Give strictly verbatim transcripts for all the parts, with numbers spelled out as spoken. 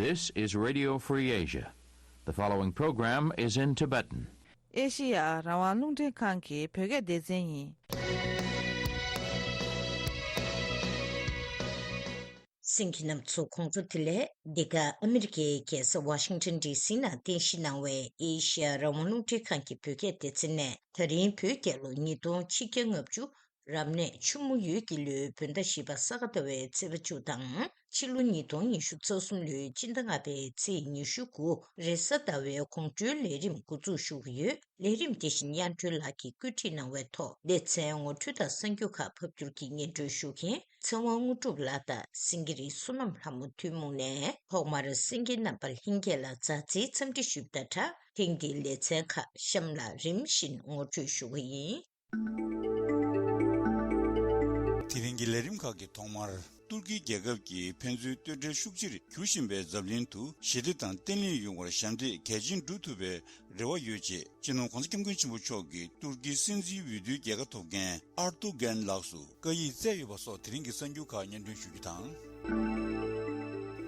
This is Radio Free Asia. The following program is in Tibetan. ཨེ་ཤི་ཡ་རང་དབང་རླུང་འཕྲིན་ཁང་གི་བོད་སྐད་སྡེ་ཚན་ཡིན། གསན་མཁན་རྣམ་ཚོ་ཁོང་ཚོ་དེ་ལས་འདི་ག་ཨ་མི་རི་ཀའི་རྒྱལ་ས་ཝ་ཤིང་ཊོན་ཌི་སི་ནང་རྟེན་གཞི་གནང་བའི་ཨེ་ཤི་ཡ་རང་དབང་རླུང་འཕྲིན་ཁང་གི་བོད་སྐད་སྡེ་ཚན་ནས། ད་རིང་བོད་རྒྱལ་ལོ་ཉིས་སྟོང་ཆིག་བརྒྱ་ལྔ་བཅུ་རབ་གནས་ཆུ་མོ་ཡོས་ཀྱི་ལོའི་བོད་ཟླ་བཞི་པ་ས་ག་ཟླ་བའི་ཚེས་པ་བཅུ་དང་། ཕྱི་ལོ་ཉིས་སྟོང་ཉི་ཤུ་རྩ་གསུམ་ལོའི་སྤྱི་ཟླ་ལྔ་པའི་ཚེས་ཉི་ཤུ་དགུ་རེས་གཟའ་ཟླ་བའི་དགོང་དྲོའི་ལས་རིམ་འགོ་འཛུགས་ཞུ་གི་ཡོད། ལས་རིམ་དེ་བཞིན་དབྱངས་སྒྲོལ་ལགས་ཀྱིས་བཀོད་སྒྲིག་གནང་བའི་ཐོག་ལེ་ཚན་ངོ་སྤྲོད་དང་གསར་འགྱུར་ཁག་ཕབ་སྒྱུར་གྱིས་སྙན་སྒྲོན་ཞུ་མཁན་ཚེ་དབང་དངོས་གྲུབ་ལགས་དང་སེང་གེ་རི་བསོད་ནམས་ལྷ་མོ་ཐུན་མོང་ནས། ཐོག་མར་གསན་མཁན་རྣམ་པ་ལྷན་རྒྱས་ལ་མཛའ་བརྩེའི་འཚམས་འདྲི་ཞུས་པ་དང་སྦྲགས། ཐེངས་འདིའི་ལེ་ཚན་ཁག་གཤམ་ལ་རིམ་བཞིན་ངོ་སྤྲོད་ཞུ་གི་ཡིན། དེ་རིང་གི་ལས་རིམ་ཁག་གི་ཐོག་མར། ཏུར་ཀི་རྒྱལ་ཁབ་ཀྱིས་ཕན་ཚུན་གཏོལ་འབྲེལ་ཤུགས་ཆེར་འགྱུར་བཞིན་པའི་འཛམ་གླིང་དུ་ཞི་བདེ་དང་བརྟན་ལྷིང་ཡོང་བར་ཞབས་འདེགས་གལ་ཆེན་སྒྲུབ་ཐུབ་པའི་རེ་བ་ཡོད་ཅེས། སྤྱི་ནོར་༧གོང་ས་༧སྐྱབས་མགོན་ཆེན་པོ་མཆོག་གིས་ཏུར་ཀིའི་སྲིད་འཛིན་འོས་བསྡུའི་རྒྱལ་ཁ་ཐོབ་མཁན་ཨར་ཏུ་རྒན་ལགས་སུ་བཀའ་ཡིག་བསྩལ་ཡོད་པ་སོགས་དེ་རིང་གི་གསར་འགྱུར་ཁག་སྙན་སྒྲོན་ཞུ་རྒྱུ་དང་།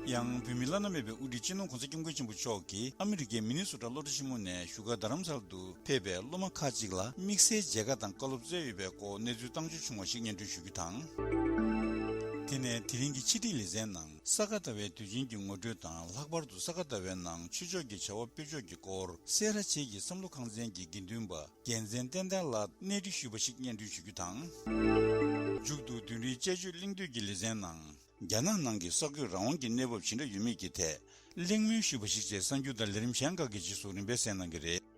ཡང་། བོད་མིའི་བླ་ན་མེད་པའི་དབུ་ཁྲིད་སྤྱི་ནོར་༧གོང་ས་༧སྐྱབས་མགོན་ཆེན་པོ་མཆོག་གིས་ཨ་མི་རི་ཀའི་མི་ནི་སོ་ཊ་སློབ་གྲྭ་ཆེན་མོ་ནས་བཞུགས་སྒར་རྡ་རམ་ས་ལ་དུ་ཕེབས་པའི་སློབ་མ་ཁག་ཅིག་ལ་དམིགས་བསལ་མཇལ་ཁ་དང་བཀའ་སློབ་སྩལ་ཡོད་པའི་སྐོར་གནས་ཚུལ་བཏང་འབྱོར་བྱུང་བ་ཞིག་སྙན་སྒྲོན་ཞུ་རྒྱུ་དང་། དེ་ནས་དེ་རིང་གི་ཕྱི་དྲིལ་ལེ་ཚན་ནང་ས་ག་ཟླ་བའི་དུས་ཆེན་གྱི་ངོ་སྤྲོད་དང་། ལྷག་པར་དུ་ས་ག་ཟླ་བའི་ནང་ཆོས་ཕྱོགས་ཀྱི་བྱ་བ་སྤེལ་ཕྱོགས་ཀྱི་སྐོར་སེ་ར་བྱེས་ཀྱི་བསམ་བློ་ཁང་ཚན་གྱི་དགེ་འདུན་པ་རྒྱལ་མཚན་བསྟན་དར་ལགས་གནས་འདྲི་ཞུས་པ་ཞིག་སྙན་སྒྲོན་ཞུ་རྒྱུ་དང་། མཇུག་ཏུ་བདུན་རེའི་དཔྱད་བརྗོད་གླེང་བསྡུར་གྱི་ལེ་ཚན་ནང་། རྒྱ་ནག་ནང་གི་གསར་འགོད་རང་དབང་གི་གནས་བབ་ཇི་འདྲ་ཡོད་མེད་ཀྱི་ཐད་གླེང་མོལ་ཞུས་པ་ཞིག་བཅས་གསར་འགྱུར་དང་ལས་རིམ་གཞན་ཁག་གི་རྗེས་སུ་རིམ་པས་གསན་གནང་གི་རེད།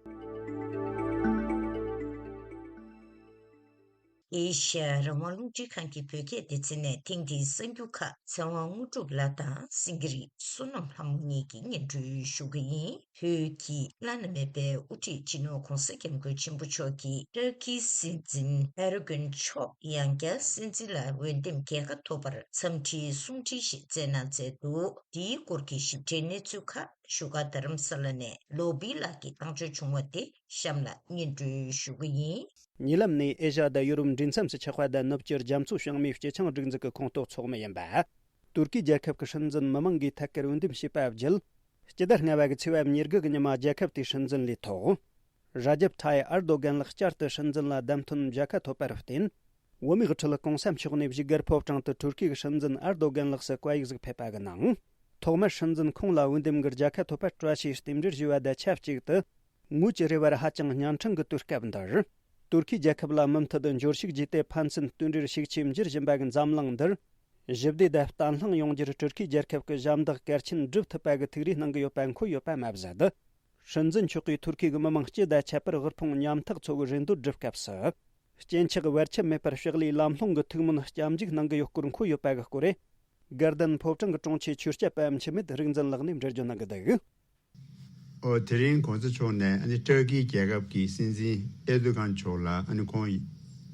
ཨེ་ཤ་ཡ་རང་དབང་རླུང་འཕྲིན་ཁང་གི་བོད་སྐད་སྡེ་ཚན་ནས་ཐེངས་འདིའི་གསར་འགྱུར་ཁག་ཚེ་དབང་དངོས་གྲུབ་ལགས་དང་སེང་གེ་རི་བསོད་ནམས་ལྷ་མོ་གཉིས་ཀྱིས་སྙན་སྒྲོན་ཞུ་གི་ཡིན། བོད་ཀྱི་བླ་ན་མེད་པའི་དབུ་ཁྲིད་སྤྱི་ནོར་༧གོང་ས་༧སྐྱབས་མགོན་ཆེན་པོ་མཆོག་གིས་ཏུར་ཀིའི་སྲིད་འཛིན་ཨེར་དོ་གྷན་མཆོག་ཡང་བསྐྱར་སྲིད་འཛིན་ལ་འོས་འདེམས་རྒྱལ་ཁ་ཐོབ་པར་འཚམས་འདྲིའི་གསུང་འཕྲིན་ཞིག་བསྩལ་གནང་མཛད་འདུག་འདིའི་སྐོར་གྱི་ཞིབ་ཕྲའི་གནས་ཚུལ་ཁག་བཞུགས་སྒར་རྡ་རམ་ས་ལ་ནས་ལོ་བི་ལགས་ཀྱིས་བཏང་འབྱོར་བྱུང་བ་དེ་གཤམ་ལ་སྙན་སྒྲོན་ཞུ་གི་ཡིན། ཉེ་ལམ་ནས་ཨེ་ཤ་ཡ་དང་ཡོ་རོབ་འབྲེལ་མཚམས་སུ་ཆགས་པ་དང་ནུབ་ཕྱོགས་རྒྱ་མཚོ་བྱང་མའི་སྤྱི་ཆིངས་སྒྲིག་འཛུགས་ཀྱི་ཁོངས་གཏོགས་ཚོགས་མི་ཡིན་པ། ཏུར་ཀི་རྒྱལ་ཁབ་ཀྱི་སྲིད་འཛིན་མི་མང་གིས་ཐད་ཀར་འོས་འདེམས་བྱས་པ་བརྒྱུད། སྤྱི་ཟླ་ལྔ་པ་གི་ཚེས་པ་ཉེར་དགུ་གི་ཉི་མ་རྒྱལ་ཁབ་དེའི་སྲིད་འཛིན་ལས་ཐོག་ར་ཇབ་ཐ་ཡིབ་ཨར་དོ་གྷན་ལགས་བསྐྱར་དུ་སྲིད་འཛིན་ལ་བདམས་ཐོན་མཇལ་ཁ་ཐོབ་པར་བརྟེན། བོད་མིའི་ཁྲོད་གོང་ས་མཆོག་ནས་བཞུགས་སྒར་ཕོ་བྲང་དུ་ཏུར་ཀི་གི་སྲིད་འཛིན་ཨར་དོ་གྷན་ལགས་སུ་བཀའ་ཡིག་ཟིག་ཕེབས་པ་གི་ནང་། ཐོག་མར་སྲིད་འཛིན་ཁོང་ལ་འོས་འདེམས་ཀྱི་རྒྱལ་ཁ་ཐོབ་པར་བཀྲ་ཤིས་རྟེན་འབྲེལ་ཞུས་པ་དང་ཆབས་ཅིག་ཏུ། ངོས་ཀྱི་རེ་བར་ཧ་ཅང་གཉན་འཕྲང་གི་དུས་སྐབས་འདིར། ཏུར་ཀི་རྒྱལ་ཁབ་ལ་མུ་མཐུད་དུ་འབྱོར་ཕྱུག་བརྒྱུད་དེ་ཕན་ཚུན་མཐུན་སྒྲིལ་ཤུགས་ཆེ་འགྱུར་བཞིན་པ་གི་འཛམ་གླིང་འདིར། ཞི་བདེ་དང་བརྟན་ལྷིང་ཡོང་རྒྱུར་ཏུར་ཀི་རྒྱལ་ཁབ་ཀྱི་ཞབས་འདེགས་གལ་ཆེན་སྒྲུབ་ཐུབ་པ་གི་ཐུགས་རེ་གནང་གི་ཡོད་པ་འཁོད་ཡོད་པ་མ་ཟད། སྲིད་འཛིན་མཆོག་གིས་ཐུར་ཁེ་གི་མི་དམངས་སྤྱི་དང་ཁྱད་པར་དབུལ་ཕོངས་ཉམ་ཐག་ཚོ་གི་རེ་འདོད་སྒྲུབ་སྐབས་སུ། སྐྱོན་ཆག་བར་ཆད་མེད་པར་ཕྱག་ལས་ལམ་ལྷོང་གི་ཐུགས་སྨོན་སྐྱབས་འཇུག་གནང་གི་ཡོད་སྐོར་འཁོད་ཡོད་པ་གི་སྐོར། དགའ་ལྡན་ཕོ་བྲང་གི་དྲུང་ཆེ་ཆོས་སྐྱབས་པ་འཆི་མེད་རིག་འཛིན་ལགས་ནས་འགྲེལ་བརྗོད་གནང་གི་འདུག་ཨོ། དེ་རིང་གོང་ས་མཆོག་ནས་ཨ་ནི་ཏུར་ཀི་རྒྱལ་ཁབ་ཀྱི་སྲིད་འཛིན་ཨེར་དོ་གྷན་མཆོག་ལ་ཨ་ནི་ཁོང་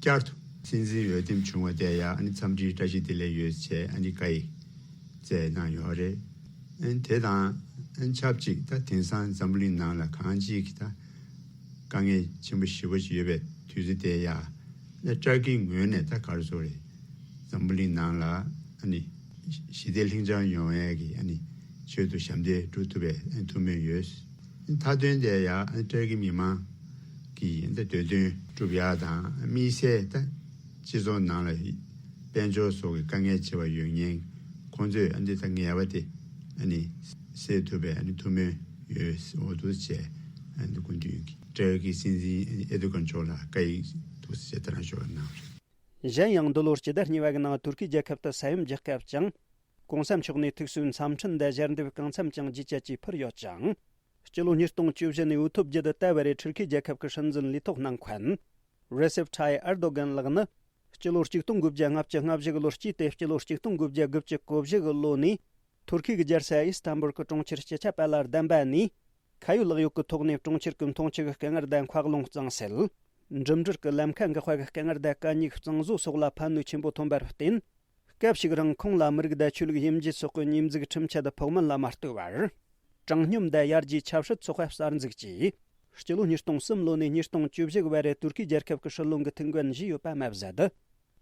བསྐྱར་དུ་སྲིད་འཛིན་འོས་འདེམས་བྱུང་བ་དེ་ཡང་ཨ་ནི་འཚམས་འདྲིའི་བཀྲ་ཤིས་བདེ་ལེགས་ཡོད་ཅེས་ཨ་ནི་བཀའ་ཡིག་བསྩལ་གནང་ཡོད་རེད། ཨ་ནི་དེ་དང་ཨ་ནི་ཆབས་ཅིག་ད་དེང་སང་འཛམ་བུ་གླིང་ནང་ལ་གང་ཅིའི་ད་དཀའ་ངལ་ཆེན་པོ་ཞེ་པོ་ཅིག་ཡོད་པའི་དུས་ཚོད་དེ་ཡང་ཨ་ནི་ཏུར་ཀིའི་ངོས་ནས་ད་ག་རེ་ཟེར་དགོས་རེད། འཛམ་བུ་གླིང་ནང་ལ་ཨ་ནི་ཞི་བདེ་ལྷིང་འཇགས་ཡོང་ཡས་ཀྱི་ཨ་ནི་ཆེད་དུ་ཞབས་འདེགས་སྒྲུབ་ཐུབ་པའི་ཨ་ནི་ཐུགས་སྨོན་ཡོད། མཐའ་དོན་དེ་ཡང་ཨ་ནི་ཏུར་ཀི་མི་མང་གི་ཨ་ནི་འདོད་དོན་སྒྲུབ་ཡག་དང་དམིགས་བསལ་ད་སྤྱི་ཚོགས་ནང་ལ་དཔལ་འབྱོར་སོགས་ཀྱི་དཀའ་ངལ་ཆེ་བ་ཡོད་མཁན་ཁོང་ཚོས་ཨ་ནི་ད་ངལ་བ་དེ་ཨ་ནི་སེལ་ཐུབ་པའི་ཨ་ནི་ཐུགས་སྨོན་ཡོད། འོ་འདུག་བྱས་ཨ་ནི་སྐུ་མདུན་གྱིས་ཏུར་ཀི་སྲིད་འཛིན་ཨ་ནི་ཨེར་དོ་གྷན་མཆོག་ལ་བཀའ་ཡིག་འདུག་ཟེར་དེ་རང་ཞུ་བ་གནང་བ་རེད། གཞན་ཡང་འདི་ལོར་སྤྱི་ཟླ་གཉིས་པ་གི་ནང་ཏུར་ཀི་རྒྱལ་ཁབ་ཏུ་ས་ཡོམ་རྒྱག་སྐབས་ཀྱང་། གོང་ས་མཆོག་ནས་ཐུགས་གསོའི་འཚམས་འཕྲིན་དང་ཞལ་འདེབས་གང་འཚམ་ཀྱང་བརྒྱུད་སྤྲད་ཀྱིས་ཕུལ་ཡོད་ཅིང་། སྤྱི་ལོ་ཉིས་སྟོང་བཅུ་བཞི་ནས་འོས་ཐོབ་རྒྱུ་དང་ལྟ་བུ་རེད། ཏུར་ཀི་རྒྱལ་ཁབ་ཀྱི་སྲིད་འཛིན་ལས་ཐོག་གནང་མཁན། རེ་སེབ་ཐའི་ཨར་དོ་གན་ལགས་ནི། སྤྱི་ལོ་ཆིག་སྟོང་དགུ་བརྒྱ་ལྔ་བཅུ་ང་བཞི་གི་ལོར་སྐྱེས་ཏེ། སྤྱི་ལོ་ཆིག་སྟོང་དགུ་བརྒྱ་དགུ་བཅུ་གོ་བཞི་གི་ལོ་ནས། ཐུར་ཁེ་གི་རྒྱལ་ས་ཨི་སི་ཐན་བུལ་གྱི་གྲོང་ཁྱེར་སྤྱི་ཁྱབ་པ་ལ་བདམས་པ་ནས། ཁ་ཡོད་ལག་ཡོད་ཀྱི་ཐོག་ནས་གྲོང་ཁྱེར་གྱི་འཐུང་ཆུ་གི་དཀའ་ངལ་དང་མཁའ་རླུང་གཙང་སེལ། འགྲིམ་འགྲུལ་གྱི་ལམ་ཁ་འགག་པ་གི་དཀའ་ངལ་དང་གད་སྙིགས་གཙང་བཟོ་སོགས་ལ་ཕན་ནུས་ཆེན་པོ་ཐོན་པར་བརྟེན། སྐབས་ཤིག་རིང་ཁོང་ལ་མི་རིགས་དང་ཆོས་ལུགས་དབྱེ་འབྱེད་སོགས་ཀྱི་ཉེས་འཛུགས་ཁྲིམས་ཆད་ཕོག་མིན་ལ་མ་ལྟོས་པར། དྲང་སྙོམས་དང་ཡར་རྒྱས་ཆབ་སྲིད་ཚོགས་པ་གསར་འཛུགས་ཀྱིས། སྤྱི་ལོ་ཉིས་སྟོང་གསུམ་ལོ་ནས་ཉིས་སྟོང་བཅུ་བཞི་གི་བར་རེ་ཏུར་ཀི་རྒྱལ་ཁབ་ཀྱི་སྲིད་བློན་གྱི་ཐུགས་འགན་བཞེས་ཡོད་པ་མ་ཟད།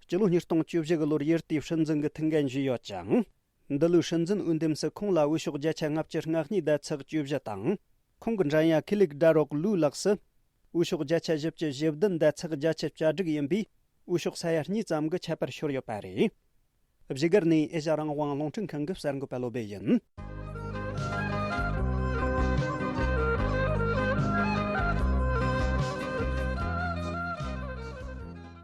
སྤྱི་ལོ་ཉིས་སྟོང་བཅུ་བཞི་གི་ལོར་ཡུལ་དེའི་སྲིད་འཛིན་གྱི་ཐུགས་འགན་བཞེས་ཡོད་ཅིང་། འདི་ལོའི་སྲིད་འཛིན་འོས་འདེམས་སུ་ཁོང་ལ་འོས་ཤོག་བརྒྱ་ཆ་ལྔ་བཅུ་ང་གཉིས་དང་ཚེག་བཅུ་བཞི་དང་། ཁོང་གི་འགྲན་ཡ་ཁི་ལིག་ཌ་རོག་ལུའུ་ལགས་སུ་འོས་ཤོག་བརྒྱ་ཆ་བཞི་བཅུ་ཞེ་བདུན་དང་ཚེག་བརྒྱད་ཅུ་གྱ་དྲུག་ཡིན་པས། འོས་ཤོག་ས་ཡ་གཉིས་ཙམ་གྱི་ཁྱད་པར་ཤོར་ཡོད་པ་རེད། བཞུགས་སྒར་ནས་ཨེ་ཤ་རང་དབང་རླུང་འཕྲིན་ཁང་གི་གསར་འགོད་པ་བློ་སྦེ་ཡིན།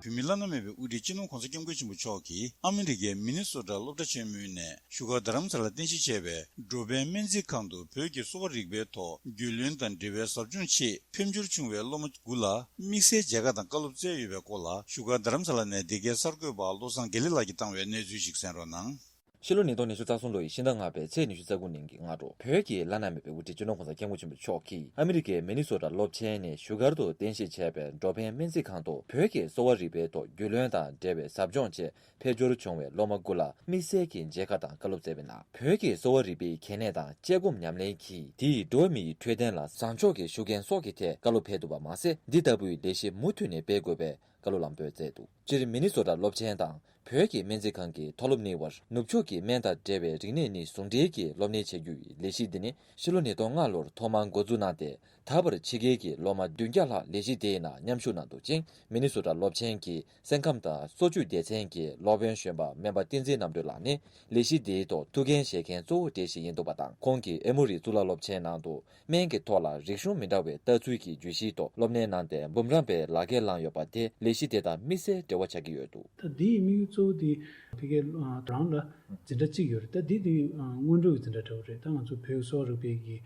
བོད་མིའི་བླ་ན་མེད་པའི་དབུ་ཁྲིད་སྤྱི་ནོར་༸གོང་ས་༸སྐྱབས་མགོན་ཆེན་པོ་མཆོག་གིས་ཨ་མི་རི་ཀའི་མི་ནི་སོ་ཊ་སློབ་གྲྭ་ཆེན་མོའི་ནས་བཞུགས་སྒར་རྡ་རམ་ས་ལར་རྟེན་གཞི་བྱས་པའི་འགྲོ་ཕན་སྨན་རྩིས་ཁང་དུ་བོད་ཀྱི་གསོ་བ་རིག་པའི་ཐོག་རྒྱུས་ལོན་དང་འབྲེལ་བའི་ཟབ་སྦྱོང་ཆེད་ཕེབས་འབྱོར་བྱུང་བའི་སློབ་མ་དགུ་ལ་དམིགས་བསལ་མཇལ་ཁ་དང་བཀའ་སློབ་སྩལ་ཡོད་པའི་སྐོར་ལ། བཞུགས་སྒར་རྡ་རམ་ས་ལ་ནས་འདི་གའི་གསར་འགོད་པ་བློ་བཟང་དགེ་ལེགས་ལགས་ཀྱིས་བཏང་བའི་གནས་ཚུལ་ཞིག་གསན་རོགས་གནང་། ཕྱི་ལོ་ཉིས་སྟོང་ཉི་ཤུ་རྩ་གསུམ་ལོ་ཡི་ཕྱི་ཟླ་ལྔ་པའི་ཚེས་ཉི་ཤུ་རྩ་དགུ་ཉིན་གྱི་སྔ་དྲོ། བོད་ཀྱི་བླ་ན་མེད་པའི་དབུ་ཁྲིད་སྤྱི་ནོར་༸གོང་ས་༸སྐྱབས་མགོན་ཆེན་པོ་མཆོག་གིས་ཨ་མི་རི་ཀའི་མི་ནི་སོ་ཊ་སློབ་ཆེན་ནས་བཞུགས་སྒར་དུ་རྟེན་གཞི་བྱས་པའི་འགྲོ་ཕན་སྨན་རྩིས་ཁང་དུ་བོད་ཀྱི་གསོ་བ་རིག་པའི་ཐོག་རྒྱུས་ལོན་དང་འབྲེལ་བའི་ཟབ་སྦྱོང་ཆེད་ཕེབས་འབྱོར་བྱུང་བའི་སློབ་མ་དགུ་ལ་དམིགས་བསལ་གྱི་མཇལ་ཁ་དང་བཀའ་སློབ་སྩལ་བའི་ནང་། བོད་ཀྱི་གསོ་བ་རིག་པའི་གལ་གནད་དང་དཔྱད་སྒོམ་ཉམས་ལེན་གྱིས་དེའི་འགྲོ་བ་མིའི་འཕྲོད་བསྟེན་ལ་བཟང་ཕྱོགས་ཀྱི་ཤུགས་རྐྱེན་སོགས་ཀྱི་ཐད་བཀའ་སློབ་ཕེབས་འདུག་པ་མ་ཟད། འདི་ལྟ་བུའི་ལས་གཞི་མུ་མཐུད་ནས་སྤེལ་དགོས་པའི་བཀའ་སློབ་ལམ་སྟོན་སྩལ་འདུག་སྤྱིར་མི་ནི་སོ་ཊ་སློབ་ཆེན་དང་བོད་ཀྱི་སྨན་རྩིས་ཁང་གི་མཐོ་སློབ་གཉིས་བར་ནུབ་ཕྱོགས་ཀྱི་སྨན་དང་འབྲེལ་བའི་རིག་གནས་གཉིས་ཟུང་འབྲེལ་གྱིས་སློབ་གཉེར་བྱ་རྒྱུའི་ལས་གཞི་འདི་ནི་ཕྱི་ལོ་ཉིས་སྟོང་ལྔ་ལོར་ཐོག་མར་འགོ་འཛུགས་གནང་སྟེ། ད་བར་ཕྱི་རྒྱལ་གྱི་སློབ་མ་བདུན་བརྒྱ་ལྷག་ལས་གཞི་དེའི་ནང་མཉམ་ཞུགས་གནང་འདུག་ཅིང་། མི་ནི་སོ་ཊ་སློབ་ཆེན་གྱི་སེམས་ཁམས་དང་གསོ་བཅོས་སྡེ་ཚན་གྱི་སློབ་དཔོན་གཞོན་པ་སྨན་པ་བསྟན་འཛིན་རྣམ་གྲོལ་ལགས་ནི། ལས་གཞི་འདིའི་ཐོག་ཐུགས་འགན་བཞེས་མཁན་གཙོ་བོ་དེ་ཞིག་ཡིན་འདུག་པ་དང་། ཁོང་གིས་ཨེ་མོ་རི་གཙུག་ལག་སློབ་ཆེན་ནང་དུ། སྨན་གྱི་ཐོག་ལ་རིག་གཞུང་མི་འདྲ་བའི་ལྟ་ཚུལ་གྱི་བརྗོད་གཞིའི་ཐོག་སློབ་གཉེར་གནང་སྟེ། འབུམ་རམས་པའི་ལག་ཁྱེར་བླངས་ཡོད་པ་དེ་ལས་གཞི་དེ་དང་དམིགས་བསལ་འབྲེལ་བ་ཆགས་ཀྱི་ཡོད་འདུག་ད་འདིའི་དམིགས་ཡུལ་གཙོ་བོ་དེ་ཕ་གིའི་རང་ལ་འཛིན་གྲྭ་གཅིག་ཡོད་རེད། ད་འདི་དེ་སྔོན་འགྲོ་གི་འཛིན་གྲྭ་འདྲ་བོ་རེད། ད་ང་ཚོ་བོད་ཀྱི་གསོ་བ་རིག་པའི་གི་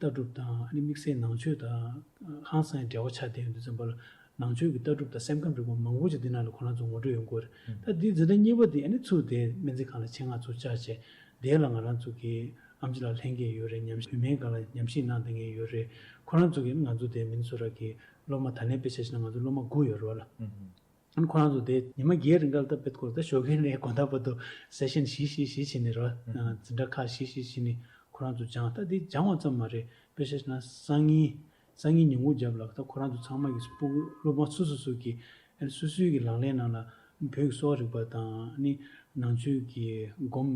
ལྟ་གྲུབ་དང་ཨ་ནི་དམིགས་བསལ་ནང་ཆོས་དང་ཧང་སང་འབྲེལ་བ་ཆགས་བསྡད་ཡོད་དུས་ཙམ་པ་ལ། ནང་ཆོས་ཀྱི་ལྟ་གྲུབ་དང་སེམས་ཁམས་རིག་པ་མང་པོ་ཅིག་འདི་ནང་ལ་ཁོ་རང་ཚོ་ངོ་སྤྲོད་ཡོང་གི་ཡོད་རེད། ད་འདི་འཛིན་གྲྭ་གཉིས་པ་འདི་ཨ་ནི་ཚུར་དེ་སྨན་རྩིས་ཁང་ལ་ཆེད་མངགས་ཚུར་བཅར་བྱས། དེ་ལ་ང་རང་ཚོ་གི་ཨེམ་ཆི་ལགས་ལྷན་རྒྱས་ཡོད་རེད། ཉམས་བོད་སྨན་སྒང་ལ་ཉམས་ཞིབ་གནང་བསྡད་མཁན་ཡོད་རེད། ཁོ་རང་ཚོ་གིས་ང་ཚོ་དེ་མི་ནི་སོ་ཊ་གི་སློབ་མ་ད་ལན་དཔེ་ཆ་བཞག་ན་ང་ཚོ་སློབ་མ་དགུ་ཡོད་རེད་བ་ལ། ཨ་ནི་ཁོ་རང་ཚོ་དེ་ཉི་མ་བརྒྱད་རིང་ག་ལ་ད་དཔེ་སྐོར་ད་ཞོགས་ཀས་ནས་དགོང་དག་བར་དུ་སེ་ཤན་བཞི་བཞི་བཞི་བྱས་ནས་རེད་བ། འཛིན་གྲྭ་ཁག་བཞི་བཞི་བྱས་ནས་ཁོ་རང་ཚོ་སྦྱངས། ད་དེ་སྦྱངས་པ་ཙམ་མ་རེད། དཔེ་ཆ་བཞག་ན་སང་ཉིན། སང་ཉིན་ཉིན་གུང་རྒྱབ་ལ་ད་ཁོ་རང་ཚོ་ཚང་མ་གི་སྤུ་གུ་སློབ་མ་སོ་སོ་སོ་གི་ཨ་ནི་སོ་སོའི་གི་ལག་ལེན་ནང་ལ་བོད་ཀྱི་གསོ་བ་རིག་པ་དང་ཨ་ནི་ནང་ཆོས་ཀྱི་སྒོམ་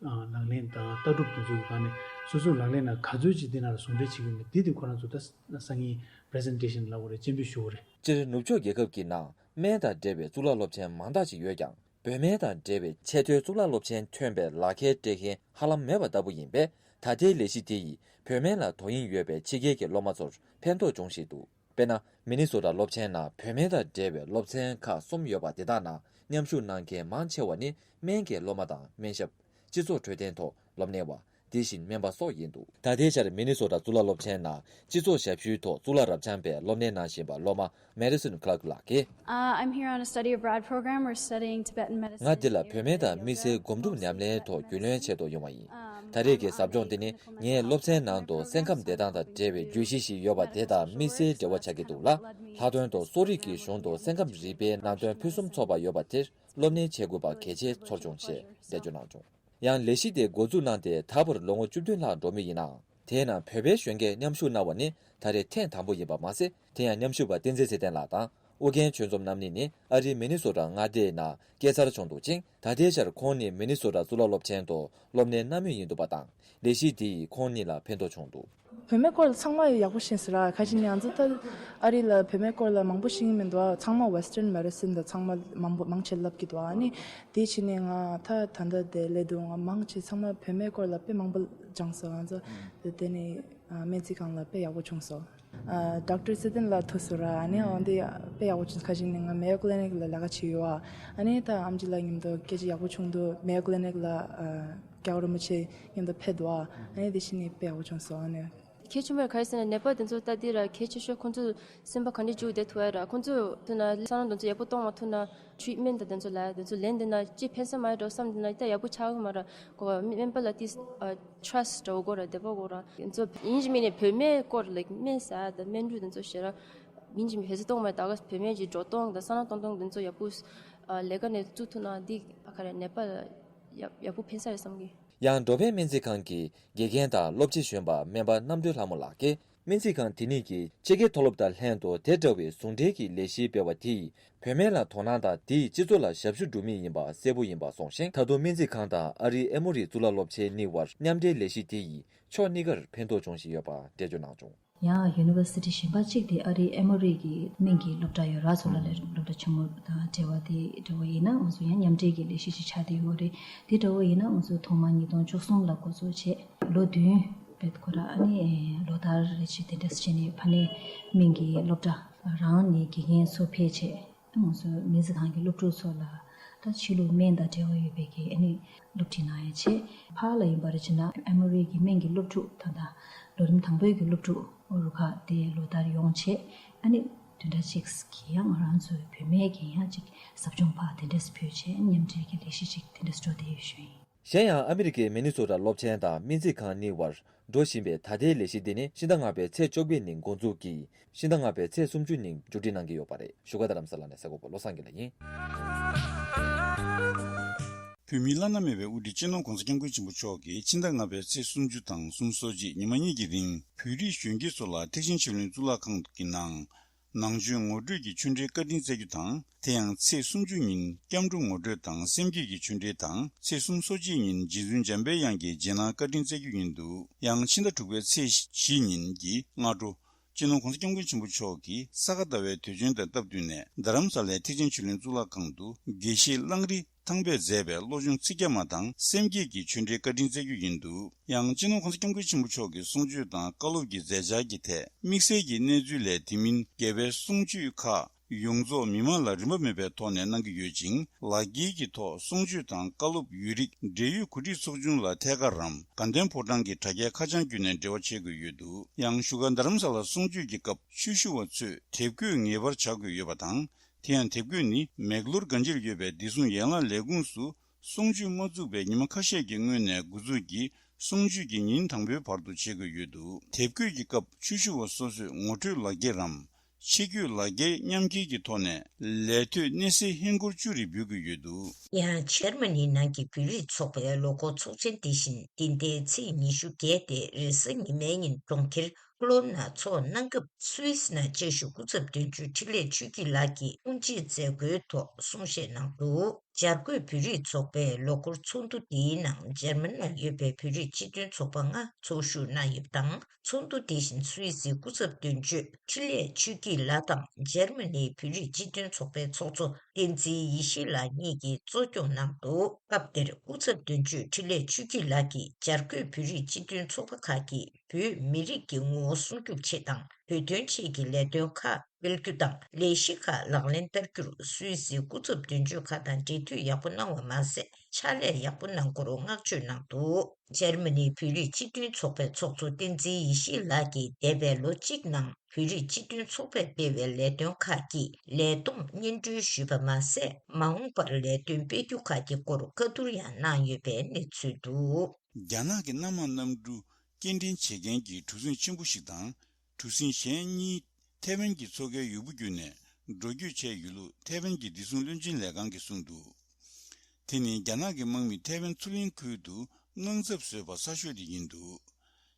ལག་ལེན་དང་ལྟ་གྲུབ་དེ་ཚོའི་སྒང་ནས་སོ་སོའི་ལག་ལེན་ལ་ག་ཚོད་ཅིག་དེ་ནང་ལ་ཟུང་འབྲེལ་བྱེད་ཀྱི་ཡོད་མེད་དེ་དེ་ཁོ་རང་ཚོ་ད་སང་ཉིན་པི་རི་སེན་ཊེ་ཤན་ལབ་དགོས་རེད། སྤྱན་འབུལ་ཞུ་དགོས་རེད། སྤྱིར་ནུབ་ཕྱོགས་རྒྱལ་ཁབ་ཀྱི་ནང་སྨན་དང་འབྲེལ་བའི་གཙུག་ལག་སློབ་ཆེན་མང་དག་ཅིག་ཡོད་ཀྱང་། བོད་སྨན་དང་འབྲེལ་བའི་ཆེས་མཐོའི་གཙུག་ལག་སློབ་ཆེན་ཐོན་པའི་ལག་ཁྱེར་སྤྲད་མཁན་ཧ་ལམ་མེད་པ་ལྟ་བུ་ཡིན་པས། ད་ལྟའི་ལས་གཞི་དེ་ཡིས་བོད་སྨན་ལ་དོ་དབྱིངས་ཡོད་པའི་ཕྱི་རྒྱལ་གྱི་སློབ་མ་ཚོར་ཕན་ཐོགས་འབྱུང་བཞིན་འདུག་དཔེར་ན། མི་ནི་སོ་ཊ་སློབ་ཆེན་ནང་བོད་སྨན་དང་འབྲེལ་བའི་སློབ་ཚན་ཁག་གསུམ་ཡོད་པ་དེ་དག་ནང་མཉམ་ཞུགས་གནང་མཁན་མང་ཆེ་བ་ནི་སྨན་གྱི་སློབ་མ་དང་སྨན་ཞབས། སྤྱི་ཚོགས་འཕྲོད་བསྟེན་ཐོག་སློབ་གཉེར་བ། དེ་བཞིན་སྨན་པ་སོགས་ཡིན་འདུག་ད་ལྟའི་ཆར་མི་ནི་སོ་ཊ་གཙུག་ལག་སློབ་ཆེན་ནང་སྤྱི་ཚོགས་ཞབས་ཞུའི་ཐོག་གཙུག་ལག་རབ་འབྱམས་པའི་སློབ་གཉེར་གནང་བཞིན་པ་སློབ་མ་མེ་ཌི་སོན་ཁ་ལར་ཀི་ལགས་ཀྱིས། Uh, I'm here on a study abroad program. We're studying Tibetan medicine. ང་འདི་ལ་བོད་སྨན་དང་དམིགས་བསལ་སྒོམ་སྒྲུབ་ཉམས་ལེན་ཐོག་རྒྱུས་ལོན་ཆེད་དུ་ཡོང་བ་ཡིན། ད་རེས་ཀྱི་ཟབ་སྦྱོང་འདི་ནི་ངའི་སློབ་ཚན་ནང་དུ་སེམས་ཁམས་བདེ་ཐང་དང་འབྲེལ་བའི་བརྗོད་གཞི་ཞིག་ཡོད་པ་དེ་དང་དམིགས་བསལ་འབྲེལ་བ་ཆགས་ཀྱི་འདུག་ལ། ལྷག་དོན་དུ་གསོ་རིག་གི་གཞུང་དུ་སེམས་ཁམས་རིག་པའི་ནང་དོན་ཕུན་སུམ་ཚོགས་པ་ཡོད་པ་དེར་སློབ་གཉེར་བྱེད་དགོས་པ་གལ་ཆེར་ཚོར་བྱུང་ཞེས་འགྲེལ་བརྗོད་གནང་བྱུང་། ཡང་ལས་གཞི་དེ་འགོ་འཛུགས་གནང་སྟེ་ད་བར་ལོ་ངོ་བཅུ་བདུན་ལྷག་འགྲོ་མུས་ཡིན་ནའང་། དེའི་ནང་བོད་པའི་གཞོན་སྐྱེས་མཉམ་ཞུགས་གནང་བ་ནི་ད་རེས་ཐེངས་དང་པོ་ཡིན་པ་མ་ཟད། དེ་ཡང་མཉམ་ཞུགས་པ་བསྟན་འཛིན་ཚེ་བརྟན་ལགས་དང་ཨོ་རྒྱན་ཆོས་འཛོམས་རྣམ་གཉིས་ནི་ཨ་རིའི་མི་ནི་སོ་ཊ་མངའ་སྡེའི་ནང་སྐྱེས་འཚར་བྱུང་འདུག་ཅིང་། ད་ལྟའི་ཆར་ཁོང་གཉིས་མི་ནི་སོ་ཊ་གཙུག་ལག་སློབ་ཆེན་དུ་སློབ་གཉེར་གནང་མུས་ཡིན་འདུག་པ་དང་། ལས་གཞི་འདི་ཡིས་ཁོང་གཉིས་ལ་ཕན་ཐོགས་བྱུང་འདུག་བོད་སྨན་སྐོར་ལ་ཚང་མ་ཡག་པོ་ཤེས་སོང་ར། ཁ་ཅིག་ནི་ང་ཚོ་ད་ཨ་རི་ལ་བོད་སྨན་སྐོར་ལ་མང་པོ་ཤེས་ཀྱི་མི་འདུག་ཨ། ཚང་མ་Western medicine དང་ཚང་མ་མང་པོ་མང་ཆེ་ལབ་ཀྱི་འདུག་ཨ་ནི་དེ་ཕྱིན་ནས་ང་ད་ད་ལྟ་དེ་སླེབས་དུས་ང་མང་ཆེ་ཚང་མ་བོད་སྨན་སྐོར་ལ་དཔེ་མང་པོ་སྦྱངས་སོང་། ང་ཚོ་དེ་དེ་ནས་ཨ་སྨན་རྩིས་ཁང་ལ་དཔེ་ཡག་པོ་བྱུང་སོང་། ཨ་ཌོག་ཊར་ཚེ་བརྟན་ལགས་ཐུག་སོང་ར། ཨ་ནི་འོན་ཏེ་དཔེ་ཡག་པོ་བྱུང་། ཁ་ཅིག་ནི་ང་Mayo Clinic ལ་ལས་ཀ་བྱེད་ཡོད་ཨ། ཨ་ནི་ད་ཨེམ་ཆི་ལགས་མཉམ་དུ་སྐད་ཆ་ཡག་པོ་བྱུང་འདུག Mayo Clinic ལ་ཨ་རྒྱལ་བ་རིན་པོ་ཆེ་མཉམ་དུ་ཕེབས་འདུག་ཨ། ཨ་ནི་དེ་ཕྱིན་ནས་དཔེ་ཡག་པོ་བྱུང་སོང་། ཨ་ནི། གལ་ཆེན་པོ་ག་རེ་ཟེར་ན། ནད་པ་དེ་ཚོ་ལྟ་དུས་ར་གལ་ཆེ་ཤོས་ཁོང་ཚོ་སེམས་པ་ག་འདྲ་བཅུག་བསྡད་ཐུབ་ཡ་ར། ཁོང་ཚོ་ཐུག་ན་བསམ་བློ་དེ་ཚོ་ཡག་པོ་གཏོང་མ་ཐུབ་ན་ཊི་རིཊ་མེན་ཊི་དང་དེ་ཚོ་ལ་དེ་ཚོ་ལན་འདེབས་ན་ཅི་ཕན་ས་མ་རེད་འགྲོ་བསམ་བསྡད་ན་ད་ཡག་པོ་ཆགས་ཀྱི་མ་རེད། གོ་བ་སྨན་པ་ལ་ཏིས་ཊྲ་སི་ཊི་འདྲ་བོ་དགོས་ར། དད་པ་དགོས་ར། དེ་ཚོ་ཡིན་གཅིག་མིན་ནས་བོད་སྨན་སྐོར་ལ་སྨན་ཟ་དང་སྨན་འབྲུ་དེ་ཚོ་ཞེ་དྲག་ཡིན་གཅིག་མིན་ཧེ་ཟི་གཏོང་མ་རེད། ད་ག་བོད་སྨན་གྱི་འགྲོ་སྟངས་དང་བསམ་བློ་གཏོང་སྟངས་དེ་ཚོ་ཡག་པོ་ལས་ཀ་ནས་བཙུགས་ཐུབ་ན་འདི་ཨ་ག་རེ་ནད་པ་ལ་ཡག་ཡག་པོ་ཕན་ས་རེད་བསམ་གི། ཡང་འགྲོ་ཕན་སྨན་རྩིས་ཁང་གི་དགེ་རྒན་དང་སློབ་སྤྱི་གཞོན་པ་སྨན་པ་རྣམ་གྲོལ་ལྷ་མོ་ལགས་ཀྱིས། སྨན་རྩིས་ཁང་དེ་ཉིད་ཀྱིས་ཕྱི་རྒྱལ་མཐོ་སློབ་དང་ལྷན་དུ་དེ་འདྲ་བའི་ཟུང་འབྲེལ་གྱི་ལས་གཞི་སྤེལ་བ་དེས། བུད་མེད་ལ་དོ་སྣང་དང་དེས་སྤྱི་ཚོགས་ལ་ཞབས་ཞུ་སྒྲུབ་མུས་ཡིན་པ་གསལ་པོ་ཡིན་པ་གསུངས་ཤིང་། ད་དུང་སྨན་རྩིས་ཁང་དང་ཨ་རིའི་ཨེ་མོ་རིའི་གཙུག་ལག་སློབ་ཆེན་གཉིས་བར་མཉམ་འབྲེལ་ལས་གཞི་དེ་ཡིས་ཕྱོགས་གཉིས་ཀར་ཕན་ཐོགས་འབྱུང་བཞིན་ཡོད་པ་འགྲེལ་བརྗོད་གནང་བྱུང་། ཡང་ཡུ་ནི་ཝར་སི་ཊི་གཞན་པ་གཅིག་དེ་ཨ་རིའི་ཨེ་མོ་རི་གི་སྨན་གྱི་སློབ་གྲྭ་ཡོད་ར་ཚོ་ལ་ལས་སློབ་གྲྭ་ཆེན་མོ་དང་འབྲེལ་བ་དེ་འདྲ་བོ་ཡིན་ན་ང་ཚོ་ཡང་མཉམ་འབྲེལ་གྱི་ལས་གཞི་ཞིག་ཆགས་བསྡད་ཡོད་རེད། དེ་འདྲ་བོ་ཡིན་ན་ང་ཚོ་ཐོག་མ་ཉིས་སྟོང་བཅུ་གསུམ་ལ་འགོ་འཛུགས་བྱས་ལོ་བདུན་བེད་ཁོ་ར་ཨ་ནི་ལོ་ལྟར་རེ་བྱས་དེ་འདྲ་བྱས་ནས་ཕ་ནས་སྨན་གྱི་སློབ་གྲྭ་རང་ནས་དགེ་རྒན་ཚོ་ཕེབས་བྱས། ང་ཚོ་སྨན་རྩིས་ཁང་གི་སློབ་ཕྲུག་ཚོ་ལ་ད་ཕྱི་ལུགས་སྨན་དང་འབྲེལ་བ་ཡོད་པའི་གི་ཨ་ནི་སློབ་ཁྲིད་གནང་ཡ་བྱས། ཕར་ལ་ཡིན་པར་བྱས་ན་ཨ་མོ་རི་གི་སྨན་གྱི་སློབ་ཕྲུག་ད་ལྟ་ལོ་རིམ་དང་པོའི་གི་སློབ་ཕྲུག་རུ་ཁག་དེ་ལོ་ལྟར་ཡོང་བྱས། ཨ་ནི་བདུན་ཕྲག་གཅིག་གི་ཡང་ང་རང་ཚོའི་བུད་མེད་ཀྱི་ཡང་ཅིག་ཟབ་སྦྱོང་ཕར་དེ་འདྲས་ཕུལ་བྱས་མཉམ་འབྲེལ་གྱི་ལས་གཞི་ཅིག་དེ་འདྲས་འགྲོ་བསྡད་ཡོད་ཞུ་ཡིན། གཞན་ཡང་ཨ་མི་རི་ཀའི་མི་ནི་སོ་ཊ་སློབ་ཆེན་དང་སྨན་རྩིས་ཁང་གཉིས་བར་འགྲོ་བཞིན་པའི་ད་ལྟའི་ལས་གཞི་འདི་ནི་ཕྱི་ཟླ་ལྔ་པའི་ཚེས་བཅོ་བརྒྱད་ཉིན་འགོ་འཛུགས་ཀྱིས། ཕྱི་ཟླ་ལྔ་པའི་ཚེས་སུམ་ཅུ་ཉིན་མཇུག་སྒྲིལ་གནང་གི་ཡོད་པ་རེད། བཞུགས་སྒར་རྡ་རམ་ས་ལ་ནས་གསར་འགོད་པ་བློ་བཟང་དགེ་ལེགས་ཡིན། བོད་མིའི་བླ་ན་མེད་པའི་དབུ་ཁྲིད་སྤྱི་ནོར་༸གོང་ས་༸སྐྱབས་མགོན་ཆེན་པོ་མཆོག་གིས་ཕྱི་ཟླ་ལྔ་པའི་ཚེས་སུམ་ཅུ་དང་གསུམ་སོ་གཅིག་ཉི་མ་གཉིས་ཀྱི་རིང་བོད་རིགས་གཞོན་སྐྱེས་ཚོ་ལ་ཐེག་ཆེན་ཆོས་གླིང་གཙུག་ལག་ཁང་གི་ནང་། ནང་ཆོས་ངོ་སྤྲོད་ཀྱི་ཆོས་འབྲེལ་བཀའ་དྲིན་སྩལ་རྒྱུ་དང་། དེ་ཡང་ཚེས་སུམ་ཅུ་ཉིན་སྐྱབས་འགྲོ་ངོ་སྤྲོད་དང་སེམས་བསྐྱེད་ཀྱི་ཆོས་འབྲེལ་དང་། ཚེས་གསུམ་སོ་གཅིག་ཉིན་རྗེ་བཙུན་འཇམ་དཔལ་དབྱངས་ཀྱི་རྗེས་གནང་བཀའ་དྲིན་སྩལ་རྒྱུ་ཡིན་འདུག་ཡང་ཕྱི་ཟླ་དྲུག་པའི་ཚེས་བཞི་ཉིན་གྱི་སྔ་དྲོ། སྤྱི་ནོར་༸གོང་ས་༸སྐྱབས་མགོན་ཆེན་པོ་མཆོག་གིས་ས་ག་ཟླ་བའི་དུས་ཆེན་དང་སྟབས་བསྟུན་ནས་རྡ་རམ་ས་ལའི་ཐེག་ཆེན་ཆོས་གླིང་གཙུག་ལག་ཁང་དུ་དགེ་བཤེས་གླང་རི་ཐང་པས་མཛད་པའི་བློ་སྦྱོང་ཚིག་བརྒྱ་མ་དང་སེམས་བསྐྱེད་ཀྱི་ཆོས་འབྲེལ་བཀའ་དྲིན་སྩལ་རྒྱུ་ཡིན་འདུག་ཡང་སྤྱི་ནོར་༸གོང་ས་༸སྐྱབས་མགོན་ཆེན་པོ་མཆོག་གི་གསུང་ཆོས་དང་བཀའ་སློབ་ཀྱི་མཛད་འཆར་གྱི་ཐད་དམིགས་བསལ་གྱི་གནས་ཚུལ་ལས་དེ་མིན་རྒྱལ་བའི་གསུང་ཆོས་ཁག་ཡོངས་རྫོགས་མི་མང་ལ་རིན་པ་མེད་པའི་ཐོག་ནས་གནང་གི་ཡོད་ཅིང་། ལག་འཁྱེར་གྱི་ཐོག་གསུང་ཆོས་དང་བཀའ་སློབ་ཡོད་རིགས་འབྲེལ་ཡོད་གོ་སྒྲིག་ཚོགས་ཆུང་ལ་ཐད་ཀར་རམ་དགའ་ལྡན་ཕོ་བྲང་གི་དྲ་རྒྱའི་ཁ་བྱང་བརྒྱུད་ནས་འབྲེལ་བ་བྱེད་དགོས་ཡོད་འདུག་ཡང་བཞུགས་སྒར་རྡ་རམ་ས་ལར་གསུང་ཆོས་ཀྱི་སྐབས་ཆོས་ཞུ་བ་ཚོས་དེབ་འགོད་ངེས་པར་བྱ་དགོས་ཡོད་པ་དང་། དེ་ཡང་དེབ་འགོད་ནི་མེག་ལོར་སྒང་སྤྱིར་ཡོད་པའི་བདེ་སྲུང་ཡན་ལག་ལས་ཁུངས་སུ་གསུང་ཆོས་མ་བཙུགས་པའི་ཉི་མ་ཁ་ཤས་ཀྱི་སྔོན་ནས་འགོ་འཛུགས་ཀྱིས་གསུང་ཆོས་ཀྱི་ཉིན་དང་པོའི་བར་དུ་བྱེད་དགོས་ཡོད་འདུག་དེབ་འགོད་ཀྱི་སྐབས་ཆོས་ཞུ་བ་སོ་སོས་ངོ་སྤྲོད་ལག་འཁྱེར་རམ། ཕྱི་སྐྱོད་ལག་འཁྱེར་མཉམ་འཁྱེར་གྱི་ཐོག་ནས་ལས་དོད་སྣེ་སྲིད་ཧིན་སྒོར་བཅུ་རེ་འབུལ་དགོས་ཡོད་འདུག་ཡང་འཇར་མ་ནི་ནང་གི་བོད་རིགས་ཚོགས་པའི་ལོ་འཁོར་ཚོགས་ཆེན་འདི་བཞིན་འདི་ཟླའི་ཚེས་ཉི་ཤུ་བརྒྱད་སྟེ་རེས་གཟའ་ཉི་མའི་ཉིན་གྲོང་ཁྱེར་ཀོ་ལོན་ན་འཚོགས་གནང་སྐབས་སུད་སི་ནང་བཅའ་བཞུགས་སྐུ་ཚབ་དོན་གཅོད་འཕྲིན་ལས་ཆོས་སྐྱིད་ལགས་ཀྱིས་དབུ་འབྱེད་མཛད་སྒོའི་ཐོག་གསུང་བཤད་གནང་འདུག་འཇར་འགོད་བོད་རིགས་ཚོགས་པའི་ལོ་འཁོར་ཚོགས་འདུ་འདིའི་ནང་འཇར་མན་ནང་ཡོད་པའི་བོད་རིགས་སྤྱི་མཐུན་ཚོགས་པ་ལྔ་ཚོགས་ཞུགས་གནང་ཡོད་པ་དང་། ཚོགས་འདུ་དེ་བཞིན་སུད་སིའི་སྐུ་ཚབ་དོན་གཅོད་འཕྲིན་ལས་ཆོས་སྐྱིད་ལགས་དང་འཇར་མ་ནིའི་བོད་རིགས་སྤྱི་མཐུན་ཚོགས་པའི་ཚོགས་གཙོ་བསྟན་འཛིན་ཡེ་ཤེས་ལགས་གཉིས་ཀྱིས་གཙོ་སྐྱོང་གནང་འདུག་སྐབས་དེར་སྐུ་ཚབ་དོན་གཅོད་འཕྲིན་ལས་ཆོས་སྐྱིད་ལགས་ཀྱིས་འཇར་འགོད་བོད་རིགས་སྤྱི་མཐུན་ཚོགས་པ་ཁག་གིས་བོད་མི་རིགས་ཀྱི་ངོ་བོ་སྲུང་སྐྱོབ་ཆེད་དང་བོད་དོན་ཆེད་ཀྱི་ལས་དོན་ཁག་སྤེལ་རྒྱུ་དང་ལས་གཞི་ཁག་ལག་ལེན་བསྟར་རྒྱུར་སུད་སིའི་སྐུ་ཚབ་དོན་གཅོད་ཁག་དང་འབྲེལ་མཐུད་ཡག་པོ་གནང་བ་མ་ཟད་ཕྱག་ལས་ཡག་པོ་གནང་སྐོར་བསྔགས་བརྗོད་གནང་འདུག་འཇར་མ་ནིའི་བོད་རིགས་སྤྱི་མཐུན་ཚོགས་པའི་ཚོགས་གཙོ་བསྟན་འཛིན་ཡེ་ཤེས་ལགས་ཀྱིས་འདས་པའི་ལོ་གཅིག་ནང་བོད་རིགས་སྤྱི་མཐུན་ཚོགས་པས་སྤེལ་བའི་ལས་དོན་ཁག་གི་ལས་བསྡོམས་སྙན་སྒྲོན་ཞུས་པ་མ་ཟད། མ་འོངས་པར་ལས་དོན་སྤེལ་རྒྱུ་ཁག་གི་སྐོར་བཀའ་བསྡུར་ཡང་གནང་ཡོད་པའི་གནས་ཚུལ་འདུག་རྒྱ་ནག་གི་གནམ་དམག་གནམ་གྲུ་སྐྱེལ་འདྲེན་བྱེད་མཁན་གྱི་གྲུ་གཟིངས་ཆེན་པོ་ཞིག་དང་། གྲུ་གཟིངས་གཞན་གཉིས་ཐའེ་ཝན་གྱི་མཚོ་ཁའི་ཡུར་བུ་བརྒྱུད་ནས་འགྲོ་སྐྱོད་བྱས་ཡོད་ལུགས་ཐའེ་ཝན་གྱི་བདེ་སྲུང་བློན་ཆེན་ལས་ཁང་གིས་གསུངས་འདུག་དེ་ནི་རྒྱ་ནག་གི་དམག་མིས་ཐའེ་ཝན་མཚོ་གླིང་ཁུལ་དུ་དངངས་འཚབ་བཟོས་པ་གསར་ཤོས་དེ་ཡིན་འདུག་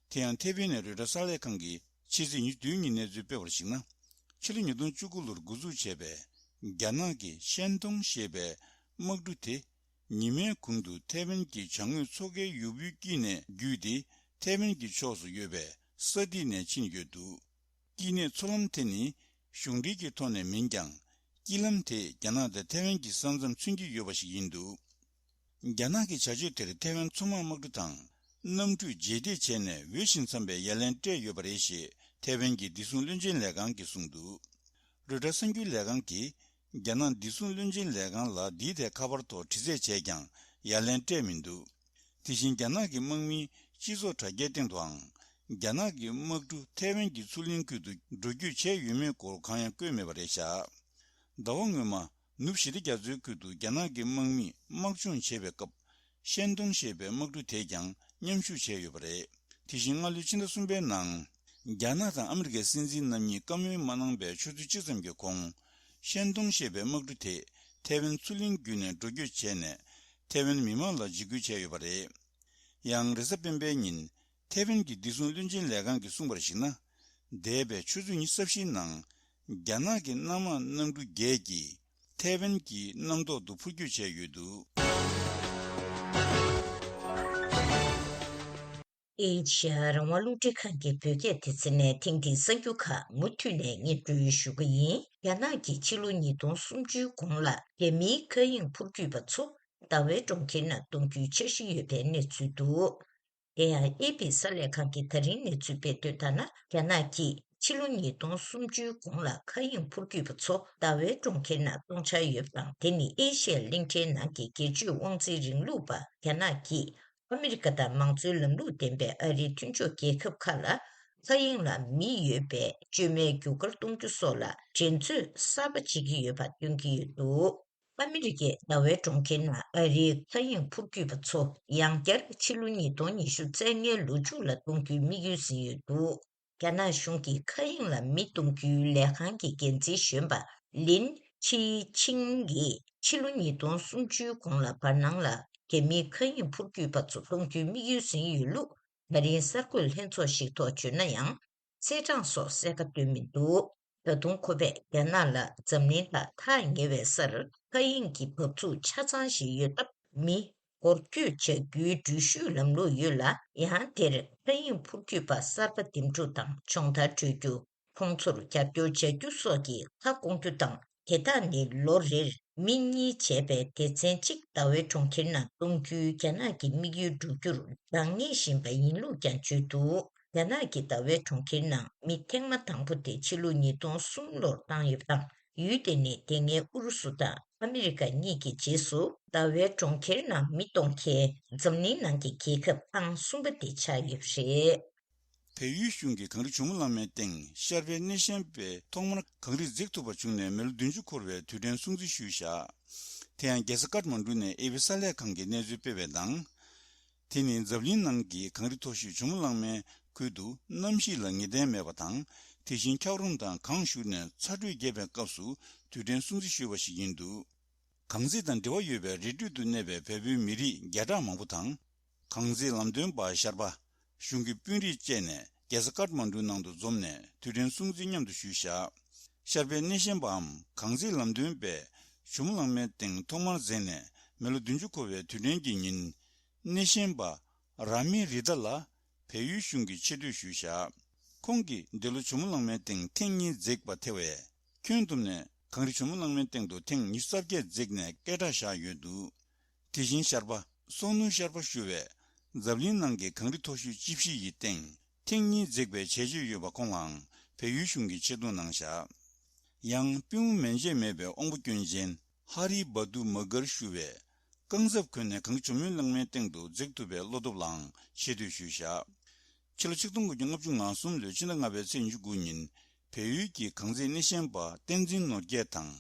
དེ་ཡང་ཐའེ་ཝན་ནས་རོའི་ཊར་གསར་ལས་ཁང་གིས་ཕྱི་ཚེས་ཉི་ཤུ་བདུན་ཉིན་གནས་ཚུལ་སྤེལ་བར་གཞིགས་ན། ཕྱི་ལོ་ཉིས་སྟོང་བཅུ་དགུ་ལོར་འགོ་འཛུགས་བྱས་པའི་རྒྱ་ནག་གི་ཤན་ཏུང་ཞེས་པའི་དམག་གྲུ་དེ། ཉི་མའི་གུང་དུ་ཐའེ་ཝན་གྱི་བྱང་ངོས་མཚོ་ཁའི་ཡུར་བུའི་དཀྱིལ་ནས་བརྒྱུད་དེ་ཐའེ་ཝན་གྱི་ཕྱོགས་སུ་ཡོད་པའི་ས་ཐིག་ནས་ཕྱིན་ཡོད་འདུག་དཀྱིལ་ནས་མཚོ་ལམ་དེ་ནི་གཞུང་འབྲེལ་གྱི་ཐོག་ནས་མིན་ཀྱང་། དཀྱིལ་ལམ་དེས་རྒྱ་ནག་དང་ཐའེ་ཝན་གྱི་ས་མཚམས་མཚོན་གྱི་ཡོད་པ་ཞིག་ཡིན་འདུག་རྒྱ་ནག་གི་བྱ་སྤྱོད་དེར་ཐའེ་ཝན་མཚོ་དམག་དམག་གྲུ་དང་། གནམ་གྲུས་རྗེས་འདེད་བྱས་ནས་འོས་ཤིང་འཚམ་པའི་ཡ་ལན་སྤྲད་ཡོད་པ་རེད་ཞེས་ཐའེ་ཝན་གྱི་བདེ་སྲུང་བློན་ཆེན་ལས་ཁང་གིས་གསུངས་འདུག་རོའི་ཊར་གསར་འགྱུར་ལས་ཁང་གིས། རྒྱ་ནག་བདེ་སྲུང་བློན་ཆེན་ལས་ཁང་ལ་འདིའི་ཐད་ཁ་པར་ཐོག་དྲི་རྩད་བྱས་ཀྱང་ཡ་ལན་སྤྲད་མི་འདུག་དེ་བཞིན་རྒྱ་ནག་གི་དམག་མིའི་སྤྱི་ཚོགས་དྲ་རྒྱའི་སྟེང་དུའང་། རྒྱ་ནག་གི་དམག་གྲུ་ཐའེ་ཝན་གྱི་མཚོ་གླིང་ཁུལ་དུ་འགྲོ་སྐྱོད་བྱས་ཡོད་མེད་སྐོར་གང་ཡང་བཀོད་མེད་པ་རེད་བཞག་ཟླ་བ་སྔོན་མ་ནུབ་ཞི་བདེ་རྒྱ་མཚོའི་ཁུལ་དུ་རྒྱ་ནག་གི་དམག་མིས་དམག་སྦྱོང་བྱེད་པའི་སྐབས། ཤན་ཏུང་ཞེས་པའི་དམག་གྲུ་དེས་ཀྱང་མཉམ་ཞུགས་བྱས་ཡོད་པ་རེད། དེ་བཞིན་སྔ་ལོའི་ཕྱི་ཟླ་གསུམ་པའི་ནང་། རྒྱ་ནག་དང་ཨ་མི་རི་ཀའི་སྲིད་འཛིན་རྣམ་གཉིས་བཀའ་མོལ་མ་གནང་པའི་ཆུ་ཚོད་གཅིག་ཙམ་གྱི་གོང་། ཤན་ཏུང་ཞེས་པའི་དམག་གྲུ་དེས་ཐའེ་ཝན་མཚོ་གླིང་བརྒྱུད་ནས་འགྲོ་སྐྱོད་བྱས་ནས། ཐའེ་ཝན་མི་མང་ལ་འཇིགས་སྐུལ་བྱས་ཡོད་པ་རེད། ཡང་རེས་གཟའ་སྤེན་པའི་ཉིན། ཐའེ་ཝན་གྱི་བདེ་སྲུང་བློན་ཆེན་ལས་ཁང་གིས་གསུངས་པར་གཞིགས་ན། འདས་པའི་ཆུ་ཚོད་ཉི་ཤུ་རྩ་བཞིའི་ནང་རྒྱ་ནག་གི་གནམ་དམག་གནམ་གྲུ་བརྒྱད་ཀྱིས་ཐའེ་ཝན་གྱི་གནམ་ཐོག་ཏུ་འཕུར་སྐྱོད་བྱས་ཡོད་འདུག་ཨེ་ཤ་ཡ་རང་དབང་རླུང་འཕྲིན་ཁང་གི་བོད་སྐད་སྡེ་ཚན་ནས་ཐེངས་འདིའི་གསར་འགྱུར་ཁག་མུ་མཐུད་ནས་སྙན་སྒྲོན་ཞུ་གི་ཡིན། རྒྱ་ནག་གིས་ཕྱི་ལོ་ཉིས་སྟོང་སུམ་ཅུའི་གོང་ལ་རྒྱ་མིའི་མཁའ་དབྱིངས་འཕུར་སྐྱོད་པ་ཚོ་ཟླ་བའི་གྲོང་ཁྱེར་ནང་གཏོང་རྒྱུའི་འཆར་གཞི་ཡོད་པའི་གནས་ཚུལ་འདུག་དེ་ཡང་ཨེ་པི་གསར་ལས་ཁང་གིས་ད་རིང་གནས་ཚུལ་སྤེལ་དོན་ལྟར་ན། རྒྱ་ནག་གིས་ཕྱི་ལོ་ཉིས་སྟོང་སུམ་ཅུའི་གོང་ལ་མཁའ་དབྱིངས་འཕུར་སྐྱོད་པ་ཚོ་ཟླ་བའི་གྲོང་ཁྱེར་ནང་གཏོང་འཆར་ཡོད་པ་དང་། དེ་ནི་ཨེ་ཤི་ཡ་གླིང་ཕྲན་ནང་གི་སྒེར་གཅོད་དབང་འཛིན་རིང་ལུགས་པ་རྒྱ་ནག་གིས་ཨ་མི་རི་ཀ་དང་མང་གཙོའི་ལམ་ལུགས་ལྡན་པའི་ཨ་རིའི་མཐུན་ཕྱོགས་རྒྱལ་ཁབ་ཁག་ལ་མཁའ་དབྱིངས་ལ་མི་ཡོད་པའི་བཅོས་མའི་རྒྱུ་སྐར་གཏོང་རྒྱུ་སོགས་ལ་འགྲན་རྩོད་གསར་པ་བྱེད་ཀྱི་ཡོད་པ་སྟོན་གྱི་ཡོད་འདུག་ཨ་མི་རི་ཀས་ཟླ་བའི་གྲོང་ཁྱེར་ནང་ཨ་རིའི་མཁའ་དབྱིངས་འཕུར་སྐྱོད་པ་ཚོ་ཡང་བསྐྱར་ཕྱི་ལོ་ཉིས་སྟོང་ཉི་ཤུ་རྩ་ལྔའི་ལོ་མཇུག་ལ་གཏོང་རྒྱུའི་དམིགས་ཡུལ་ཟིན་ཡོད་འདུག་རྒྱ་ནག་གཞུང་གིས་མཁའ་དབྱིངས་ལ་མི་གཏོང་རྒྱུའི་ལས་ཁང་གི་འགན་འཛིན་གཞོན་པ་ལིན་ཆི་ཆིང་གིས་ཕྱི་ལོ་ཉིས་སྟོང་སུམ་ཅུའི་གོང་ལ་བར་སྣང་ལ་རྒྱ་མིའི་མཁའ་དབྱིངས་འཕུར་སྐྱོད་པ་ཚོ་གཏོང་རྒྱུའི་དམིགས་ཡུལ་ཟིན་ཡོད་ལུགས་ད་རིང་གསར་འགོད་ལྷན་ཚོགས་ཤིག་ཐོག་བརྗོད་ན་ཡང་། ཚེས་གྲངས་སོགས་གསལ་ཁ་བཏོན་མི་འདུག་ད་དུང་ཁོ་པས་རྒྱ་ནག་ལ་འཛམ་གླིང་དང་ཐག་ཉེ་བའི་སར་མཁའ་དབྱིངས་ཀྱི་བབས་ཚུགས་ཆ་ཚང་ཞིག་ཡོད་སྟབས། མི་སྐོར་སྐྱོད་བྱ་རྒྱུའི་འགྲུལ་བཞུད་ལམ་ལུགས་ཡོད་ལ། ཡང་དེར་མཁའ་དབྱིངས་འཕུར་སྐྱོད་པ་གསར་པ་འདེམས་སྒྲུག་དང་སྦྱོང་བརྡར་སྤྲོད་རྒྱུ། ཁོང་ཚོར་རྒྱབ་སྐྱོར་བྱ་རྒྱུ་སོགས་ཀྱི་ཁ་སྐོང་རྒྱུ་དང་། དེ་དག་ནི་ལོ་རེར་མི་གཉིས་བྱས་པའི་སྡེ་ཚན་གཅིག་ཟླ་བའི་གྲོང་ཁྱེར་ནང་གཏོང་རྒྱུའི་རྒྱ་ནག་གི་དམིགས་ཡུལ་བསྒྲུབ་རྒྱུར་འདང་ངེས་བཞིན་པ་ཡིན་ལུགས་ཀྱང་བརྗོད་འདུག་རྒྱ་ནག་གིས་ཟླ་བའི་གྲོང་ཁྱེར་ནང་མི་ཐེངས་མ་དང་པོ་དེ་ཕྱི་ལོ་ཉིས་སྟོང་གསུམ་ལོར་བཏང་ཡོད་པ་དང་། ཡུལ་དེ་ནི་དེ་སྔའི་ཨུ་རུ་སུ་དང་ཨ་མི་རི་ཀ་གཉིས་ཀྱི་རྗེས་སུ་ཟླ་བའི་གྲོང་ཁྱེར་ནང་མི་གཏོང་མཁན་འཛམ་གླིང་ནང་གི་རྒྱལ་ཁབ་ཨང་གསུམ་པ་དེ་ཆགས་ཡོད་པ་རེད། བལ་ཡུལ་གཞུང་གིས་གངས་རི་ཇོ་མོ་གླང་མའི་སྟེང་ཤར་པའི་སྣེ་ཤན་པས་ཐོག་མར་གངས་རི་འཛེགས་ཐུབ་པ་བྱུང་ནས་མི་ལོ་བདུན་ཅུ་འཁོར་བའི་དུས་དྲན་སྲུང་བརྩི་ཞུས་བཞག་དེ་ཡང་རྒྱལ་ས་ཀཏ་མན་གྲུ་ནས་ཨེ་བྷི་གསར་ལས་ཁང་གིས་གནས་ཚུལ་སྤེལ་བའི་ནང་། དེ་ནི་འཛམ་གླིང་ནང་གི་གངས་རི་མཐོ་ཤོས་ཇོ་མོ་གླང་མའི་ཁུལ་དུ་གནམ་གཤིས་ལ་ངེས་གཏན་མེད་པ་དང་། དེ་བཞིན་འཁྱགས་རོམ་དང་གངས་བཞུར་ནས་ཚ་དྲོད་རྒྱས་པའི་སྐབས་སུ་དུས་དྲན་སྲུང་བརྩི་ཞུས་པ་ཞིག་ཡིན་འདུག་གངས་རྫས་དང་འབྲེལ་བ་ཡོད་པའི་རི་ཁྲོད་དུ་གནས་པའི་བལ་པོའི་མི་རིགས་བརྒྱ་ཕྲག་མང་པོ་དང་། གངས་རྫས་ལམ་སྟོན་པ་ཤར་པ། གཞུང་གི་དཔོན་རིགས་བཅས་ནས་རྒྱལ་ས་ཀཏ་མན་གྲུའི་ནང་དུ་འཛོམས་ནས་དུས་དྲན་སྲུང་བརྩི་མཉམ་དུ་ཞུས་བཞག་ཤར་པའི་སྣེ་ཤན་པའམ་གངས་རྫས་ལམ་སྟོན་པས་ཇོ་མོ་གླང་མའི་སྟེང་ཐོག་མར་འཛེགས་ནས་མི་ལོ་བདུན་ཅུ་འཁོར་བའི་དུས་དྲན་གྱི་ཉིན། སྣེ་ཤན་པ་ར་མི་རི་ཏཱ་ལ་བལ་ཡུལ་གཞུང་གིས་ཆེ་བསྟོད་ཞུས་བཞག་ཁོང་གིས་འདི་ལོ་ཇོ་མོ་གླང་མའི་སྟེང་ཐེངས་གཉིས་འཛེགས་པ་ཐེ་བས། ཁྱོན་བསྡོམས་ནས་གངས་རི་ཇོ་མོ་གླང་མའི་སྟེང་དུ་ཐེངས་ཉི་ཤུ་རྩ་བརྒྱད་འཛེགས་ནས་སྐད་གྲགས་བཞག་ཡོད་འདུག་དེ་བཞིན་ཤར་པ་སོང་ནུ་ཤར་པ་ཞུ་བས་འཛམ་གླིང་ནང་གི་གངས་རི་མཐོ་ཤོས་བཅུ་བཞི་ཡི་སྟེང་ཐེངས་གཉིས་འཛེགས་པའི་བྱས་རྗེས་ཡོད་པ་ཁོང་ལའང་བལ་ཡུལ་གཞུང་གིས་ཆེ་མཐོང་གནང་བཞག་ཡང་པུས་མོ་མན་ཆད་མེད་པའི་དབང་པོ་སྐྱོན་ཅན་ཧ་རི་བ་ཏུ་མ་གར་ཞུ་བས་རྐང་རྩེབ་གོན་ནས་གངས་ཇོ་མོའི་གླང་མའི་སྟེང་དུ་འཛེགས་ཐུབ་པའི་བློ་སྟོབས་ལའང་ཆེ་བསྟོད་ཞུས་བཞག་ཕྱི་ལོ་ཆིག་སྟོང་དགུ་བརྒྱ་ལྔ་བཅུ་ང་གསུམ་ལོའི་ཕྱི་ཟླ་ལྔ་པའི་ཚེས་ཉི་ཤུ་དགུ་ཉིན་བལ་ཡུལ་གྱི་གངས་རྫས་སྣེ་ཤན་པ་བསྟན་འཛིན་ནོར་རྒྱས་དང་།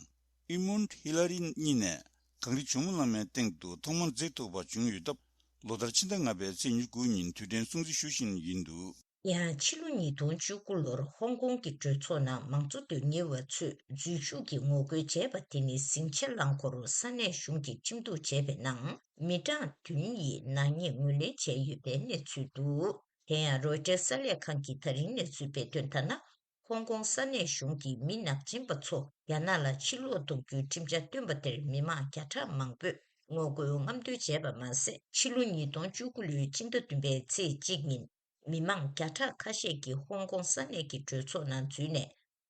ཨེ་མོན་ཧི་ལ་རི་གཉིས་ནས་གངས་རི་ཇོ་མོ་གླང་མའི་སྟེང་དུ་ཐོག་མར་འཛེགས་ཐུབ་པ་བྱུང་ཡོད་སྟབས། ལོ་ལྟར་ཕྱི་ཟླ་ལྔ་པའི་ཚེས་ཉི་ཤུ་དགུ་ཉིན་དུས་དྲན་སྲུང་བརྩི་ཞུ་བཞིན་ཡིན་འདུག་ཡང་ཕྱི་ལོ་ཉིས་སྟོང་བཅུ་དགུ་ལོར་ཧོང་ཀོང་གི་གྲོས་ཚོགས་ནང་མང་གཙོ་དོན་གཉེར་བ་ཚོས་འཛུལ་ཞུགས་ཀྱིས་ངོ་རྒོལ་བྱས་པ་དེ་ནི་ཟིང་ཆ་ལངས་སྐོར་ས་གནས་གཞུང་གིས་ཁྲིམས་གཏུག་བྱས་པའི་ནང་མི་གྲངས་བདུན་ཡི་ནག་ཉེས་ངོས་ལེན་བྱས་ཡོད་པའི་གནས་ཚུལ་འདུག་དེ་ཡང་རོའི་ཊར་གསར་ལས་ཁང་གིས་ད་རིང་གནས་ཚུལ་སྤེལ་དོན་ལྟར་ན། ཧོང་ཀོང་ས་གནས་གཞུང་གིས་མི་ནག་ཅན་པ་ཚོ་རྒྱ་ནག་ལ་ཕྱིར་ལོག་གཏོང་རྒྱུའི་ཁྲིམས་འཆར་བཏོན་པ་དེར་མི་མང་བརྒྱ་ཕྲག་མང་པོས་ངོ་རྒོལ་རྔམ་སྟོན་བྱས་པ་མ་ཟད། ཕྱི་ལོ་ཉིས་སྟོང་བཅུ་དགུ་ལོའི་ཕྱི་ཟླ་བདུན་པའི་ཚེས་གཅིག་ཉིན་མི་མང་བརྒྱ་ཕྲག་ཁ་ཤས་ཀྱིས་ཧོང་ཀོང་ས་གནས་ཀྱི་གྲོས་ཚོགས་ནང་འཛུལ་ནས་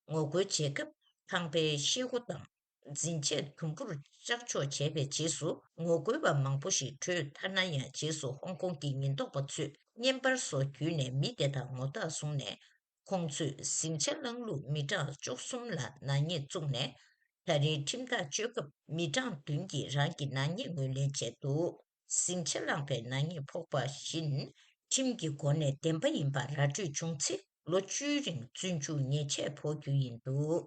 ངོ་རྒོལ་བྱེད་སྐབས། ཁང་པའི་ཤེལ་སྒོ་དང་འཛིན་ཆས་དུམ་བུར་བཅག་འཇོག་བྱས་པའི་རྗེས་སུ། ངོ་རྒོལ་བ་མང་པོ་ཞིག་བྲོས་ཐར་ན་ཡང་། རྗེས་སུ་ཧོང་ཀོང་གི་ཉེན་རྟོག་པ་ཚོས་བརྙན་པར་སོགས་བརྒྱུད་ནས་མི་དེ་དག་ངོ་རྟགས་བཟུང་ནས། ཁོང་ཚོས་ཟིང་ཆ་བསླང་ལུགས་མི་གྲངས་བཅུ་གསུམ་ལ་ནག་ཉེས་བཙུགས་ནས། ད་རེས་ཁྲིམས་ཐག་གཅོད་སྐབས་མི་གྲངས་བདུན་གྱིས་རང་གི་ནག་ཉེས་ངོས་ལེན་བྱས་འདུག་ཟིང་ཆ་བསླངས་པའི་ནག་ཉེས་ཕོག་པ་བཞིན་ཁྲིམས་ཀྱི་སྒོ་ནས་བདེན་པ་ཡིན་པ་ར་སྤྲོད་བྱུང་ཚེ། ལོ་བཅུའི་རིང་བཙོན་འཇུག་ཉེས་ཆད་ཕོག་རྒྱུ་ཡིན་འདུག་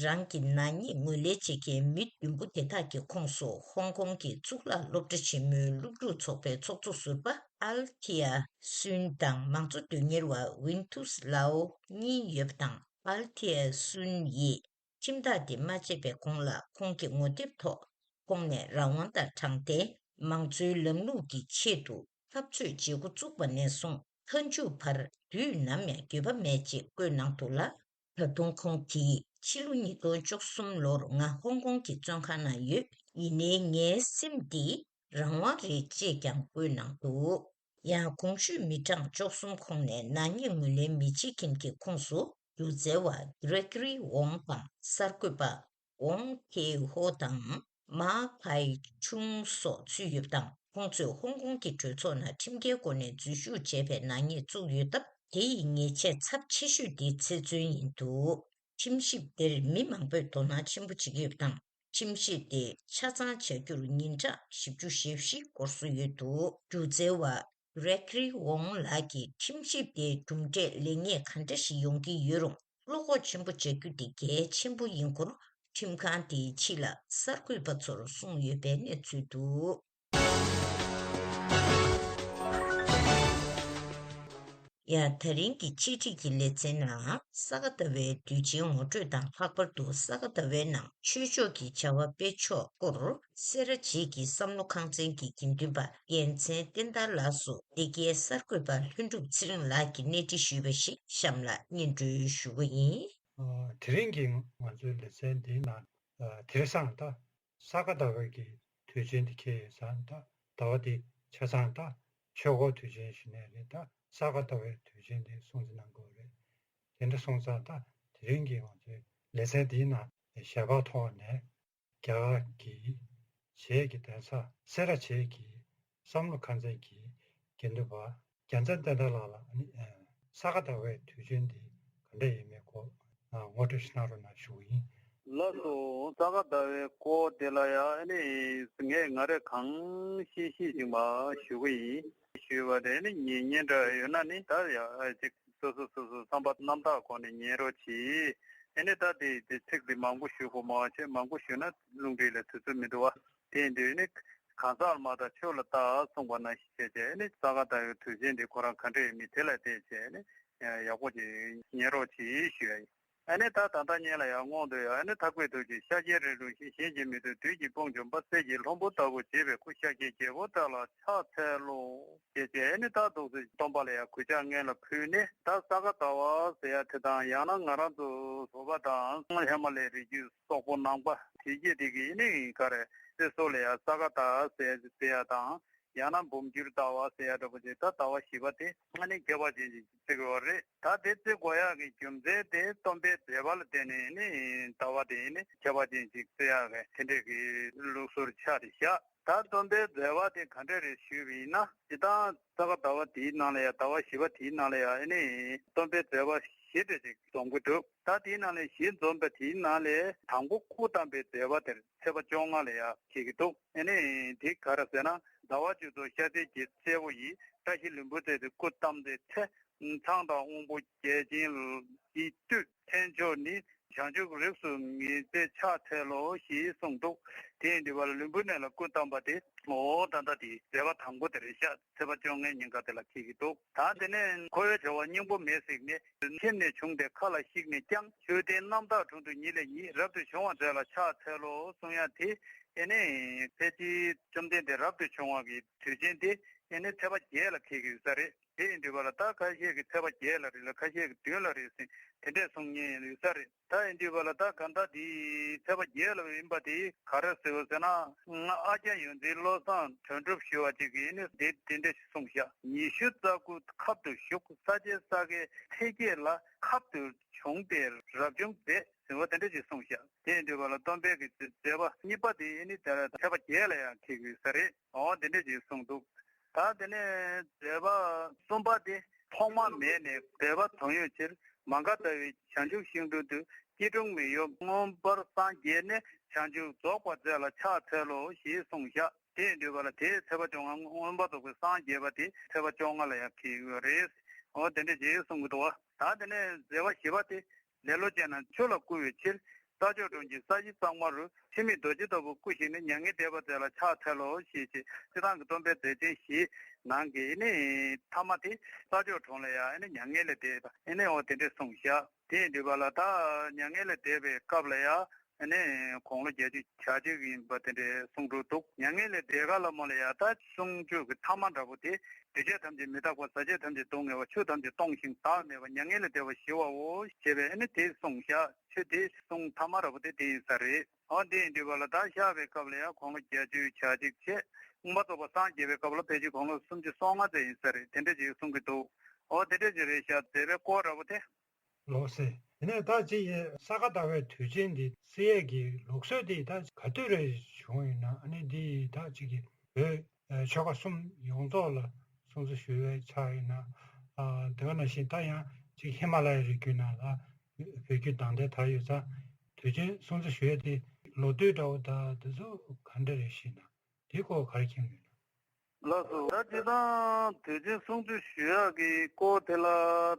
རང་གི་ནག་ཉེས་ངོས་ལེན་བྱེད་མཁན་མི་བདུན་པོ་དེ་དག་གི་ཁོངས་སུ་ཧོང་ཀོང་གི་གཙུག་ལག་སློབ་གྲྭ་ཆེན་མོའི་སློབ་ཕྲུག་ཚོགས་པའི་ཚོགས་གཙོ་ཟུར་པ་ཨལ་ཐི་ཡ་སུན་དང་མང་གཙོ་དོན་གཉེར་བ་ཝིན་ཐུས་ལའོ་གཉིས་ཡོད་པ་དང་། ཨལ་ཐི་ཡ་སུན་ཡིས་ཁྲིམས་ཐག་དེ་མ་བཅད་པའི་གོང་ལ་ཁོང་གི་ངོ་དེབ་ཐོག་ཁོང་ནས་རང་དབང་དང་དྲང་བདེན། མང་གཙོའི་ལམ་ལུགས་ཀྱི་ཆེད་དུ་འཐབ་རྩོད་བྱེད་འགོ་བཙུགས་པ་ནས་བཟུང་ མཐའ་མཇུག་བར་དུས་ནམ་ཡང་འགྱོད་པ་མེད་ཅེས་བཀོད་གནང་འདུག་ལ། ད་དུང་ཁོང་གིས་ཕྱི་ལོ་ཉིས་སྟོང་བཅུ་གསུམ་ལོར་ང་ཧོང་ཀོང་གི་བཙོན་ཁང་ན་ཡོད། ཡིན་ནའི་ངའི་སེམས་འདི་རང་དབང་རེད་ཅེས་ཀྱང་བཀོད་གནང་འདུག་ཡང་གོང་ཞུས་མི་གྲངས་བཅུ་གསུམ་ཁོངས་ནས་ནག་ཉེས་ངོས་ལེན་མི་བྱེད་མཁན་གྱི་ཁོངས་སུ་སྒྱུ་རྩལ་བ་གྷི་རེ་གྷི་རི་ཝོང་དང་གསར་འགོད་པ་ཝོང་ཁེ་ཧོ་དང་མཱ་ཁའེ་ཆུང་སོགས་ཚུད་ཡོད་པ་དང་། ཁོང་ཚོས་ཧོང་ཀོང་གི་གྲོས་ཚོགས་ནང་ཁྲིམས་འགལ་སྒོ་ནས་འཛུལ་ཞུགས་བྱས་པའི་ནག་ཉེས་བཙུགས་ཡོད་སྟབས། དེ་ཡི་ཉེས་ཆད་ཚབས་ཆེ་ཤོས་དེ་ཚེ་བཙོན་ཡིན་འདུག་ཁྲིམས་ཞིབ་དེར་མི་མང་པོས་དོ་སྣང་ཆེན་པོ་བྱེད་ཀྱི་ཡོད་པ་དང་། ཁྲིམས་ཞིབ་དེ་ཆ་ཚང་བྱ་རྒྱུར་ཉིན་གྲངས་བཞི་བཅུ་ཞེ་བཞི་འགོར་སྲོལ་ཡོད་འདུག་སྒྱུ་རྩལ་བ་རེ་ཁི་རི་ཝོང་ལགས་ཀྱིས་ཁྲིམས་ཞིབ་དེའི་གྲུབ་འབྲས་ལེགས་ཉེས་ག་འདྲ་ཞིག་ཡོང་གི་ཡོད་རུང་བློ་ཁོག་ཆེན་པོ་བྱ་རྒྱུ་དེ་གལ་ཆེན་པོ་ཡིན་སྐོར་ཁྲིམས་ཁང་དེའི་ཕྱི་ལ་གསར་འགོད་པ་ཚོར་གསུངས་ཡོད་པའི་གནས་ཚུལ་འདུག་ཡང་ད་རིང་གི་འཆད་ཁྲིད་ཀྱི་ལེ་ཚན་ནང་ས་ག་ཟླ་བའི་དུས་ཆེན་ངོ་སྤྲོད་དང་། ལྷག་པར་དུ་ས་ག་ཟླ་བའི་ནང་ཆོས་ཕྱོགས་ཀྱི་བྱ་བ་སྤེལ་ཕྱོགས་སྐོར་སེ་ར་བྱེས་ཀྱི་བསམ་བློ་ཁང་ཚན་གྱི་དགེ་འདུན་པ་རྒྱལ་མཚན་བསྟན་དར་ལགས་སུ་འདི་གའི་གསར་འགོད་པ་ལྷུན་གྲུབ་ཚེ་རིང་ལགས་ཀྱིས་གནས་འདྲི་ཞུས་པ་ཞིག་གཤམ་ལ་སྙན་སྒྲོན་ཞུ་གི་ཡིན། དེ་རིང་གི་ང་ཚོའི་ལེ་ཚན་འདིའི་ནང་དེང་སང་ད་ས་ག་ཟླ་བའི་གི་དུས་ཆེན་འདི་འཁེལ་ཡོད་ཙང་། ད་ཟླ་བ་འདི་ཆ་ཚང་ད་ཆོས་འཁོར་དུས་ཆེན་ཞུ་ནའི་རེད། ད་ས་ག་ཟླ་བའི་དུས་ཆེན་འདི་སྲུང་བརྩི་གནང་དགོས་རེད། དེ་འདྲ་སོང་ཙང་ད་དེ་རིང་གི་ང་ཚོའི་ལེ་ཚན་འདིའི་ནང་ཞལ་པར་ཐོག་ནས་རྒྱ་གར་གྱི་བྱེས་ཀྱི་གདན་ས་སེ་ར་བྱེས་ཀྱི་བསམ་བློ་ཁང་ཚན་གྱི་དགེ་འདུན་པ་རྒྱལ་མཚན་བསྟན་དར་ལགས་ལ་ཨ་ནི་ས་ག་ཟླ་བའི་དུས་ཆེན་འདི་ག་འདྲ་ཡིན་མིན་སྐོར་ངོ་སྤྲོད་ཞིག་གནང་རོགས་གནང་ཞུ་གི་ཡིན། ལགས་སོ། ས་ག་ཟླ་བའི་སྐོར་དེ་ལ་ཡང་ཨ་ནི་ངས་ང་རས་གང་ཤེས་ཤེས་ཅིག་མར་ཞུ་གི་ཡིན། ཞུས་པ་དེ་ནི་ངས་སྙན་གྲགས་ཡོད་ན་ནི་ད་ཡང་ཅིག་སོ་སོ་སོ་སོ་བསམ་པ་རྣམ་དག་སྒོ་ནས་ཉན་རོགས་གྱིས། ཨ་ནི་ད་དེ་དེ་ཚིག་དེ་མང་པོ་ཞུ་དགོས་མ་བྱས། མང་པོ་ཞུས་ན་རླུང་འཕྲིན་ལ་དུས་ཚོད་མི་འདུག་བ། དེ་ཡིན་དུས་ནི་གང་ཟག་མ་དང་ཆོས་ལ་བལྟ་གསུངས་པ་ནང་བཞིན་བྱས་བྱས་ནི་ས་ག་ཟླ་བའི་དུས་ཆེན་འདི་ཁོ་རང་ག་འདྲ་ཡིན་མིན་དེ་ལ་བལྟས་བྱས་ནི་ཡག་པོ་ཅིག་ཉན་རོགས་གྱིས་ཞུ་ཡ་ཡིན། ཨ་ནི་ད་ད་ལྟ་ཉིད་ལ་ཡང་སྔོན་དུ་ཡང་ཨ་ནི་ཐག་པའི་ཐུགས་ཀྱི་ཤཱཀྱའི་རིགས་དྲུག་བཞི། གཞན་གྱིས་མི་ཐུབ་བདུད་ཀྱི་དཔུང་འཇོམས་པ། གསེར་གྱི་ལྷུན་པོ་ལྟ་བུ་བྱེད་པའི་སྐུ། ཤཱཀྱའི་རྒྱལ་པོ་དག་ལ་ཕྱག་འཚལ་ལོ། ཞེས་བྱས་ཨ་ནི་ད་འདུག་སེ་སྟོན་པ་ལ་ཡང་གུས་ཕྱག་སྔོན་ལ་ཕུལ་ནས། ད་ས་ག་ཟླ་བ་ཟེར་ཡ་དེ་དང་། ཡང་ན་ང་རང་ཚོ་བོད་པ་དང་ཧི་མ་ལའི་རི་རྒྱུད་སོག་པོ་ནང་པ་དེ་གྱད་དེ་གི་ཨ་ནི་ག་རེ་སྲིད་སོགས་ལ་ཡང་ས་ག་ཟླ་ཟེར་ཟེར་ཡ་དང་། ཡང་ན་འབུམ་འགྱུར་ཟླ་བ་ཟེར་ཡ་འདྲ་པོ་ཅིག་ད་ཟླ་བ་བཞི་པ་དེ་ཨ་ནི་ཁྱད་པར་ཅན་ཅིག་བརྩི་གི་ཡོད་རེད། ད་དེ་བརྩི་དགོས་ཡག་གི་རྒྱུ་མཚན་དེ་སྟོན་པའི་མཛད་པ་ལ་བརྟེན་ནས་ནི་ཟླ་བ་དེ་ནི་ཁྱད་པར་ཅན་ཅིག་བརྩི་ཡག་གི་དེ་འདྲས་ཀྱི་ལུགས་སྲོལ་ཆགས་རེད་ཤག་ད་སྟོན་པའི་མཛད་པ་དེ་ག་འདྲས་རེད་ཞུས་པ་ཡིན་ན། སྤྱིར་བཏང་ས་ག་ཟླ་བ་དེའི་ནང་ལ་ཡང་ཟླ་བ་བཞི་པ་དེའི་ནང་ལ་ཡང་ཨ་ནི་སྟོན་པའི་མཛད་པ་བཞི་འདྲ་ཅིག་འཛོམས་ཀྱི་འདུག་ད་དེའི་ནང་ལས་བཞི་འཛོམས་པ་དེའི་ནང་ལས་དང་པོ་སྐུ་བལྟམས་པའི་མཛད་པ་དེར་ཚེས་པ་བཅོ་ལྔ་ལ་ཡང་འཁེལ་གྱི་འདུག་ཨ་ནི་དེ་ག་རེ་ཟེར་ན། ཟླ་བ་བཅུ་ཚོ་ཤར་ཚེས་ཀྱི་སྲས་པོ་ཡིས། བཀྲ་ཤིས་ལྷུན་པོའི་རྩེ་དུ་སྐུ་བལྟམས་ཏེ་ཚེ། ཚངས་དང་དབང་པོ་རྒྱལ་ཆེན་གྱི་བདུད། ཐེག་མཆོག་ནི་བྱང་ཆུབ་རིགས་སུ་ངེས་ཚེ་ཕྱག་འཚལ་ལོ་ཞེས་གསུངས་འདུག་དེ་ཡིན་དུས་པ་ལ་ལྷུན་པོའི་གནས་ལ་སྐུ་བལྟམས་པ་དེ་འོ་ད་ལྟ་དེ་མཛད་པ་དང་པོ་དེ་རེད་ཤག་ཚེས་པ་བཅོ་ལྔའི་ཉིན་ཀ་དེ་ལ་འཁེལ་གྱི་འདུག་ད་དེ་ནས་འཁོར་བའི་བྱ་བ་སྙིང་པོ་མེད་གཟིགས་ནས། ཁྱིམ་ནས་བྱུང་སྟེ་མཁའ་ལ་གཤེགས་ནས་ཀྱང་། མཆོད་རྟེན་རྣམ་དག་དྲུང་དུ་ཉིད་ལས་ཉིད། རབ་ཏུ་བྱུང་བ་མཛད་ལ་ཕྱག་འཚལ་ལོ་གསུང་ཡ་དེ། ཨེ་ནས་ཕལ་ཆེར་བཅོམ་ལྡན་འདས་རབ་ཏུ་བྱུང་བ་གི་དུས་ཆེན་དེ་ཨེ་ནས་ཚེས་པ་བརྒྱད་ལ་འཁེལ་གྱི་ཡོད་ས་རེད། དེ་ཡིན་དུས་པ་ལ་ད་ཁ་ཤས་ཀྱིས་ཚེས་པ་བརྒྱད་ལ་རེད་ལ། ཁ་ཤས་ཀྱིས་བདུན་ལ་རེད་ཟེར་དེ་འདྲས་གསུང་མཁན་ཡོད་ས་རེད། ད་ཡིན་དུས་པ་ལ་ད་ག་ད་དེ་ཚེས་པ་བརྒྱད་ལ་ཡིན་པ་དེ་ག་རེ་ཟེར་བ་ཟེར་ན། ང་ཨ་ཀྱ་ཡོངས་འཛིན་བློ་བཟང་དོན་གྲུབ་ཞུ་བ་ཅིག་གིས་ནི་དེ་དེ་འདྲ་ཞིག་གསུངས་ཤག་ཉི་ཤུ་རྩ་དགུ་ཁབ་ཏུ་བཞུགས། ས་ཆེན་ས་གའི་འཕེལ་རྒྱས་ལ་ཁབ་ཏུ་བྱུང་སྟེ་རབ་བྱུང་མཛད་ཟེར་བ་དེ་འདྲ་ཞིག་གསུངས་ཤག་དེ་ཡིན་དུས་པ་ལ་སྟོན་པའི་གི་མཛད་པ་གཉིས་པ་དེ་ནི་དེ་ལ་ཚེས་པ་བརྒྱད་ལ་ཡང་འཁེལ་གྱི་ཡོད་ས་རེད། འོ་དེ་འདྲ་ཞིག་གསུངས་འདུག་ད་དེ་ནས་མཛད་པ་གསུམ་པ་དེ། ཐོག་མ་མེད་ནས་མཛད་པ་དོན་ཡོད་ཕྱིར། མ་འགགས་ལྟ་བུའི་བྱང་ཆུབ་ཤིང་དྲུང་དུ། སྐྱིལ་ཀྲུང་མི་གཡོ་མངོན་པར་སངས་རྒྱས་ནས། བྱང་ཆུབ་རྫོགས་པར་མཛད་ལ་ཕྱག་འཚལ་ལོ་ཞེས་གསུངས་ཤག་དེ་ཡིན་དུས་པ་ལ་དེའི་ཚེས་པ་བཅོ་ལྔ་མངོན་པར་རྫོགས་པའི་སངས་རྒྱས་པ་དེ་ཚེས་པ་བཅོ་ལྔ་ལ་ཡང་འཁེལ་ཡོད་རེད། འོ་དེ་འདྲ་ཞིག་གསུང་གི་འདུག་བ། ད་དེ་ནས་མཛད་པ་བཞི་པ་དེ། ལེ་ལོ་ཅན་རྣམས་ཆོས་ལ་བསྐུལ་བའི་ཕྱིར། རྩྭ་མཆོག་གྲོང་གི་ས་གཞི་གཙང་མ་རུ། འཆི་མེད་རྡོ་རྗེ་ལྟ་བུ་སྐུ་བཞེངས་ནས། མྱ་ངན་འདས་པ་མཛད་ལ་ཕྱག་འཚལ་ལོ་ཞེས་བྱས། སྤྱིར་བཏང་གི་སྟོན་པའི་མཛད་ཆེན་བཞིའི་ནང་གི་ཨེ་ནི་ཐ་མ་དེ་རྩྭ་མཆོག་གྲོང་ལ་ཡང་ཨེ་ནི་མྱ་ངན་ལས་འདས་པ་ཨེ་ནི་འོ་དེ་འདྲས་གསུངས་ཤག་དེ་ཡིན་དུས་པ་ལ་ད་མྱ་ངན་ལས་འདས་པའི་སྐབས་ལ་ཡང་ ཨ་ནི་དགུང་ལོ་བརྒྱད་ཅུ་གྱ་གཅིག་ཡིན་པ་དེ་འདྲའི་གསུང་སྒྲོས་འདུག། མྱ་ངན་ལས་འདས་ག་ལ་མོ་ལ་ཡ་ད་གསུང་ཆོས་ཀྱི་ཐ་མ་འདྲ་པོ་དེ། འདུས་བྱས་ཐམས་ཅད་མི་རྟག་པ། ཟག་བཅས་ཐམས་ཅད་སྡུག་བསྔལ་བ། ཆོས་ཐམས་ཅད་སྟོང་ཞིང་བདག་མེད་པ། མྱ་ངན་ལས་འདས་པ་ཞི་བའོ་ཞེས་པའི་ཨ་ནི་དེ་གསུངས་བཞག། ཆོས་དེ་གསུང་ཐ་མ་འདྲ་པོ་དེ་དེ་ཡིན་ས་རེད། འོ་དེ་ཡིན་དུས་པ་ལ་ད་བཞག་པའི་སྐབས་ལ་ཡང་དགུང་ལོ་བརྒྱད་ཅུ་གྱ་གཅིག་བྱས། མངོན་པར་རྫོགས་པར་སངས་རྒྱས་པའི་སྐབས་ལ་ཕལ་ཆེར་དགུང་ལོ་སུམ་ཅུ་སོ་ལྔ་ཙམ་ཡིན་ས་རེད། དེ་འདྲ་ཅིག་གསུང་གི་འདུག། འོ་དེ་འདྲ་ཅིག་རེད་ཤག། མཛད་པའི་སྐོར་འདྲ་པོ་དེ། ལགས་སེ། དེ་ནས་ད་ཅི་ཡི་ས་ག་ཟླ་བའི་དུས་ཆེན་འདི་བརྩི་ཡས་ཀྱི་ལུགས་སྲོལ་འདི་ད་ག་དུས་རེ་བྱུང་ཡོད་ན། ཨ་ནི་འདི་ད་ཅིག་གི་བོད་ཆོལ་ཁ་གསུམ་ཡོངས་རྫོགས་ལ་སྲུང་བརྩི་ཞུ་བའི་ཆ་ཡིན་ན། ཨ་དེ་ག་ནང་བཞིན་ད་ཡང་ཅིག་ཧི་མ་ལ་ཡའི་རི་རྒྱུད་ནང་ལ་བོད་བརྒྱུད་དང་ལྡན་དར་ཡོད་ཙང་། དུས་ཆེན་སྲུང་བརྩི་ཞུ་ཡས་དེ་ལོ་དུས་འདྲ་པོ་ད་དེ་ཚོ་ག་འདྲ་རེད་ཤེས་ན། དེའི་སྐོར་ག་རེ་མཁྱེན་ཡོད་ན། ལགས་སོ། ད་སྤྱིར་བཏང་དུས་ཆེན་སྲུང་བརྩི་ཞུ་ཡག་གི་སྐོར་དེ་ལ་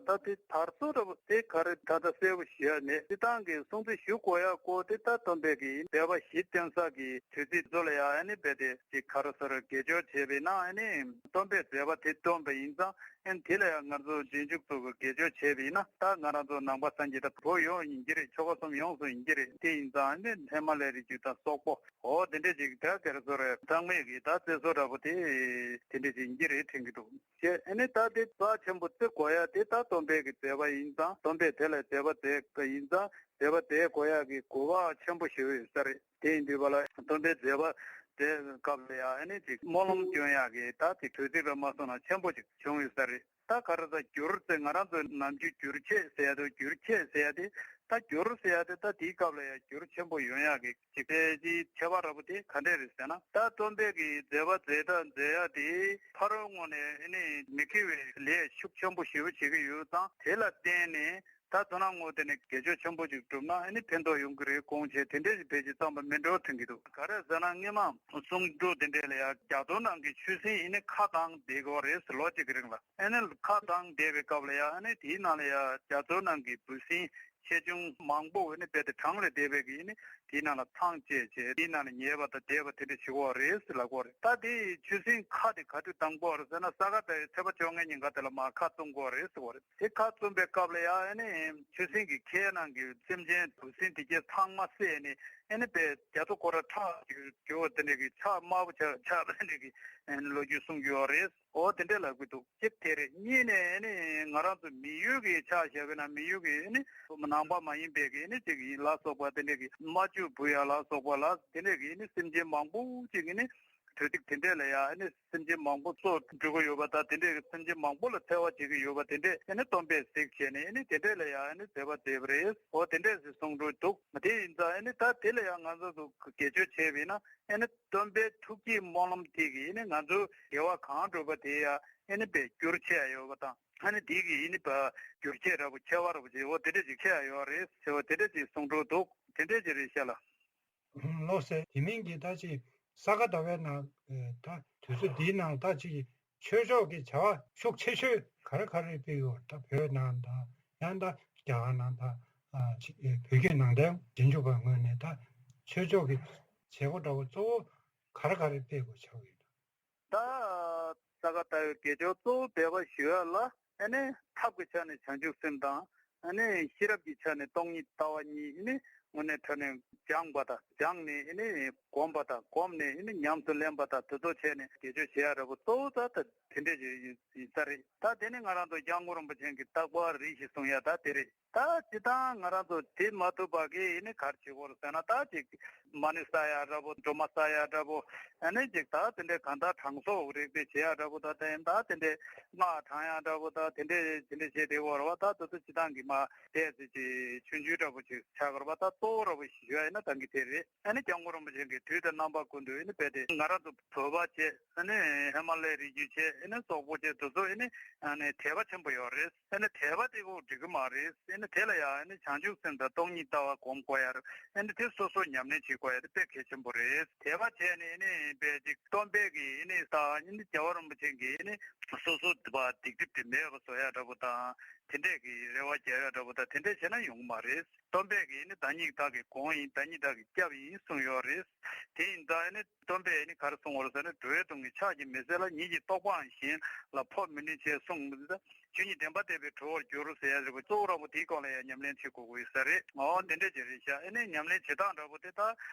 ད་དེ་དར་སྲོལ་འདྲ་པོ་དེ་ག་རེ་ད་ལྟ་གསལ་པོ་ཞུ་ཡག་མེད། སྤྱིར་བཏང་གི་སྲུང་བརྩི་ཞུ་དགོས་ཡག་སྐོར་དེ་ད་སྟོན་པའི་གི་མཛད་པ་བཞི་བསྟན་ས་གི་དུས་ཚིགས་ཚོ་ལ་ཡ་ཨ་ནི་རྦད་དེ་ཅིག་ག་རེ་ཟེར་དགེ་སྦྱོར་བྱས་པས་ན། ཨ་ནི་སྟོན་པའི་མཛད་པ་དེ་སྟོན་པ་ཡིན་ཙང་། ཨ་ནི་དེ་ལ་ཡ་ང་ཚོ་རྗེས་འཇུག་ཚོ་གི་དགེ་སྦྱོར་བྱས་པ་ཡིན་ན། ད་ང་རང་ཚོ་ནང་པ་སངས་རྒྱས་དང་བོད་ཡོངས་ཡིན་གྱི་རེད། ཆོལ་ཁ་གསུམ་ཡོངས་སུ་ཡིན་གྱི་རེད། དེ་ཡིན་ཙང་ཨ་ནི་ཧི་མ་ལ་ཡའི་རི་རྒྱུད་དང་སོག་པོ། འོ་དེ་འདྲས་ཅིག་ད་ག་རེ་ཟེར་རེད། ཚང་མས་ཀྱི་ད་བརྩི་སྲོལ་འདྲ་པོ་དེ་དེ་འདྲས་ཅིག་ཡིན་གྱི་རེད་དྲན་གྱི་འདུག་ཅེས། ཨ་ནི་ད་དེ་རྩ་ཆེན་པོ་བརྩི་དགོས་ཡ་དེ་ད་སྟོན་པའི་གི་མཛད་པ་ཡིན་ཙང་། སྟོན་པས་དེ་ལ་མཛད་པ་མཛད་པ་ཡིན་ཙང་། མཛད་པ་མཛད་དགོས་ཡ་གི་དགོས་པ་ཆེན་པོ་ཞིག་ཡོད་ས་རེད། དེ་ཡིན་དུས་པ་ལ་སྟོན་པའི་མཛད་པ་མཛད་སྐབས་ལ་ཡ་ཨ་ནི་ཅིག་སྨོན་ལམ་སྐྱོན་ཡ་གི་ད་དེ་དུས་ཚིགས་ར་མ་སོང་ན་ཆེན་པོ་ཅིག་བྱུང་ཡོད་ས་རེད། ད་ག་རེ་ཟེར་འགྱུར་ཟེར། ང་རང་ཚོ་ནམ་རྒྱུན་འགྱུར་ཆེ་ཟེར་ཡ་དང་འགྱུར་ཆེ་ཟེར་ཡ་དེ། ད་འགྱུར་ཟེར་ཡ་དེ་ད་དེའི་སྐབས་ལ་ཡ་འགྱུར་ཆེན་པོ་ཡོང་ཡ་གི་ཅིག་དེ་དེའི་ཆེ་བ་འདྲ་པོ་དེ་ག་འདྲས་རེད་ཟེར་ན། ད་སྟོན་པའི་གི་མཛད་པ་མཛད་ད་མཛད་ཡ་དེ་ཕ་རོལ་ངོས་ནས་ཨ་ནི་མི་དགེ་བའི་ལས་ཤུགས་ཆེན་པོ་ཞེ་པོ་བྱེད་ཀྱི་ཡོད་ཙང་། དེ་ལ་བརྟེན་ནས་ད་དོ་སྣང་ངོས་དེ་ནས་དགེ་སྦྱོར་ཆེན་པོ་ཅིག་བསྒྲུབས་ན་ཨ་ནི་ཕན་ཐོགས་ཡོང་གི་རེད་དགོངས་བྱས། དེ་འདྲས་ཅིག་བེད་སྤྱོད་བཏང་པ་མིན་འགྲོ་དྲན་གྱི་འདུག། ག་རེ་ཟེར་ན་སྔོན་མ་གསུང་སྒྲོས་དེ་འདྲས་ལ་ཡ་རྒྱ་མཚོ་ནང་གི་ཆུ་སྲིན་ཨ་ནི་ཁ་གདངས་བསྡད་དགོས་རེད་ཟེར། ལོ་གཅིག་གི་རིང་ལ། ཨ་ནི་ཁ་གདངས་བསྡད་པའི་སྐབས་ལ་ཡ་ཨ་ནི་དེའི་ནང་ལ་ཡ་རྒྱ་མཚོ་ནང་གི་འབུ་སྲིན་ཆེ་ཆུང་མང་པོ་ཨ་ནི་རྦད་དེ་གྲངས་ལས་འདས་པའི་གི་ཨ་ནི་དེའི་ནང་ལ་ཚང་བཅས་བྱས། དེའི་ནང་ལ་ཉལ་བ་དང་བསྡད་པ་དེ་འདྲ་བྱེད་ཀྱི་ཡོད་རེད་ཟེར་ལབ་ཀྱི་ཡོད་རེད། ད་དེའི་ཆུ་སྲིན་ཁ་དེ་ག་དུས་གདངས་ཀྱི་ཡོད་རེད་ཟེར་ན། ས་ག་ཟླ་བའི་ཚེས་པ་བཅོ་ལྔའི་ཉིན་ཀ་དེ་ལ་མར་ཁ་བཙུམ་གྱི་ཡོད་རེད་ཟེར་གྱི་ཡོད་རེད། དེ་ཁ་བཙུམ་པའི་སྐབས་ལ་ཡ་ཨ་ནི་ཆུ་སྲིན་གྱི་ཁའི་ནང་གི་སེམས་ཅན་འབུ་སྲིན་དེ་གྱད་ཚང་མ་བསད་ནས་ཨ་ནི་རྦད་རྒྱ་མཚོ་ཁོ་རང་ཁྲག་གི་རྒྱུ་བ་དེ་འདྲ་གི་ཆགས། དམར་པོ་ཆགས་ཆགས་པ་དེ་འདྲ་གི་ཨ་ནི་ལོ་རྒྱུས་གསུང་གི་ཡོད་རེད། འོ་དེ་འདྲས་ལབ་ཀྱི་འདུག། གཅིག་དེ་རེད། གཉིས་ནས་ཨ་ནི་ང་རང་ཚོ་མི་ཡུལ་གྱི་ཆ་བཞག་པ་ཡིན་ན། མི་ཡུལ་གྱི་ཨ་ནི་ནང་པ་མ་ཡིན་པའི་གི་ཨ་ནི་ཅིག་ཡིན་ལ་སོགས་པ་དེ་འདྲས་གི་རྨ་ཆུ་འབུ་ཡ་ལ་སོགས་པ་ལ་དེ་འདྲས་གི་ཨ་ནི་སེམས་ཅན་མང་པོ་ཅིག་ཨ་ནི་དུས་ཚིགས་དེ་འདྲས་ལ་ཡ་ཨ་ནི་སེམས་ཅན་མང་པོ་སྲོག་འགྲོ་གི་ཡོད་པ་དང་། དེ་འདྲས་སེམས་ཅན་མང་པོ་ལ་འཚེ་བ་བྱེད་ཀྱི་ཡོད་པ་དེ་འདྲས་ཨ་ནི་སྟོན་པས་གཟིགས་བྱས་ནས་ཨ་ནི་དེ་འདྲས་ལ་ཡ་ཨ་ནི་མཛད་པ་མཛད་པ་རེད། འོ་དེ་འདྲས་སེ་གསུང་གྲོས་འདུག། དེ་ཡིན་ཙང་ཨ་ནི་ད་དེ་ལ་ཡ་ང་ཚོ་ཚོ་དགེ་སྦྱོར་བྱས་པ་ཡིན་ན་ཨ་ནི་སྟོན་པའི་ཐུགས་བསྐྱེད་སྨོན་ལམ་དེ་གིས་ཨ་ནི་ང་ཚོ་དགེ་བ་གང་བསྒྲུབས་པ་དེ་ཡ་ཨ་ནི་རྦད་འགྱུར་ཆེ་ཡ་ཡོད་པ་དང་། ཨ་ནི་དེ་གིས་ཨ་ནི་རྦད་འགྱུར་ཆེ་འདྲ་པོ་ཆེ་བ་འདྲ་པོ་ཅིག་འོ་དེ་འདྲས་ཅིག་ཆེ་ཡ་ཡོད་རེད་ཟེར་བ་དེ་འདྲས་ཅིག་གསུང་གྲོས་འདུག། དེ་འདྲས་ཅིག་རེད་ཤག་ལགས། ལགས་སེ། དེ་མིན་གྱི་ད་ཅིག་ས་ག་ཟླ་བའི་ནང་ད་དུས་ཚོད་འདིའི་ནང་ད་ཅིག་ཆོས་ཕྱོགས་ཀྱི་བྱ་བ་ཤུགས་ཆེ་ཤོས་ག་རེ་ག་རེ་སྤེལ་ཡོད། ད་བོད་ནང་དང་ཡང་ད་རྒྱ་གར་ནང་དང་ཨ་ཅིག་བོད་བརྒྱུད་ནང་བསྟན་རྗེས་འཇུག་པའི་ངོས་ནས་ད་ཆོས་ཕྱོགས་ཀྱི་བྱེད་སྒོ་འདྲ་པོ་གཙོ་བོ་ག་རེ་ག་རེ་སྤེལ་དགོས་ཆགས་ཡོད། ད་ས་ག་ཟླ་བའི་དགེ་སྦྱོར་གཙོ་བོ་སྦས་པ་ཞུ་ཡ་ལ་ཨ་ནི་ཐབས་ཀྱི་ཆ་ནས་བྱང་ཆུབ་སེམས་དང་། ཨ་ནི་ཤེས་རབ་ཀྱི་ཆ་ནས་སྟོང་ཉིད་ལྟ་བ་གཉིས་ཨ་ནི་དངོས་གནས་དྲང་གནས་སྦྱངས་པ་དང་། སྦྱངས་ནས་ཨ་ནི་སྒོམ་པ་དང་། སྒོམ་ནས་ཨ་ནི་ཉམས་སུ་ལེན་པ་དང་། དེ་ཚོ་བྱས་ནས་དགེ་སྦྱོར་བྱེད་ཡ་འདྲ་པོ་གཙོ་བོ་ད་ད་དེ་འདྲས་ཅིག་ཡིན་ས་རེད། ད་དེ་ནི་ང་རང་ཚོ་སྐྱབས་མགོན་རིན་པོ་ཆེ་གི་རྟག་པར་རེ་ཞིག་གསུང་ཡ་ད་དེ་རེད། ད་སྤྱིར་བཏང་ང་རང་ཚོ་དེ་མ་ཐུབ་པ་གི་ཨ་ནི་ག་རེ་བྱེད་དགོས་རེད་ཟེར་ན། ད་ཅིག་མ་ཎི་བསགས་ཡ་འདྲ་པོ། སྒྲོལ་མ་བསགས་ཡ་འདྲ་པོ། ཨ་ནི་ཅིག་ད་དེ་འདྲའི་གང་ལྟར་གྲངས་གསོག་རིག་པའི་བྱེད་ཡ་འདྲ་པོ། ད་དེ་ད་དེ་འདྲའི་སྔགས་བགྲང་ཡ་འདྲ་པོ། ད་དེ་འདྲའི་དེ་འདྲའི་བྱེད་བདེ་བོ་རེད་བ། ད་དེ་ཚོ་སྤྱིར་བཏང་གི་མ་བལྟས་ཚེ་ཅིག་ཆུང་ཆུང་འདྲ་པོ་ཅིག་ཆགས་ཀྱི་རེད་བ། ད་གཙོ་བོ་འདྲ་པོ་ཞིག་ཞུ་ཡ་ཡིན་ན་ད་གིན་དེ་རེད། ཨ་ནི་སྐྱབས་མགོན་རིན་པོ་ཆེ་གིས་དུས་དང་རྣམ་པ་ཀུན་ཏུ་ཨ་ནི་རྦད་དེ་ང་རང་ཚོ་བོད་པ་བྱས། ཨ་ནི་ཧི་མ་ལའི་རི་རྒྱུད་བྱས། ཨ་ནི་སོག་པོ་བྱས། དེ་ཚོ་ཨ་ནི་ཨ་ནི་དད་པ་ཆེན་པོ་ཡོད་རེད། ཨ་ནི་དད་པ་དེ་ཁོ་འགྲིག་གི་མ་རེད། ཨ་ནི་དེ་ལ་ཡང་ཨ་ནི་བྱང་ཆུབ་སེམས་དང་སྟོང་ཉིད་ལྟ་བ་སྒོམ་དགོས་ཡ་རེད། ཨ་ནི་དེ་སོ་སོ་ཉམས་ལེན་བྱེད་དགོས་ཡ་དེ་དཔེ་གལ་ཆེན་པོ་རེད། དད་པ་བྱས་ནས་ཨ་ནི་རྦད་ཅིག་སྟོན་པས་ཀྱི་ཨ་ནི་ད་ཨ་ནི་རྒྱལ་བ་རིན་པོ་ཆེ་གིས་ཨ་ནི་སོ་སོ་དེ་བ་སྡིག་སྒྲིབ་དེ་མེད་པ་བཟོ་ཡ་འདྲ་པོ་དང་། དེ་འདྲས་ཀྱི་རེ་བ་རྒྱག་ཡ་འདྲ་པོ་དང་དེ་འདྲས་བྱས་ན་ཡོང་གི་མ་རེད། སྟོན་པས་ཀྱིས་ནི་བདག་ཉིད་བདག་གི་གོང་ཡིན། བདག་ཉིད་བདག་གི་སྐྱབས་ཡིན་གསུངས་ཡོད་རེད། དེ་ཡིན་ཙང་ནི་སྟོན་པས་ནི་ག་རེ་གསུངས་པ་རེད་ཟེར་ན། འགྲོ་བའི་དོན་གྱི་ཕྱག་གིས་མི་ཟིན་ལ། ཉིད་ཀྱི་རྟོགས་པའང་གཞན་ལ་འཕོ་མི་ནུས་ཞེས་གསུངས་མི་འདུག་ད་ཆོས་ཉིད་བདེན་པ་བསྟན་པས་གྲོལ་བར་འགྱུར་ཟེར་ཡ་རེད་པ། གཙོ་བོ་རང་པོ་དེའི་སྐོར་ལ་ཡང་ཉམས་ལེན་བྱེད་དགོས་ཀྱི་ཡོད་ས་རེད། འོ་དེ་འདྲས་ཅིག་རེད་ཤག་ཨ་ནི་ཉམས་ལེན་བྱེད་སྟངས་འདྲ་པོ་དེ་ད་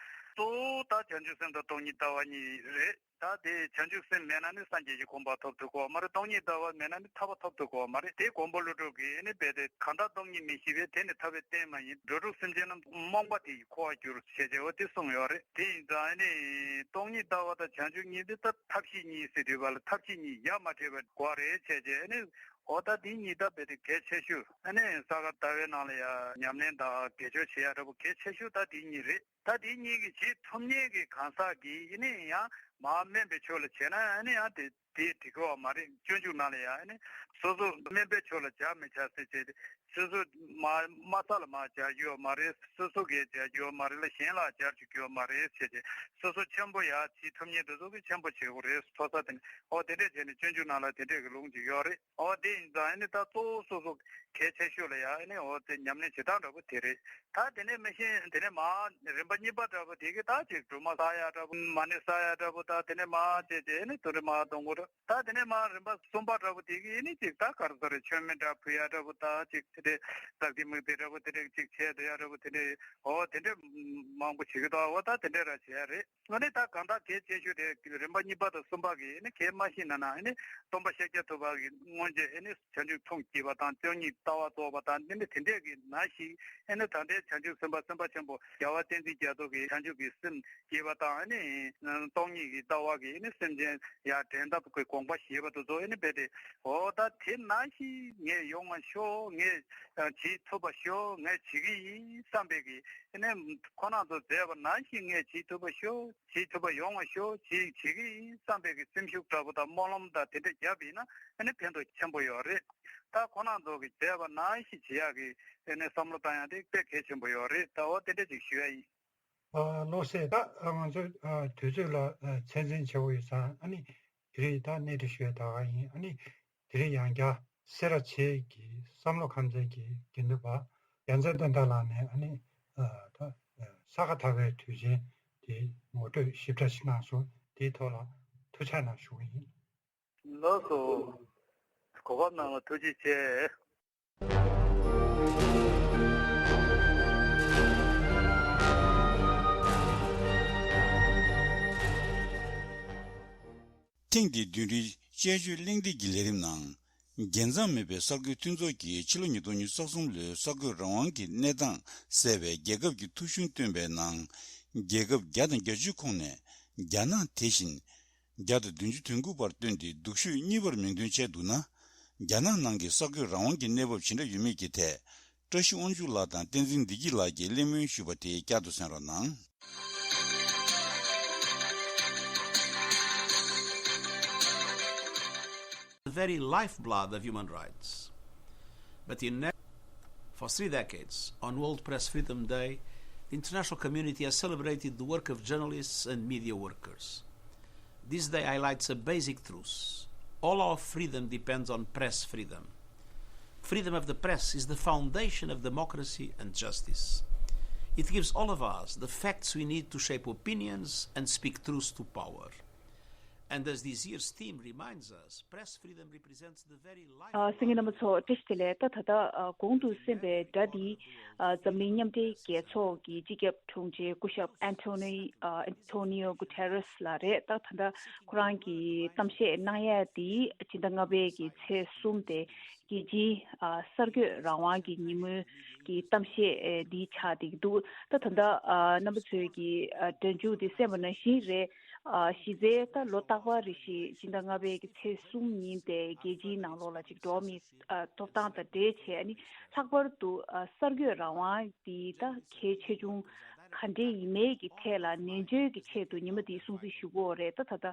གཙོ་བོ་ད་བྱང་ཆུབ་སེམས་དང་སྟོང་ཉིད་ལྟ་བ་གཉིས་རེད། ད་དེ་བྱང་ཆུབ་སེམས་མེད་ན་ནི་སངས་རྒྱས་ཀྱི་གོ་འཕང་ཐོབ་ཐུབ་ཀྱི་ཡོད་མ་རེད། སྟོང་ཉིད་ལྟ་བ་མེད་ན་ནི་ཐར་པ་ཐོབ་ཐུབ་ཀྱི་ཡོད་མ་རེད། དེ་མགོན་པོ་ཀླུ་སྒྲུབ་ཀྱིས་ནི་རྦད་དེ། གང་དག་སྟོང་ཉིད་མི་ཤེས་པས། དེ་ནི་ཐར་པའི་རྟེན་མ་ཡིན། འགྲོ་དྲུག་སེམས་ཅན་རྣམས། རྨོངས་པ་དེ་ཡིས་འཁོར་བར་འགྱུར། ཞེས་བྱ་བ་དེ་གསུངས་ཡོད་རེད། དེ་ཡིན་ཙང་ནི་སྟོང་ཉིད་ལྟ་བ་དང་བྱང་ཆུབ་གཉིས་དེ་ད་ཐབས་ཤེས་གཉིས་ཟེར་དུས་བ་ལ་ཐབས་ཤེས་གཉིས་ཡ་མ་བྲལ་བའི་སྒོ་རེད་བྱས་རྗེས་ནི། འོ་ད་དེ་གཉིས་ད་རྦད་དེ་གལ་ཆེ་ཤོས། ཨ་ནི་ས་ག་ཟླ་བའི་ནང་ལ་ཡ་ཉམས་ལེན་དང་དགེ་སྦྱོར་བྱེད་ཡ་འདྲ་པོ་གལ་ཆེ་ཤོས་ད་དེ་གཉིས་རེད། ད་དེ་གཉིས་ཀྱིས་བྱེད་ཐུབ་མཁན་གྱི་གང་ཟག་གིས་ཡིན་ནའི་ཡང་མར་དམན་པའི་ཕྱོགས་ལ་བྱས་ན་ཨ་ནི་ཡང་དེ་དེ་འགྲིག་གི་ཡོད་མ་རེད། སྤྱོད་འཇུག་ནང་ལ་ཡང་ཨ་ནི་སོ་སོ་དམན་པའི་ཕྱོགས་ལ་སྦྱར་མི་བྱ་ཟེར་བྱས་ཏེ། སོ་སོ་མ་དམའ་ས་ལ་མར་སྦྱར་རྒྱུ་ཡོད་མ་རེད། སོ་སོ་གིས་སྦྱར་རྒྱུ་ཡོད་མ་རེད་ལ། གཞན་ལ་སྦྱར་བཅུག་རྒྱུ་ཡོད་མ་རེད་བྱས་ཏེ། སོ་སོ་ཆེན་པོ་ཡ་བྱེད་ཐུབ་མཁན་དེ་ཚོ་གིས་ཆེན་པོ་བྱེད་དགོས་རེད། མཐོ་ས་དེ་ནས་འོ་དེ་འདྲས་བྱས་ནས་སྤྱོད་འཇུག་ནང་ལ་དེ་འདྲས་ཀྱི་ལུང་ཅིག་ཡོད་རེད། འོ་དེ་ཡིན་ཙང་ཨ་ནི་ད་གཙོ་བོ་སོ་སོ་གལ་ཆེ་ཤོས་ལ་ཡ་ཨ་ནི་འོ་དེ་ཉམས་ལེན་བྱེད་སྟངས་འདྲ་པོ་དེ་རེད། ད་དེ་ནས་མི་ཤེས་དེ་ནས་མར་རིམ་པ་གཉིས་པ་འདྲ་པོ་དེ་གི་ད་ཅིག་སྒྲོལ་མ་བསག་ཡ་འདྲ་པོ། མ་ཎི་བསག་ཡ་འདྲ་པོ། ད་དེ་ནས་མར་བྱས་རྗེས་ཨ་ནི་དུ་རི་མ་གཏོང་དགོས་རེད། ད་དེ་ནས་མར་རིམ་པ་གསུམ་པ་འདྲ་པོ་དེ་གི་ཨ་ནི་ཅིག་ད་ག་རེ་ཟེར་རེད། མཆོད་མེ་འདྲ་ཕུལ་ཡ་འདྲ་པོ། ད་ཅིག་དེ་འདྲས་སྟག་གི་མིག་དེ་འདྲ་པོ་དེ་འདྲས་ཅིག་བྱས་བསྡད་ཡ་འདྲ་པོ། དེ་འདྲས་འོ་དེ་འདྲས་མང་པོ་བྱེད་ཀྱི་འདུག་འོ་ད་དེ་འདྲས་ར་བྱས་ཡ་རེད། ཨ་ནི་ད་གང་ལྟར་གལ་ཆེ་ཤོས་དེ་རིམ་པ་གཉིས་པ་དང་གསུམ་པ་གི་ཨ་ནི་གལ་མ་ཤེས་ན་ན། ཨ་ནི་སྟོན་པ་ཤཱཀྱ་ཐུབ་པ་གི་སྔོན་ཆད་ཨ་ནི་བྱང་ཆུབ་མཐོང་བགྱིས་པ་དང་སྟོང་ཉིད་ལྟ་བ་རྫོགས་པ་དང་ཨ་ནི་དེ་འདྲས་ཀྱི་ནང་བཞིན། ཨ་ནི་ད་ལྟའི་བྱང་ཆུབ་སེམས་དཔའ་སེམས་དཔའ་ཆེན་པོ་རྒྱལ་བ་བསྟན་འཛིན་རྒྱ་མཚོ་གིས་བྱང་ཆུབ་ཀྱི་སེམས་བསྐྱེད་པ་དང་། ཨ་ནི་སྟོང་ཉིད་ཀྱི་ལྟ་བ་གིས་ཨ་ནི་སེམས་ཅན་ཡར་འདྲེན་ཐབས་ཀྱི་དགོངས་པ་བཞེས་པ་དེ་ཚོ་ཨ་ནི་རྦད་དེ། འོ་ད་དེ་ནང་བཞིན་ངས་ཡོང་བ་ཤོག་ངས་བྱེད་ཐུབ་པ་ཤོག་ངས་བྱེད་ཀྱི་ཡིན་བསམ་པའི་གི་ཨ་ནི་ཁོང་རྣམ་ཚོ་མཛད་པ་ནང་བཞིན་ངས་བྱེད་ཐུབ་པ་ཤོག་བྱེད་ཐུབ་པ་ཡོང་བ་ཤོག་བྱེད་བྱེད་ཀྱི་ཡིན་བསམ་པའི་གི་སེམས་ཤུགས་འདྲ་པོ་དང་སྨོན་ལམ་དང་དེ་འདྲ་བརྒྱབ་ཡིན་ན་ཨ་ནི་ཕན་ཐོགས་ཆེན་པོ་ཡོད་རེད། ད་ཁོང་རྣམ་ཚོ་གིས་མཛད་པ་ནང་བཞིན་བྱེད་ཡག་གི་ཨ་ནི་བསམ་བློ་བཏང་ཡག་དེ་དཔེ་གལ་ཆེན་པོ་ཡོད་རེད། ད་འོ་དེ་འདྲ་ཅིག་ཞུ་ཡ་ཡིན། ཨ་བློ་གསལ། ད་ང་ཚོ་ཨ་དུས་ཚོད་ལ་ཨ་ཚད་འཛིན་བྱེད་དགོས་ཡོད་ཙང་། ཨ་ནི་དེ་རིང་ད་གནད་དུ་ཞུ་ཡ་ད་ག་ཡིན། ཨ་ནི་དེ་རིང་ཡང་བསྐྱར་སེ་ར་བྱེས་ཀྱི་བསམ་བློ་ཁམས་ཚན་གྱི་དགེ་འདུན་པ་རྒྱལ་མཚན་བསྟན་དར་ལགས་ནས་ཨ་ནི་ཨ་ད་ཨ་ས་ག་ཟླ་བའི་དུས་ཆེན་དེ་ངོ་སྤྲོད་ཞིབ་ཕྲ་ཞིག་གནང་སོང་། དེའི་ཐོག་ལ་ཐུགས་ཆ་གནང་ཞུ་གི་ཡིན། ལགས་སོ། གོ་སྐབས་གནང་བ་ཐུགས་རྗེ་ཆེ། ཐེངས་འདིའི་བདུན་རེའི་དཔྱད་བརྗོད་གླེང་སྟེགས་ཀྱི་ལས་རིམ་ནང་། རྒྱལ་མཚམས་མེད་པའི་གསར་འགོད་མཐུན་ཚོགས་ཀྱིས་ཕྱི་ལོ་ཉིས་སྟོང་ཉི་ཤུ་རྩ་གསུམ་ལོའི་གསར་འགོད་རང་དབང་གི་གནས་སྟངས་གསལ་བའི་རྒྱལ་ཁབ་ཀྱི་ཐོ་གཞུང་བཏོན་པའི་ནང་། རྒྱལ་ཁབ་བརྒྱ་དང་བརྒྱད་ཅུའི་ཁོངས་ནས་རྒྱ་ནག་དེ་བཞིན། བརྒྱ་དང་བདུན་ཅུ་དོན་དགུ་བར་བཏོན་ཏེ་སྡུག་ཤོས་གཉིས་པར་མིང་འདོན་བྱས་འདུག་ན། རྒྱ་ནག་ནང་གི་གསར་འགོད་རང་དབང་གི་གནས་བབ་ཇི་འདྲ་ཡོད་མེད་ཀྱི་ཐད། བཀྲ་ཤིས་དབང་ཕྱུག་ལགས་དང་བསྟན་འཛིན་བདེ་སྐྱིད་ལགས་ཀྱིས་གླེང་མོལ་ཞུས་པ་དེ་བསྐྱར་དུ་གསན་རོགས་གནང་། The very lifeblood of human rights. But in ne- for three decades, on World Press Freedom Day, the international community has celebrated the work of journalists and media workers. This day highlights a basic truth. All our freedom depends on press freedom. Freedom of the press is the foundation of democracy and justice. It gives all of us the facts we need to shape opinions and speak truth to power. And as this year's theme reminds us, press freedom represents the very life. ཨ་སེང་གེ་རྣམ་པ་ཚོ་བཀྲ་ཤིས་བདེ་ལེགས། ད་ད་ལྟ་ཨ་གོང་དུ་གསན་པའི་སྒྲ་འདི་ཨ་འཛམ་གླིང་མཉམ་འབྲེལ་རྒྱལ་ཚོགས་ཀྱི་སྤྱི་ཁྱབ་དྲུང་ཆེ་སྐུ་ཞབས་ཨན་ཐོ་ནི་ཨ་ཨན་ཐོ་ནི་ཡོ་གུ་ཐེ་རེས་ལགས་རེད། ད་ད་ལྟ་ཁོ་རང་གི་གཏམ་བཤད་གནང་ཡ་འདི་སྤྱི་ཟླ་ལྔ་པའི་གི་ཚེས་གསུམ་དེ་རྒྱལ་སྤྱིའི་ཨ་གསར་འགོད་རང་དབང་གི་ཉིན་མོའི་གི་གཏམ་བཤད་ཨེ་འདི་ཆགས་བསྡད་ཀྱི་འདུག་ད་ད་ལྟ་ཨ་རྣམ་པ་ཚོས་ཀྱི་ཨ་སྒྲ་འཇུག་འདི་གསན་པ་ནང་བཞིན་རེད། ཨ་གཞི་རྩའི་ད་ལོ་རྟག་པར་རེ་བཞིན་སྤྱི་ཟླ་ལྔ་པའི་གི་ཚེས་གསུམ་ཉིན་དེ་རྒྱལ་སྤྱིའི་ནང་ལོགས་ལ་ཅིག་འགྲོ་བ་མིའི་ཨ་ཐོབ་ཐང་དང་འབྲེལ་བྱས་ནི་ལྷག་པར་དུ་ཨ་གསར་འགོད་རང་དབང་འདི་ད་གལ་ཆེ་ཆུང་ག་འདྲས་ཡིན་མིན་གྱི་ཐད་ལ་ནན་བརྗོད་ཀྱི་ཆེད་དུ་ཉི་མ་འདིའི་སྲུང་བརྩི་ཞུ་གི་ཡོད་རེད། ད་ད་ལྟ་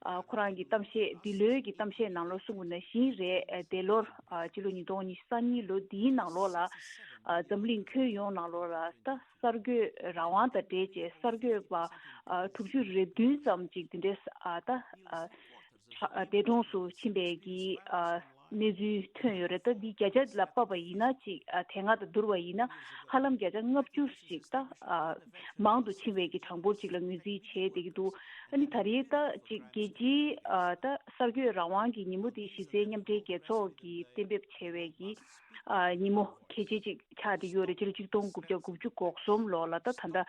ཨ་ཁོ་རང་གི་གཏམ་བཤད་འདི་ལོའི་གི་གཏམ་བཤད་ནང་ལོགས་གསུངས་པ་ནང་བཞིན་རེད། ཨ་འདས་ལོར་ཨ་སྤྱི་ལོ་ཉིས་སྟོང་ཉི་ཤུ་རྩ་གཉིས་ལོ་འདིའི་ནང་ལོགས་ལ་ཨ་འཛམ་གླིང་ཁྱོན་ཡོངས་ནང་ལོགས་ལ་ད་གསར་འགོད་རང་དབང་དང་འབྲེལ་བྱས་གསར་འགོད་པ་ཨ་དྲུག་ཅུ་རེ་བདུན་ཙམ་ཅིག་འདི་འདྲས་ཨ་ད་ཨ་ཨ་འདས་གྲོངས་སུ་ཕྱིན་པའི་གི་ཨ་ གནས་ཚུལ་ཐོན་ཡོད་རེད། ད་འདི་བརྒྱ་ཆ་ལ་ཕབ་པ་ཡིན་ན་ཅིག་ཨ་དེ་སྔ་དང་བསྡུར་བ་ཡིན་ན་ཧ་ལམ་བརྒྱ་ཆ་ལྔ་བཅུ་ཞིག་ད་ཨ་མང་དུ་ཕྱིན་པའི་གི་གྲངས་འབོར་ཅིག་ལ་ངོས་འཛིན་བྱས་བསྡད་ཀྱི་འདུག་ཨ་ནི་ད་རེས་ད་ཅིག་རྒྱལ་སྤྱིའི་ཨ་ད་གསར་འགོད་རང་དབང་གི་ཉིན་མོ་འདི་གཞི་རྩའི་མཉམ་འབྲེལ་རྒྱལ་ཚོགས་ཀྱིས་གཏན་འབེབས་བྱས་པའི་གི་ཨ་ཉིན་མོ་གལ་ཆེ་ཅིག་ཆགས་བསྡད་ཡོད་རེད། ཕྱི་ལོ་ཆིག་སྟོང་དགུ་བརྒྱ་དགུ་བཅུ་གོ་གསུམ་ལོ་ལ་ད་ད་ལྟ་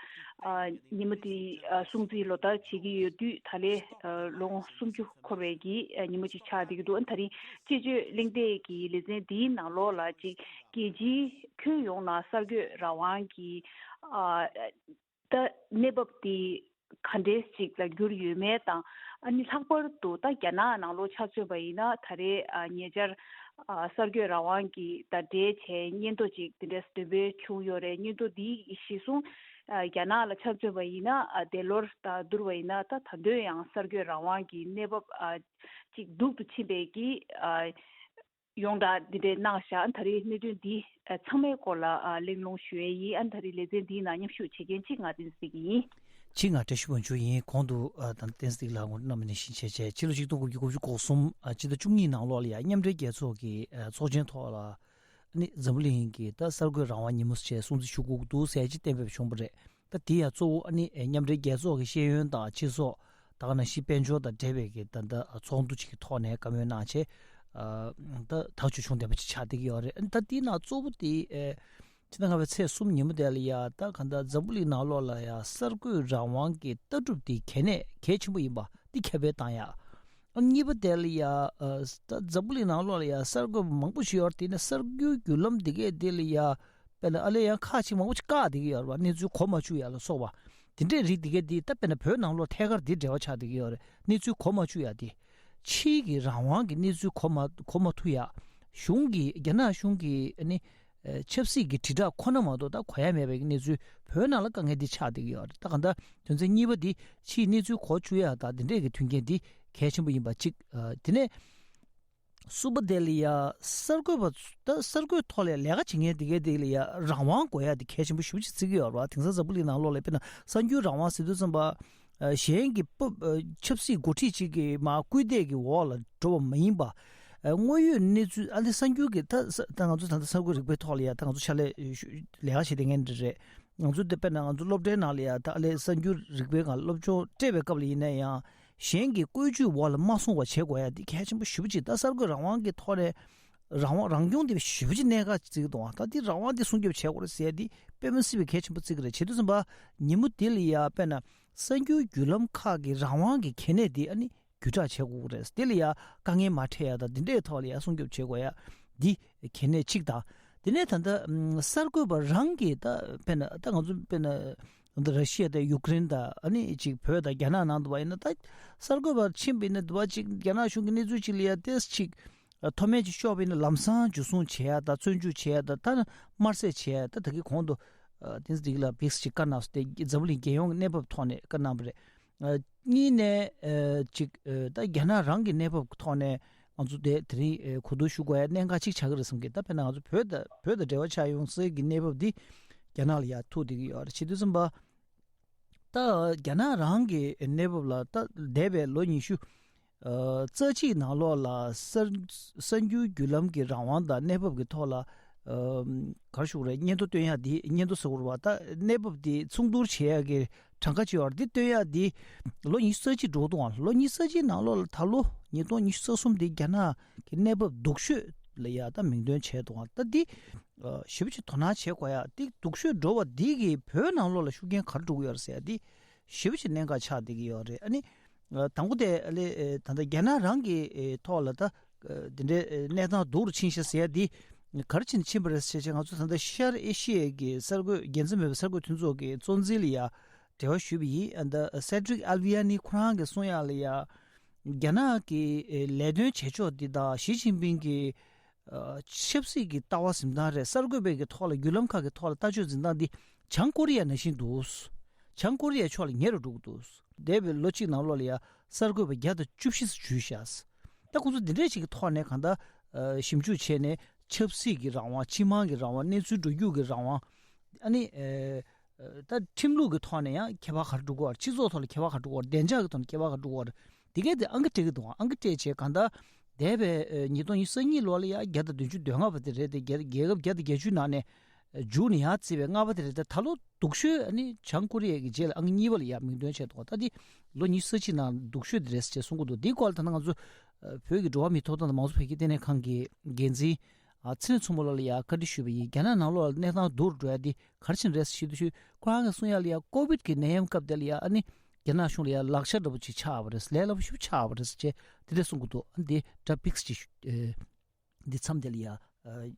ཨ་ཉིན་མོ་དེ་ཨ་སྲུང་བརྩི་ལོ་ལྟར་བྱེད་ཀྱི་ཡོད་དུས་ད་ལོ་ཨ་ལོ་ངོ་སུམ་ཅུ་འཁོར་བའི་གི་ཨ་ཉིན་མོ་ཅིག་ཆགས་བསྡད་ཀྱི་འདུག་ཨ་ནི་ད་རིང་སྤྱི་སྤྱོད་གླེང་སྟེགས་ཀྱི་ལེ་ཚན་འདིའི་ནང་ལོགས་ལ་ཅིག་རྒྱལ་སྤྱིའི་ཁྱོན་ཡོངས་ལ་གསར་འགོད་རང་དབང་གི་ཨ་ད་གནས་བབ་དེ་ག་འདྲས་ཅིག་ལ་གྱུར་ཡོད་མེད་དང་། ཨ་ནི་ལྷག་པར་དུ་ད་རྒྱ་ནག་ནང་ལོགས་ཆ་མཚོན་པ་ཡིན་ན་ད་རེས་ཨ་ཉེ་ཆར་ཨ་གསར་འགོད་རང་དབང་གི་ད་འགྲེལ་བྱས་སྙན་ཐོ་ཅིག་དེ་འདྲས་འདོན་སྤེལ་བྱུང་ཡོད་རེད། སྙན་ཐོ་འདི་གཞི་བཟུང་ཨ་རྒྱ་ནག་ལ་ཆ་མཚོན་པ་ཡིན་ན་ཨ་འདས་ལོར་ད་བསྡུར་བ་ཡིན་ན་ད་ད་དུང་ཡང་གསར་འགོད་རང་དབང་གི་གནས་བབ་ཨ་ཅིག་སྡུག་ཏུ་ཕྱིན་པའི་གི་ཨ། ཡོངས་གྲགས་འདི་འདྲས་གནང་བཞག་ད་རེས་གནད་དོན་འདི་ཚང་མའི་སྐོར་ལ་གླེང་སློང་ཞུ་ཡས་ཡིན། ཨ་ད་རེས་ལེ་ཚན་འདིའི་ནང་མཉམ་ཞུགས་བྱེད་མཁན་གཅིག་ང་བསྟན་འཛིན་ཡིན། གཅིག་ང་བཀྲ་ཤིས་དབང་ཕྱུག་ཡིན། གོང་དུ་ད་བསྟན་འཛིན་ལགས་ངོ་སྤྲོད་གནང་བ་ནང་བཞིན་བྱས་བྱས་ཕྱི་ལོ་ཆིག་སྟོང་དགུ་བརྒྱ་དགུ་བཅུ་གོ་གསུམ་ཕྱི་ཟླ་བཅུ་གཉིས་ནང་ལོགས་ལ་ཡང་མཉམ་འབྲེལ་རྒྱལ་ཚོགས་ཀྱི་ཚོགས་ཆེན་ཐོག་ལ་ནི་འཛམ་བུ་གླིང་གི་ད་གསར་འགོད་རང་དབང་ཉིན་མོ་བྱས་སྲུང་བརྩི་ཞུ་དགོས་ཀྱི་འདུག་ཟེར་ཅིག་གཏན་འབེབས་བྱུང་བ་རེད། ད་དེ་ཡང་གཙོ་བོ་ཨ་ནི་མཉམ་འབྲེལ་རྒྱལ་ཚོགས་ཀྱི་ཤེས་ཡོན་དང་སྤྱི་ཚོགས་ད་ག་ནང་བཞིན་དཔལ་འབྱོར་དང་འབྲེལ་བའི་གི་ད་ལྟ་ཚོགས་འདུ་ཅིག་གི་ཐོག་ནས་བཀའ་མོལ་གནང་བྱས། ད་ཐག་གཅོད་བྱུང་བསྡད་པ་ཅིག་ཆགས་བསྡད་ཀྱི་ཡོད་རེད། ཨ་ནི་ད་དེའི་ནང་གཙོ་བོ་དེ་ཕྱི་ཟླ་ལྔ་པའི་ཚེས་གསུམ་ཉིན་མོ་དེ་ལ་ཡ་ད་ག་ད་འཛམ་བུ་གླིང་ནང་ལོགས་ལ་ཡ་གསར་འགོད་རང་དབང་གི་ལྟ་གྲུབ་དེ་གལ་གནད་གལ་ཆེན་པོ་ཡིན་པ་འདི་ཁྱབ་སྤེལ་བཏང་ཡ། ཨ་གཉིས་པ་དེ་ལ་ཡ་ད་འཛམ་བུ་གླིང་ནང་ལོགས་ལ་ཡ་གསར་འགོད་པ་མང་པོ་ཞིག་ཡོད་རེད། དེ་ནས་གསར་འགྱུར་བརྒྱུད་ལམ་དེ་གས་དེ་ལ་ཡ་དཔེར་ན་ཨ་ལས་ཡང་ཁག་ཅིག་མང་པོ་ཅིག་བཀག་བསྡད་ཀྱི་ཡོད་རེད་བ། གནས་ཚུལ་གོ་མ་བཅུག་ཡ་ལ་སོགས་པ་དེ་འདྲས་རིགས་དེ་གས་དེ་ད་དཔེར་ན་བོད་ནང་ལོགས་ཐད་ཀར་དེ་འབྲེལ་བ་ཆགས་བསྡད་ཀྱི་ཡོད་རེད། གནས་ཚུལ་གོ་མ་བཅུག་ཡ་དེ་ཕྱིའི་གི་རང་དབང་གི་གནས་ཚུལ་གོ་མ་གོ་མ་ཐུབ་ཡ། གཞུང་གི་རྒྱ་ནག་གཞུང་གི་ཨ་ནི་ཆབ་སྲིད་ཀྱི་དྲིལ་བསྒྲགས་ཁོ་ན་མ་གཏོགས་ད་གོ་ཡ་མེད་པའི་གནས་ཚུལ་བོད་ནང་ལ་དཀའ་ངལ་འདི་ཆགས་བསྡད་ཀྱི་ཡོད་རེད། ད་གང་ལྟར་དོན་ཚན་གཉིས་པ་འདི་ཕྱིའི་གནས་ཚུལ་གོ་བཅུག་ཡ་དང་དེ་འདྲས་ཀྱི་མཐུན་རྐྱེན་འདི་གལ་ཆེན་པོ་ཡིན་པ་གཅིག་དེ་ནས་གསུམ་པ་དེ་ལ་ཡ་གསར་འགོད་པ་ད་གསར་འགོད་ཐོག་ལ་ལས་ཀ་བྱེད་མཁན་དེ་གས་དེ་ལ་ཡ་རང་དབང་དགོས་ཡ་དེ་གལ་ཆེན་པོ་ཞེ་པོ་ཅིག་བརྩི་གི་ཡོད་རེད་བ། དེང་སང་འཛམ་བུ་གླིང་ནང་ལོགས་ལ་དཔེར་ན་གསར་འགྱུར་རང་དབང་ཟེར་དུས་ཙམ་པ། གཞན་གྱི་ཆབ་སྲིད་འགོ་ཁྲིད་ཅིག་གི་མ་སྐུལ་འདེད་ཀྱི་འོག་ལ་འགྲོ་བ་མ་ཡིན་པ། དངོས་ཡོད་གནས་ཚུལ་ཨ་ནི་གསར་འགྱུར་གྱི་ད་ད་ང་ཚོ་ད་ལྟ་གསར་འགོད་རིག་པའི་ཐོག་ལ་ཡ་ད་ང་ཚོ་ཕྱག་ལས་ལས་ཀ་བྱེད་བསྡད་མཁན་འདྲ་རེད། ང་ཚོ་དེ་དཔེར་ན་ང་ཚོ་སློབ་གྲྭའི་ནང་ལ་ཡ་ད་ཨ་ལས་གསར་འགྱུར་རིག་པའི་སྒང་སློབ་སྦྱོང་སྤྲད་པའི་སྐབས་ལ་ཡིན་ན་ཡང་གཞན་གྱི་བཀོད་ཇུས་འོག་ལ་མ་སོང་བ་བྱེད་དགོས་ཡ་འདི་གལ་ཆེན་པོ་ཞེ་པོ་ཅིག་ད་གསར་འགོད་རང་དབང་གི་ཐོག་ནས་རང་དབང་རང་སྐྱོང་དེ་ཞེ་པོ་ཅིག་གནད་འགག་བརྩི་གི་འདུག་ད་འདི་རང་དབང་དེ་སྲུང་སྐྱོབ་བྱེད་དགོས་རེད་ཟེར་ཡ་འདི་དཔེ་མི་སྲིད་པའི་གལ་ཆེན་པོ་བརྩི་གི་རེད། བྱེད་དུས་ཙམ་པ་ཉིན་མོ་འདི་ལ་ཡ་དཔེར་ན་གསར་འགྱུར་བརྒྱུད་ལམ་ཁག་གི་རང་དབང་གི་གལ་གནད་འདི་ཨ་ནི་བརྒྱུད་བསྒྲགས་བྱེད་དགོས་རེད། དེ་ལ་ཡ་དཀའ་ངལ་མ་འཕྲད་ཡ་དང་དེ་འདྲའི་ཐོག་ལ་ཡ་སྲུང་སྐྱོབ་བྱེད་དགོས་ཡ་འདི་གལ་གནད་གཅིག་དང་། དེ་ནས་ད་ལྟ་ཨམ་གསར་འགོད་པ་རང་གིས་ད་དཔེར་ན་ད་ང་ཚོ་དཔེར་ན་ད་ར་ཤི་ཡ་དང་ཡུ་ཀེ་རེན་དང་ཨ་ནི་ཅིག་བོད་དང་རྒྱ་ནག་ནང་དུ་བ་ཡིན་ན་ད་གསར་འགོད་པ་ཕྱིན་པ་ཡིན་ན་དུ་བ་ཅིག་རྒྱ་ནག་གཞུང་གི་གནས་ཚུལ་ཅིག་ལ་ཡ་ཏེས་ཅིག་མཐོ་དམན་ཅིག་ཤོར་བ་ཡིན་ན་ལམ་སང་འཇུ་བཟུང་བྱེད་ཡ་དང་བཙོན་འཇུག་བྱེད་ཡ་དང་ད་དམར་གསོད་བྱེད་ཡ་ད་ད་གི་གོང་དུ་ཏིན་སི་ཌིག་ལ་བིག་སི་ཅིག་བཀའ་གནང་སོང་། དེ་འཛམ་བུ་གླིང་རྒྱལ་ཡོངས་ཀྱི་གནས་བབ་ཐོག་ནས་བཀའ་གནང་བ་རེད། གཉིས་ནས་ཅིག་ད་རྒྱ་ནག་རང་གི་གནས་བབ་ཐོག་ནས་ང་ཚོ་དེ་དེ་རིང་གོ་བསྡུར་ཞུ་དགོས་ཡ་གནད་འགག་ཅིག་ཆགས་ཀྱི་རེད་བསམ་གི། ད་དཔེར་ན་ང་ཚོ་བོད་དང་བོད་དང་འབྲེལ་བ་ཆགས་ཡོང་སའི་གི་གནས་བབ་འདི་རྒྱ་ནག་ལ་ཡ་ཐུག་བསྡད་ཀྱི་ཡོད་རེད། བྱེད་དུས་ཙམ་པ་ད་རྒྱ་ནག་རང་གི་གནས་བབ་ལ་ད་འདས་པའི་ལོ་ཉི་ཤུ་རྩ་གཅིག་ནང་ལོགས་ལ་གསར་གསར་འགྱུར་བརྒྱུད་ལམ་གྱི་རང་དབང་དང་གནས་བབ་ཀྱི་ཐོག་ལ་ག་རེ་ཞུ་དགོས་རེད། སྙན་ཐོ་སྟོན་ཡ་འདི་སྙན་ཐོ་ཟེར་དགོས་རེད་བ། ད་གནས་བབ་འདི་མཚུངས་བསྡུར་བྱེད་ཡ་གི་གྲངས་ཀ་ཅིག་ཡོད་རེད། འདི་སྟོན་ཡ་འདི་ལོ་ཉི་ཤུ་རྩ་གཅིག་འགྲོ་གི་འདུག་ཨང་། ལོ་ཉི་ཤུ་རྩ་གཅིག་ནང་ལོགས་ལ་ད་ལོ་ཉིས་སྟོང་ཉི་ཤུ་རྩ་གསུམ་འདི་རྒྱ་ནག་གི་གནས་བབ་སྡུག་ཤོས་ལ་ཡ་ད་མིང་འདོན་བྱས་འདུག་ཨང་། ད་འདི་ཞེ་པོ་ཅིག་དོ་སྣང་བྱེད་དགོས་ཡ། འདི་སྡུག་ཤོས་འགྲོ་བ་འདི་གི་བོད་ནང་ལོགས་ལ་ཤུགས་རྐྱེན་ག་རེ་འགྲོ་གི་ཡོད་རེད་ཟེར་ཡ་འདི་ཞེ་པོ་ཅིག་གནད་འགག་ཆགས་བསྡད་ཀྱི་ཡོད་རེད། ཨ་ནི་དང་པོ་དེ་ལས་ད་ལྟ་རྒྱ་ནག་རང་གི་ཐོག་ལ་ད་འདི་འདྲའི་གནས་སྟངས་སྡུག་རུ་ཕྱིན་ཤག་ཟེར་ཡ་འདི་ག་རེ་བྱས་ནས་ཕྱིན་པ་རེད་ཟེར་བྱས་ང་ཚོ་ད་ལྟ་ཤར་ཨེ་ཤི་ཡའི་གི་གསར་འགོད་འགན་འཛིན་མེད་པའི་གསར་འགོད་མཐུན་ཚོགས་ཀྱི་གཙོ་འཛིན་ལ་ཡ་འབྲེལ་བ་ཞུས་པ་ཡིན། ཨ་ད་སེ་ཌྲིག་ཨལ་ཝི་ཡ་ནི་ཁོ་རང་གིས་གསུང་ཡ་ལ་ཡ་རྒྱ་ནག་གི་ལས་དོན་བྱེད་ཕྱོགས་འདི་དང་ཞི་ཅིན་ཕིང་གི་ཆབ་སྲིད་ཀྱི་ལྟ་བ་འཛིན་སྟངས་རེད། གསར་འགོད་པའི་གི་ཐོག་ལ་བརྒྱུད་ལམ་ཁག་གི་ཐོག་ལ་ལྟ་སྤྱོད་འཛིན་སྟངས་འདི་བྱང་ཀོ་རི་ཡ་ནང་བཞིན་འདུག་བྱང་ཀོ་རི་ཡ་ཕྱོགས་ལ་ཉེ་རུ་འགྲོ་གི་འདུག་འདས་པའི་ལོ་གཅིག་ནང་ལོགས་ལ་ཡ་གསར་འགོད་པ་བརྒྱ་དང་བཅུ་བཞི་ཙམ་འཇུས་བཞག་ད་ཁོང་ཚོ་འདི་འདྲས་ཞིག་གི་ཐོག་ནས་གང་ལྟར་ཞིབ་འཇུག་བྱས་ནས་ཆབ་སྲིད་ཀྱི་རང་དབང་། སྤྱི་དམངས་ཀྱི་རང་དབང་། གནས་ཚུལ་འགྲོ་རྒྱུག་གི་རང་དབང་། ཨ་ནི་ད་ཁྲིམས་ལུགས་ཀྱི་ཐོག་ནས་ཡང་ཁྱད་པར་ག་རེ་འགྲོ་གི་ཡོད་རེད། སྤྱི་ཚོགས་ཐོག་ལ་ཁྱད་པར་ག་རེ་འགྲོ་གི་ཡོད་རེད། བདེ་འཇགས་ཀྱི་ཐོག་ནས་ཁྱད་པར་ག་རེ་འགྲོ་གི་ཡོད་རེད། དེ་གས་དེ་ཨང་ཀི་སྤྲད་ཀྱི་འདུག་ཨང་ཀི་སྤྲད་བྱས་གང་ལྟར་ འདས་པའི་ཉིས་སྟོང་ཉི་ཤུ་རྩ་གཉིས་ལོ་ལ་ཡ་བརྒྱ་དང་བདུན་ཅུ་དོན་ལྔ་པ་དེ་རེད་དེ། རྒྱལ་རྒྱལ་ཁབ་བརྒྱ་དང་བརྒྱད་ཅུའི་ནང་ནས་འཇུག་ནས་ཡར་བརྩིས་པའི་ལྔ་པ་དེ་རེད་དེ། ད་ལོ་སྡུག་ཤོས་ཨ་ནི་བྱང་ཀོ་རི་ཡ་གི་རྗེས་ལ་ཨང་གཉིས་པ་ལ་ཡ་མིང་འདོན་བྱས་འདུག་ད་འདི་ལོ་ཉི་ཤུ་རྩ་གཅིག་ནང་སྡུག་ཤོས་དེ་རེད་ཅེས་གསུང་གི་འདུག་འདིའི་སྐོར་ལ་ད་ནང་ང་ཚོ་བོད་ཀྱི་འགྲོ་བ་མིའི་ཐོབ་ཐང་དང་མང་གཙོ་འཕེལ་རྒྱས་ལྟེ་གནས་ཁང་གི་འགན་འཛིན་ཨ་ཚེ་རིང་མཚོ་མོ་ལགས་ལ་ཡ་བཀའ་འདྲི་ཞུས་པ་ཡིན། རྒྱ་ནག་ནང་ལོགས་ལ་གནས་སྟངས་སྡུག་རུ་འགྲོ་ཡ་འདི་ག་རེ་བྱས་ནས་རེད་ཞུས་དུས། ཁོ་རང་གིས་གསུང་ཡ་ལ་ཡ་ཀོ་བིད་ཀྱི་ནད་ཡམས་སྐབས་དེ་ལ་ཡ་ཨ་ནི་རྒྱ་ནག་གཞུང་ལ་ཡ་ལག་ཆ་འདྲ་པོ་ཅིག་ཆགས་པ་རེད། ལས་སླ་པོ་ཞིག་ཆགས་པ་རེད་ཅེས་དེ་འདྲ་གསུང་གི་འདུག་ཨ་འདི་ཌ་པིག་སི་ཅིག་ཨེ་འདི་མཚམས་དེ་ལ་ཡ་ཨ་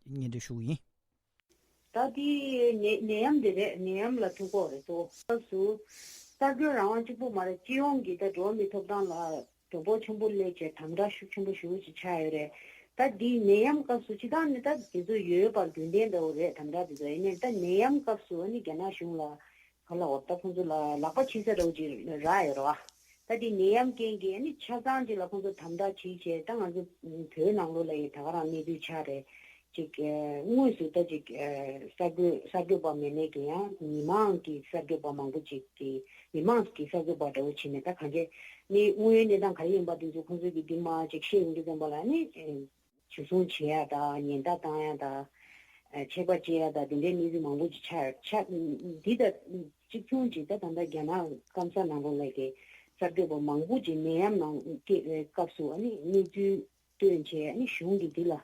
སྙན་སྒྲོན་ཞུ་གི་ཡིན། ད་འདི་ནད་ནད་ཡམས་དེ་རེད། ནད་ཡམས་ལ་ཐུག་གོ་རེད། གཙོ་བོ་སྐབས་སུ་གསར་འགོད་རང་དབང་གཅིག་པུ་མ་རེད། སྤྱི་ཡོངས་ཀྱི་ད་འགྲོ་བ་མིའི་ཐོབ་ཐང་ལ་དོ་ཕོག་ཆེན་པོ་སླེབས་བྱས་དམ་དྲག་ཤུགས་ཆེན་པོ་ཞེ་པོ་ཅིག་ཆགས་ཡོད་རེད། ད་འདི་ནད་ཡམས་སྐབས་སུ་སྤྱིར་བཏང་ནས་ད་དེ་ཚོ་ཡོད་པར་རྒྱུན་ལྡན་འདྲ་བོ་རེད། དམ་དྲག་དེ་ཚོ་ཡིན་ནའི་ད་ནད་ཡམས་སྐབས་སུ་ཨ་ནི་རྒྱ་ནག་གཞུང་ལ་ག་ལ་འོ་ད་ཁོང་ཚོ་ལ་ལག་པ་འཆང་ས་འདྲ་བོ་ཅིག་རག་ཡོད་རེད་བ། ད་འདི་ནད་ཡམས་རྐྱེན་གྱིས་ཨ་ནི་ཆ་ཚང་ཅིག་ལ་ཁོང་ཚོ་དམ་དྲག་བྱེད་བྱས། ད་ང་ཚོ་བོད་ནང་ལོགས་ལ་ཡིན་ད་ག་རང་གནས་ཚུལ་ཆགས་རེད། ཅིག་ཨ་དངོས་སུ་ད་ཅིག་ཨ་གསར་འགོད་གསར་འགོད་པ་མེད་ནའི་གི་ཡང་མི་མང་གི་གསར་འགོད་པ་མང་པོ་ཅིག་གི་མི་མང་གི་གསར་འགོད་པ་འདྲ་བོ་བྱས་ནས་ད་གང་ཅི་ནི་དངོས་ཡོད་གནས་སྟངས་ག་རེ་ཡིན་པ་དེ་ཚོ་ཁོང་ཚོ་གི་འདི་མ་ཅིག་ཤེས་ཡོང་དུས་ཙམ་པ་ལ་ནི་ཨ་འཇུ་བཟུང་བྱེད་ཡ་དང་ཉེན་བརྡ་བཏང་ཡ་དང་ཨ་ཆད་པ་བཅད་ཡ་དང་དེ་འདྲའི་གནས་ཚུལ་མང་པོ་ཅིག་ཆགས་ཆགས། འདི་དང་གཅིག་མཚུངས་ཅིག་ད་ད་ལྟ་རྒྱ་ནག་སྐམ་ས་ནང་ལོགས་ལ་གི་གསར་འགོད་པ་མང་པོ་ཅིག་ནད་ཡམས་ནང་སྐབས་སུ་ཨ་ནི་གནས་ཚུལ་བཏོན་བྱས་ཨ་ནི་གཞུང་གིས་འདི་ལ་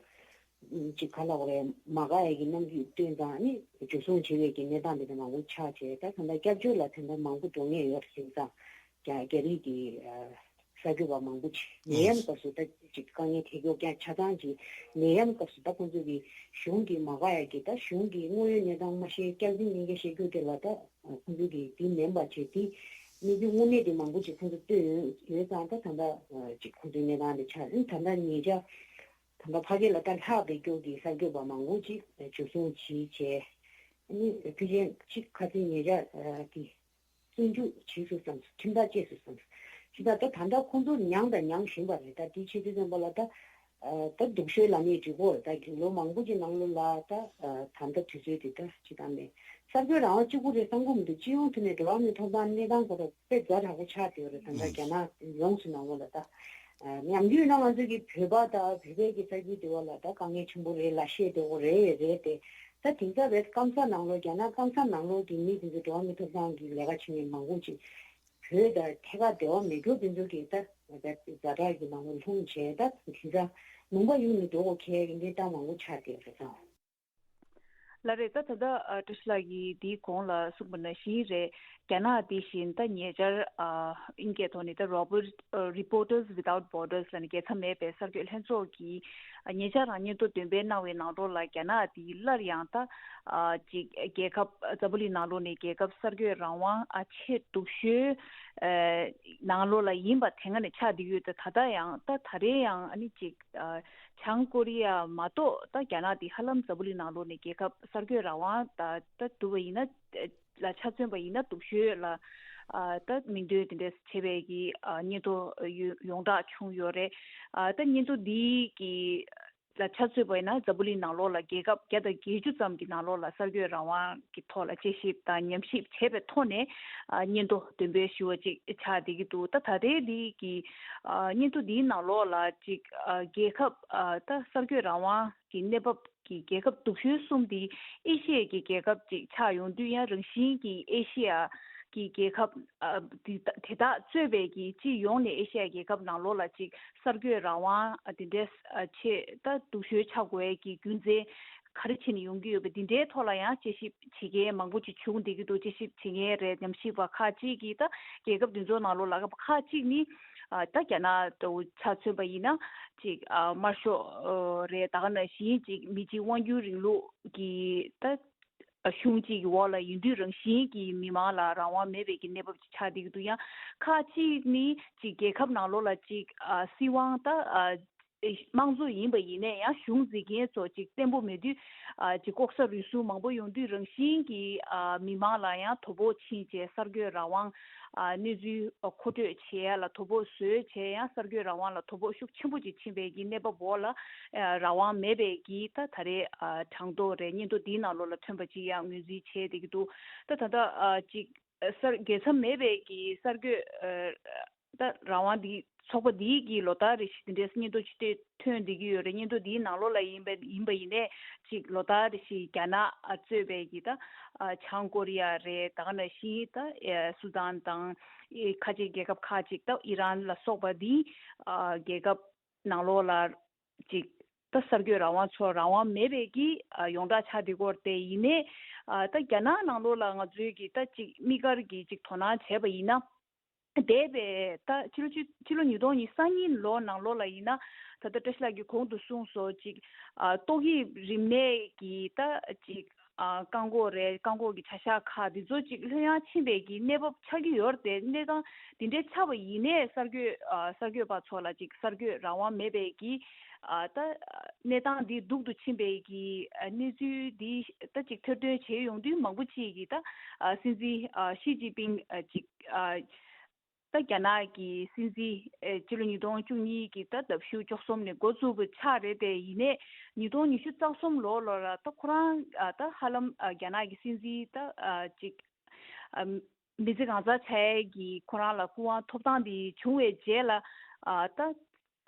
ཅིག་ག་ལབ་དགོས་རེད། མ་དགའ་ཡ་གི་རྣམ་འགྱུར་བཏོན་ཙང་ཨ་ནི་འཇུ་བཟུང་བྱེད་པའི་གི་གནས་སྟངས་དེ་འདྲ་མང་པོ་ཆགས་བྱས། ད་ད་ལྟ་སྐྱབས་བཅོལ་ལ་དེ་འདྲ་མང་པོ་འགྲོ་མཁན་ཡོད་རེད། བྱས་ཙང་རྒྱ་རྒྱ་རིགས་ཀྱི་ཨ་གསར་འགོད་པ་མང་པོ་ཅིག་ནད་ཡམས་སྐབས་སུ་ད་ཅིག་དཀའ་ངལ་འཕྲད་མཁན་ཀྱང་ཆ་ཚང་ཅིག་ནད་ཡམས་སྐབས་སུ་ད་ཁོང་ཚོ་གི་གཞུང་གིས་མ་དགའ་ཡ་གི་ད་གཞུང་གི་དངོས་ཡོད་གནས་སྟངས་མ་ཤེས། སྐྱག་རྫུན་སྙིང་ག་བཤད་རྒྱུ་དེ་ལ་ད་ཁོང་ཚོ་གིས་དེ་མིན་པ་བྱས། དེ་གནས་ཚུལ་དངོས་གནས་དེ་མང་པོ་ཅིག་ཁོང་ཚོ་བཏོན་ཡོད་ཡོད་ཙང་ད་ད་ལྟ་ཅིག་ཁོང་ཚོའི་གནས་སྟངས་དེ་ཆགས། ཨ་ནི་ད་ལྟ་ཉེ་ཆར་ད་ལྟ་ཕ་གི་ལ་ད་ལྷག་བསྡད་རྒྱུ་གི་གསར་འགོད་པ་མང་པོ་ཅིག་འཇུ་བཟུང་བྱས་བྱས། ཨ་ནི་ཕལ་ཆེར་ཅིག་ཁ་སང་ཉེ་ཆར་གི་བཙོན་འཇུག་བྱས་སོང་བསམ་སོང་། ཁྲིམས་ཐག་བཅད་སོང་བསམ་སོང་། ཁྲིམས་ཐག་ད་ད་ལྟ་ཁོང་ཚོ་མྱངས་དང་མྱང་བཞིན་པ་རེད། ད་དེ་བྱེད་དུས་ཙམ་པ་ལ་ད་ད་སྡུག་ཤོས་ལབ་ནའི་འགྲིག་གོ་རེད། ད་ལོ་མང་པོ་ཅིག་ནང་ལོགས་ལ་ད་ད་ལྟ་དུས་ཚོད་དེ་ད་ཅི་ད་མེད། གསར་འགོད་རང་དབང་གཅིག་པུ་རེད་བསམ་གྱི་མི་འདུག་སྤྱི་ཡོངས་ཐོག་ནས་འགྲོ་བ་མིའི་ཐོབ་ཐང་གནས་སྟངས་ཁོ་རང་དཔེ་ཛ་དྲག་པོ་ཆགས་བསྡད་ཡོད་རེད། ད་ལྟ་རྒྱ་ནག་ཡོངས་སུ་ནང་ལོགས་ལ་ད་ནམ་རྒྱུན་ན་ང་ཚོ་གི་བོད་པ་ད་བོད་པའི་གི་ས་ཁུལ་དེ་བ་ལ་ད་དཀའ་ངལ་ཆེན་པོ་རེད་ལབ་བཤད་བསྡད་ཡོད་རེད། རེད་དེ། ད་དེང་སང་བོད་སྐམ་ས་ནང་ལོགས་རྒྱ་ནག་སྐམ་ས་ནང་ལོགས་ཀྱི་མི་དེ་ཚོ་འགྲོ་བ་མིའི་ཐོབ་ཐང་གི་ལས་ཀ་བྱེད་མཁན་མང་པོ་ཅིག་བོད་དང་ཐད་ཀར་འབྲེལ་བ་མེད་རྒྱུ་དེ་ཚོ་གི་ད་ཛ་དྲག་གི་ནང་ལོགས་ལྷུང་བྱས། ད་དེང་སང་ལུང་པ་གཡུག་ནས་འགྲོ་དགོས་ཁེལ་གི་གནས་སྟངས་མང་པོ་ཆགས་བསྡད་ཡོད་རེད་ད། ལགས་རེད། ད་ད་ལྟ་ཨ་བཀྲ་ཤིས་ལགས་ཀྱིས་འདིའི་གོང་ལ་གསུངས་པ་ནང་བཞིན་རེད། རྒྱ་ནག་འདི་བཞིན་ད་ཉེ་ཆར་ཨ་དབྱིན་སྐད་ཐོག་ནས་ད་Robert- ཨ་Reporters Without Borders ལབ་ནས་རྒྱལ་མཚམས་མེད་པའི་གསར་འགོད་ལྷན་ཚོགས་ཀྱིས་ཨ་ཉེ་ཆར་རང་སྙན་ཐོ་འདོན་སྤེལ་གནང་བའི་ནང་ལོགས་ལ་རྒྱ་ནག་འདི་སླར་ཡང་ད་ཨ་ཅིག་རྒྱལ་ཁབ་འཛམ་བུ་གླིང་ནང་ལོགས་ནས་རྒྱལ་ཁབ་གསར་འགོད་རང་དབང་ཨ་ཆེས་སྡུག་ཤོས་ཨ་ནང་ལོགས་ལ་ཡིན་པ་དེ་སྔ་ནས་ཆགས་བསྡད་ཡོད། ད་ད་ལྟ་ཡང་ད་ད་རེས་ཡང་ཨ་ནི་ཅིག་ཨ་བྱང་ཀོ་རི་ཡ་མ་གཏོགས་ད་རྒྱ་ནག་འདི་ཧ་ལམ་འཛམ་བུ་གླིང་ནང་ལོགས་ནས་རྒྱལ་ཁབ་གསར་འགོད་རང་དབང་ད་ད་བསྡུར་བ་ཡིན་ན་ལ་ཆ་མཚོན་པ་ཡིན་ན་སྡུག་ཤོས་ལ་ཨ་ད་མིང་འདོན་དེ་འདྲས་བྱས་པའི་གི་ཨ་སྙན་ཐོ་ཡོ- ཡོངས་གྲགས་བྱུང་ཡོད་རེད། ཨ་ད་སྙན་ཐོ་འདི་གི་ལ་ཆ་མཚོན་པ་ཡིན་ན་འཛམ་བུ་གླིང་ནང་ལོགས་ལ་རྒྱལ་ཁབ་བརྒྱ་དང་བརྒྱད་ཅུ་ཙམ་གྱི་ནང་ལོགས་ལ་གསར་འགོད་རང་དབང་གི་ཐོག་ལ་དཔྱད་ཞིབ་དང་ཉམས་ཞིབ་བྱས་པའི་ཐོག་ནས་ཨ་སྙན་ཐོ་འདོན་སྤེལ་ཞུ་བ་ཅིག་ཆགས་བསྡད་ཀྱི་འདུག་ད་ད་ལྟའི་འདི་གི་ཨ་སྙན་ཐོ་འདིའི་ནང་ལོགས་ལ་ཅིག་ཨ་རྒྱལ་ཁབ་ཨ་ད་གསར་འགོད་རང་དབང་གི་གནས་བབ་ཀྱི་རྒྱལ་ཁབ་སྡུག་ཤོས་གསུམ་འདི་ཨེ་ཤི་ཡའི་གི་རྒྱལ་ཁབ་ཅིག་ཆགས་ཡོང་དུས་ཡང་རང་བཞིན་གྱི་ཨེ་ཤི་ཡ་གི་རྒྱལ་ཁབ་ཨ་དེ་དེ་དག་གཙོས་པའི་གི་སྤྱི་ཡོངས་ནས་ཨེ་ཤི་ཡ་རྒྱལ་ཁབ་ནང་ལོགས་ལ་ཅིག་གསར་འགོད་རང་དབང་ཨ་དེ་འདྲའི་ཨ་ཆེས་ད་སྡུག་ཤོས་ཆགས་དགོས་ཀྱི་རྒྱུ་མཚན་ག་རེ་བྱས་ནས་ཡོང་གི་ཡོད་པ་འདི་འདྲའི་ཐོག་ལ་ཡང་དཔྱད་ཞིབ་བྱེད་མཁན་མང་པོ་ཅིག་བྱུང་བསྡད་ཀྱི་འདུག་དཔྱད་ཞིབ་བྱེད་མཁན་རེད། ཉམས་ཞིབ་པ་ཁག་ཅིག་གིས་ད་རྒྱལ་ཁབ་འདི་ཚོ་ནང་ལོགས་ལ་ཁག་ཅིག་ནི་ཨ་ད་རྒྱ་ནག་ལྟ་བུ་ཆ་མཚོན་པ་ཡིན་ན་ཅིག་ཨ་དམར་ཤོག་ཨ་རེད། ད་ག་ནང་བཞིན་ཅིག་མི་གཅིག་དབང་སྒྱུར་རིང་ལུགས་ཀྱི་ད་གཞུང་གཅིག་གི་འོག་ལ་ཡིན་དུས་རང་བཞིན་གྱིས་མི་མང་ལ་རང་དབང་མེད་པའི་གི་གནས་བབ་ཅིག་ཆགས་བསྡད་ཀྱི་འདུག་ཡང་ཁག་ཅིག་ནི་ཅིག་རྒྱལ་ཁབ་ནང་ལོགས་ལ་ཅིག་ཨ་སྲིད་དབང་ད་ཨ་དམངས་གཙོ་ཡིན་པ་ཡིན་ནའི་ཡང་གཞུང་འཛིན་མཁན་ཚོ་ཅིག་བརྟན་པོ་མེད་དུས་ཨ་ཅིག་ལྐོག་ཟ་རུལ་སུངས་མང་པོ་ཡོང་དུས་རང་བཞིན་གྱིས་ཨ་མི་མང་ལ་ཡང་དོ་ཕོག་ཕྱིན་བྱས་གསར་འགོད་རང་དབང་ཨ་གནས་ཚུལ་ཨ་མཁོ་སྤྲོད་བྱེད་ཡ་ལ་དོ་ཕོག་བཟོས་བྱས་ཡང་གསར་འགོད་རང་དབང་ལ་དོ་ཕོག་ཤུགས་ཆེན་པོ་ཅིག་ཕྱིན་པའི་གི་གནས་བབ་འོག་ལ་ཨ་རང་དབང་མེད་པའི་གི་ད་ད་རེས་ཨ་གྲངས་ཐོ་རེད། སྙན་ཐོ་འདིའི་ནང་ལོགས་ལ་ཐོན་པ་ཅིག་ཡང་ངོས་འཛིན་བྱས་བསྡད་ཀྱི་འདུག་ད་ད་ལྟ་ཨ་ཅིག་ཨ་གསར་རྒྱལ་མཚམས་མེད་པའི་གི་གསར་འགོད་ཨ་ད་རང་དབང་འདི་ ཚོགས་པ་འདིའི་གི་ལོ་ལྟར་རེ་བཞིན་དེ་འདྲའི་སྙན་ཐོ་ཅིག་ཐོན་བསྡད་ཀྱི་ཡོད་རེད། སྙན་ཐོ་འདིའི་ནང་ལོགས་ལ་ཡིན་པ་ཡིན་པ་ཡིན་ནའི་ཅིག་ལོ་ལྟར་རེ་བཞིན་རྒྱ་ནག་གཙོས་པའི་གི་ད་བྱང་ཀོ་རི་ཡ་རེད། ད་ག་ནང་བཞིན་ད་སུ་དཱན་དང་ཁ་ཆེ་རྒྱལ་ཁབ་ཁག་ཅིག་ད་ཨི་རན་ལ་སོགས་པ་འདི་རྒྱལ་ཁབ་ནང་ལོགས་ལ་ཅིག་ད་གསར་འགོད་རང་དབང་ཚོ་རང་དབང་མེད་པའི་གི་ཡོངས་གྲགས་ཆགས་བསྡད་ཀྱི་ཡོད་རེད། དེ་ཡིན་ནའི་ད་རྒྱ་ནག་ནང་ལོགས་ལ་ང་ཚོའི་གི་ད་ཅིག་དམིགས་བཀར་གི་ཅིག་དོ་སྣང་བྱས་པ་ཡིན་ན། འདས་པའི་ད་ཕྱི་ལོ་ཕྱི་ཕྱི་ལོ་ཉིས་སྟོང་ཉི་ཤུ་རྩ་གཉིས་ལོ་ནང་ལོགས་ལ་ཡིན་ན། ད་ལྟ་བཀྲ་ཤིས་ལགས་ཀྱིས་གོང་དུ་གསུངས་སོ་ཅིག་ཨ་ཏོག་དབྱིབས་རིམས་ནད་ཀྱི་ད་ཅིག་ཨ་བཀག་འགོག་རེད། བཀག་འགོག་གི་བྱ་གཞག་ཁག་འདི་ཚོ་ཅིག་ལྷོད་ཡངས་ཕྱིན་པའི་གི་གནས་བབ་ཆགས་ཀྱི་ཡོད་རེད། དེ་གནས་སྟངས་འདི་འདྲའི་ཆགས་པ་ཡིན་ནའི་གསར་འགོད་ཨ་གསར་འགོད་པ་ཚོ་ལ་ཅིག་གསར་འགོད་རང་དབང་མེད་པའི་གི་ཨ་ད་གནས་སྟངས་འདི་སྡུག་ཏུ་ཕྱིན་པའི་གི་ཨ་གནས་ཚུལ་འདི་ད་ཅིག་ཐེར་འདོན་བྱས་ཡོང་དུས་མང་པོ་ཅིག་གིས་ད་ཨ་སྲིད་འཛིན་ཨ་ཞི་ཅིན་ཕིང་ཨ་ཅིག་ཨ། ད་རྒྱ་ནག་གི་སྲིད་འཛིན་ཨེ་ཕྱི་ལོ་ཉིས་སྟོང་བཅུ་གཉིས་ཀྱི་ད་ཟླ་བཞི་བཅུ་གསུམ་ནས་འགོ་བཙུགས་པ་ཆགས་རེད། དེ་ཡིན་ནའི་ཉིས་སྟོང་ཉི་ཤུ་རྩ་གསུམ་ལོ་ལོ་ལ་ད་ཁོ་རང་ཨ་ད་ཧ་ལམ་ཨ་རྒྱ་ནག་གི་སྲིད་འཛིན་ད་ཨ་ཅིག་ཨ་མི་ཚེ་གང་ཟག་ཆགས་ཡས་ཀྱི་ཁོ་རང་ལ་སྐུ་དབང་ཐོབ་ཐང་དེ་བྱུང་བའི་རྗེས་ལ་ཨ་ད་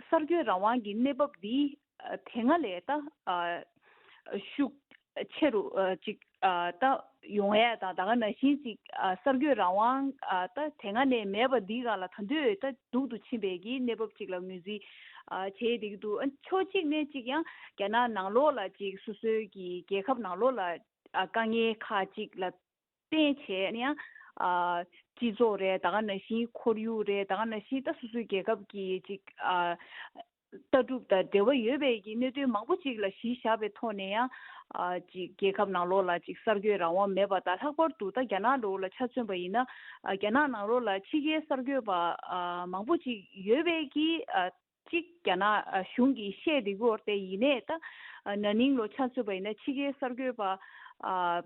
གསར་འགོད་རང་དབང་གི་གནས་བབ་འདི་ཨ་དེ་སྔ་ལས་ད་ཨ་ཤུགས་ཆེ་རུ་ཨ་ཅིག་ཨ་ད་ཡོང་ཡས་དང་། ད་ག་ནང་བཞིན་ཅིག་ཨ་གསར་འགོད་རང་དབང་ཨ་ད་དེ་སྔ་ནས་མེད་པ་འདི་ག་ལ་ད་དུང་ད་སྡུག་ཏུ་ཕྱིན་པའི་གི་གནས་བབ་ཅིག་ལ་ངོས་འཛིན་ཨ་བྱས་བསྡད་ཀྱི་འདུག་ཨ་ཕྱོགས་གཅིག་ནས་ཅིག་ཡང་རྒྱ་ནག་ནང་ལོགས་ལ་ཅིག་སོ་སོའི་གི་རྒྱལ་ཁབ་ནང་ལོགས་ལ་ཨ་དཀའ་ངལ་ཁག་ཅིག་ལ་བརྟེན་བྱས་ནས་ཡང་ཨ་སྤྱི་ཚོགས་རེད། ད་ག་ནང་བཞིན་ཁོར་ཡུག་རེད། ད་ག་ནང་བཞིན་ད་སོ་སོའི་རྒྱལ་ཁབ་ཀྱི་ཅིག་ཨ་ལྟ་གྲུབ་དང་འབྲེལ་བ་ཡོད་པའི་གི་གནད་དོན་མང་པོ་ཅིག་ལ་གཞི་བཞག་པའི་ཐོག་ནས་ཡང་ཨ་ཅིག་རྒྱལ་ཁབ་ནང་ལོགས་ལ་ཅིག་གསར་འགོད་རང་དབང་མེད་པ་དང་། ལྷག་པར་དུ་ད་རྒྱ་ནག་ལོགས་ལ་ཆ་མཚོན་པ་ཡིན་ན་ཨ་རྒྱ་ནག་ནང་ལོགས་ལ་ཕྱི་རྒྱལ་གསར་འགོད་པ་ཨ་མང་པོ་ཅིག་ཡོད་པའི་གི་ཨ་གཅིག་རྒྱ་ནག་གཞུང་གིས་བཤད་བསྡད་ཀྱི་ཡོད་རེད། དེ་ཡིན་ནའི་ད་ན་ནིང་ལོ་ཆ་མཚོན་པ་ཡིན་ན་ཕྱི་རྒྱལ་གསར་འགོད་པ་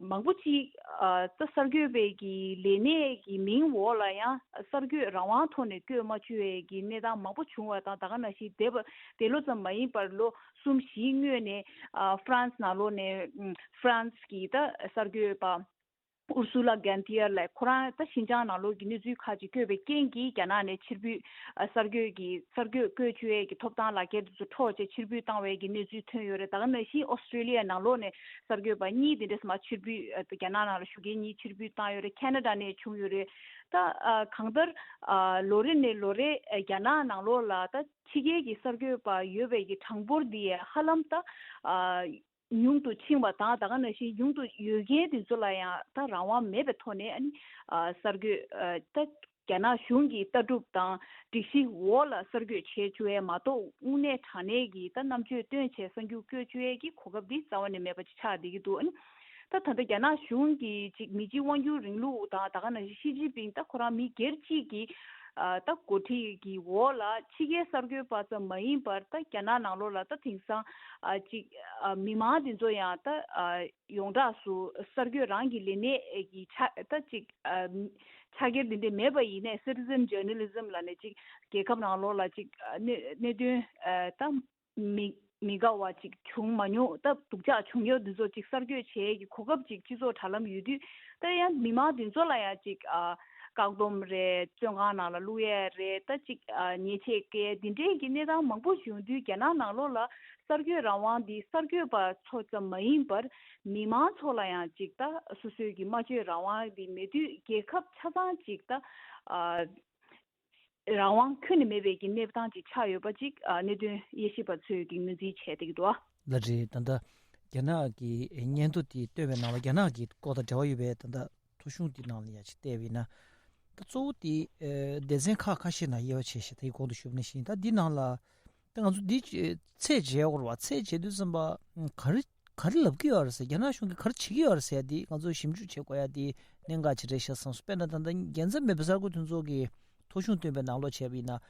མང་པོ་ཅིག་ད་གསར་འགོད་པའི་གི་ལས་གནས་ཀྱི་མིང་འོག་ལ་ཡང་གསར་འགོད་རང་དབང་ཐོག་ནས་བཀོད་མ་བཅུག་པའི་གི་གནས་སྟངས་མང་པོ་བྱུང་བ་དང་། ད་ག་ནང་བཞིན་འདས་པ་འདས་ལོ་ཙམ་མ་ཡིན་པར་ལོ་གསུམ་བཞིའི་སྔོན་ནས་ཧྥ་རན་སི་ནང་ལོགས་ནས་ཧྥ་རན་སི་གི་ད་གསར་འགོད་པ་ཨུར་སུ་ལ་གན་ཐི་ཡར་ལགས། ཁོ་རང་ད་ཤིན་ཅང་ནང་ལོགས་ཀྱི་གནས་ཚུལ་ཁག་ཅིག་བཀོད་པའི་རྐྱེན་གྱིས་རྒྱ་ནག་ནས་ཕྱིར་འབུད་ཨ་གསར་འགོད་ཀྱི་གསར་འགོད་བཀོད་བཅུག་ཡས་ཀྱི་ཐོབ་ཐང་ལག་ཁྱེར་དེ་ཚོ་འཕྲོག་བྱས་ཕྱིར་འབུད་བཏང་བའི་གི་གནས་ཚུལ་ཐོན་ཡོད་རེད། ད་ག་ནང་བཞིན་ཨོ་སི་ཀྲི་ལི་ཡ་ནང་ལོགས་ནས་གསར་འགོད་པ་གཉིས་དེ་འདྲས་མར་ཕྱིར་འབུད་ཨ་རྒྱ་ནག་ནང་ལ་བཞུགས་མཁན་གཉིས་ཕྱིར་འབུད་བཏང་ཡོད་རེད། ཁེ་ན་ཌ་ནས་བྱུང་ཡོད་རེད། ད་ཨ་གང་ལྟར་ཨ་ལོ་རེ་ནས་ལོ་རེ་ཨ་རྒྱ་ནག་ནང་ལོགས་ལ་ད་ཕྱི་རྒྱལ་གྱི་གསར་འགོད་པ་ཡོད་པའི་གི་གྲངས་འབོར་འདི་ཧ་ལམ་ད་ཨ་ཉུང་དུ་ཕྱིན་པ་དང་། ད་ག་ནང་བཞིན་ཉུང་དུ་ཡོད་མཁན་དེ་ཚོ་ལ་ཡང་ད་རང་དབང་མེད་པའི་ཐོག་ནས་ཨ་ནི་ཨ་གསར་འགོད་ཨ་ད་རྒྱ་ནག་གཞུང་གི་ལྟ་གྲུབ་དང་སྒྲིག་གཞི་འོག་ལ་གསར་འགོད་བྱེད་བཅུག་ཡས་མ་གཏོགས། དངོས་གནས་དྲང་གནས་ཀྱི་ད་རྣམ་དཔྱོད་བཏོན་བྱས་གསར་འགྱུར་བཀོད་བཅུག་ཡས་ཀྱི་གོ་སྐབས་འདི་རྩ་བ་ནས་མེད་པ་ཅིག་ཆགས་བསྡད་ཀྱི་འདུག་ཨ་ནི་ད་ད་ལྟ་རྒྱ་ནག་གཞུང་གིས་ཅིག་མི་གཅིག་དབང་སྒྱུར་རིང་ལུགས་དང་། ད་ག་ནང་བཞིན་ཞི་ཅིན་ཕིང་ད་ཁོ་རང་མི་སྒེར་གཅིག་གི་ཨ་ད་འགོ་ཁྲིད་ཀྱི་འོག་ལ་ཕྱི་རྒྱལ་གསར་འགོད་པ་ཙམ་མ་ཡིན་པར་ད་རྒྱ་ནག་ནང་ལོགས་ལ་ད་དེང་སང་ཨ་ཅིག་ཨ་མི་མང་དེ་ཚོ་ཡང་ད་ཨ་ཡོངས་གྲགས་སུ་གསར་འགོད་རང་གི་ལས་གནས་ཀྱི་ཆ་ད་ཅིག་ཨ་ཕྱག་འཁྱེར་དེ་འདྲ་མེད་པ་ཡིན་ནའི་citizen journalism་ལབ་ནས་ཅིག་རྒྱལ་ཁབ་ནང་ལོགས་ལ་ཅིག་ཨ་གནད་གནད་དོན་ཨ་ད་མི་མི་དགའ་བ་ཅིག་བྱུང་མ་མྱོང་། ད་སྡུག་ཅག་བྱུང་ཡོད་འདི་ཚོ་ཅིག་གསར་འགོད་བྱེད་ཡས་ཀྱི་གོ་སྐབས་ཅིག་སྤྱི་ཚོགས་དྲ་ལམ་ཡོད་དུས། ད་ཡང་མི་མང་འདི་ཚོ་ལ་ཡང་ཅིག་ཨ་བཀག་སྡོམ་རེད། བཙོན་ཁང་ནང་ལ་བླུག་ཡས་རེད། ད་ཅིག་ཨ་ཉེས་ཆད་བཀལ་འདི་འདྲའི་གི་གནས་སྟངས་མང་པོ་བྱུང་དུས། རྒྱ་ནག་ནང་ལོགས་ལ་གསར་འགོད་རང་དབང་འདི་གསར་འགོད་པ་ཚོ་ཙམ་མ་ཡིན་པར་མི་མང་ཚོ་ལ་ཡང་ཅིག་ད་སོ་སོའི་གི་སྨྲ་བརྗོད་རང་དབང་འདི་མེད་དུས། རྒྱལ་ཁབ་ཆ་ཚང་ཅིག་ད་ཨ་རང་དབང་ཁྱོན་ནས་མེད་པའི་གི་གནས་སྟངས་ཅིག་ཆགས་ཡོད་པ་ཅིག་ཨ་གནད་དོན་དབྱེ་ཞིབ་པ་ཚོས་ཀྱི་ངོས་འཛིན་བྱས་བསྡད་ཀྱི་འདུག་ཨ། ལགས་རེད། ད་ལྟ་རྒྱ་ནག་གི་སྙན་ཐོ་དེ་བཏོན་པའི་ནང་ལ་རྒྱ་ནག་གི་སྐོར་དང་འབྲེལ་བ་ཡོད་པའི་ད་ལྟ་ཐོ་གཞུང་དེ་ནང་ལ་ཡ་ཅིག་བལྟས་པ་ཡིན་ན། ད་གཙོ་བོ་དེ་ཨ་སྡེ་ཚན་ཁག་ཁ་ཤས་ནང་དབྱེ་བ་ཕྱེ་བཞག་ད་ཡི་གོང་དུ་ཞུས་པ་ནང་བཞིན། ད་འདི་ནང་ལ་ད་ང་ཚོ་འདི་ཚད་འཇལ་དགོས་རེད་བ། ཚད་འཇལ་དུས་ཙམ་པ་ག་རེ་ག་རེ་ལབ་ཀྱི་ཡོད་རེད་ཟེར། རྒྱ་ནག་གཞུང་གིས་ག་རེ་བྱེད་ཀྱི་ཡོད་རེད་ཟེར་ཡ་འདི་ང་ཚོ་ཞིབ་འཇུག་བྱེད་དགོས་ཡ་དེ་གནད་འགག་ཅིག་རེད་ཤག་བསམ་སོང་། དཔེར་ན་ད་ལྟ་རྒྱལ་མཚན་མེས་པོ་གསར་འགོད་མཐུན་ཚོགས་ཀྱི་ཐོ་གཞུང་བཏོན་པའི་ནང་ལོགས་བྱས་པ་ཡིན་ན། ཨ་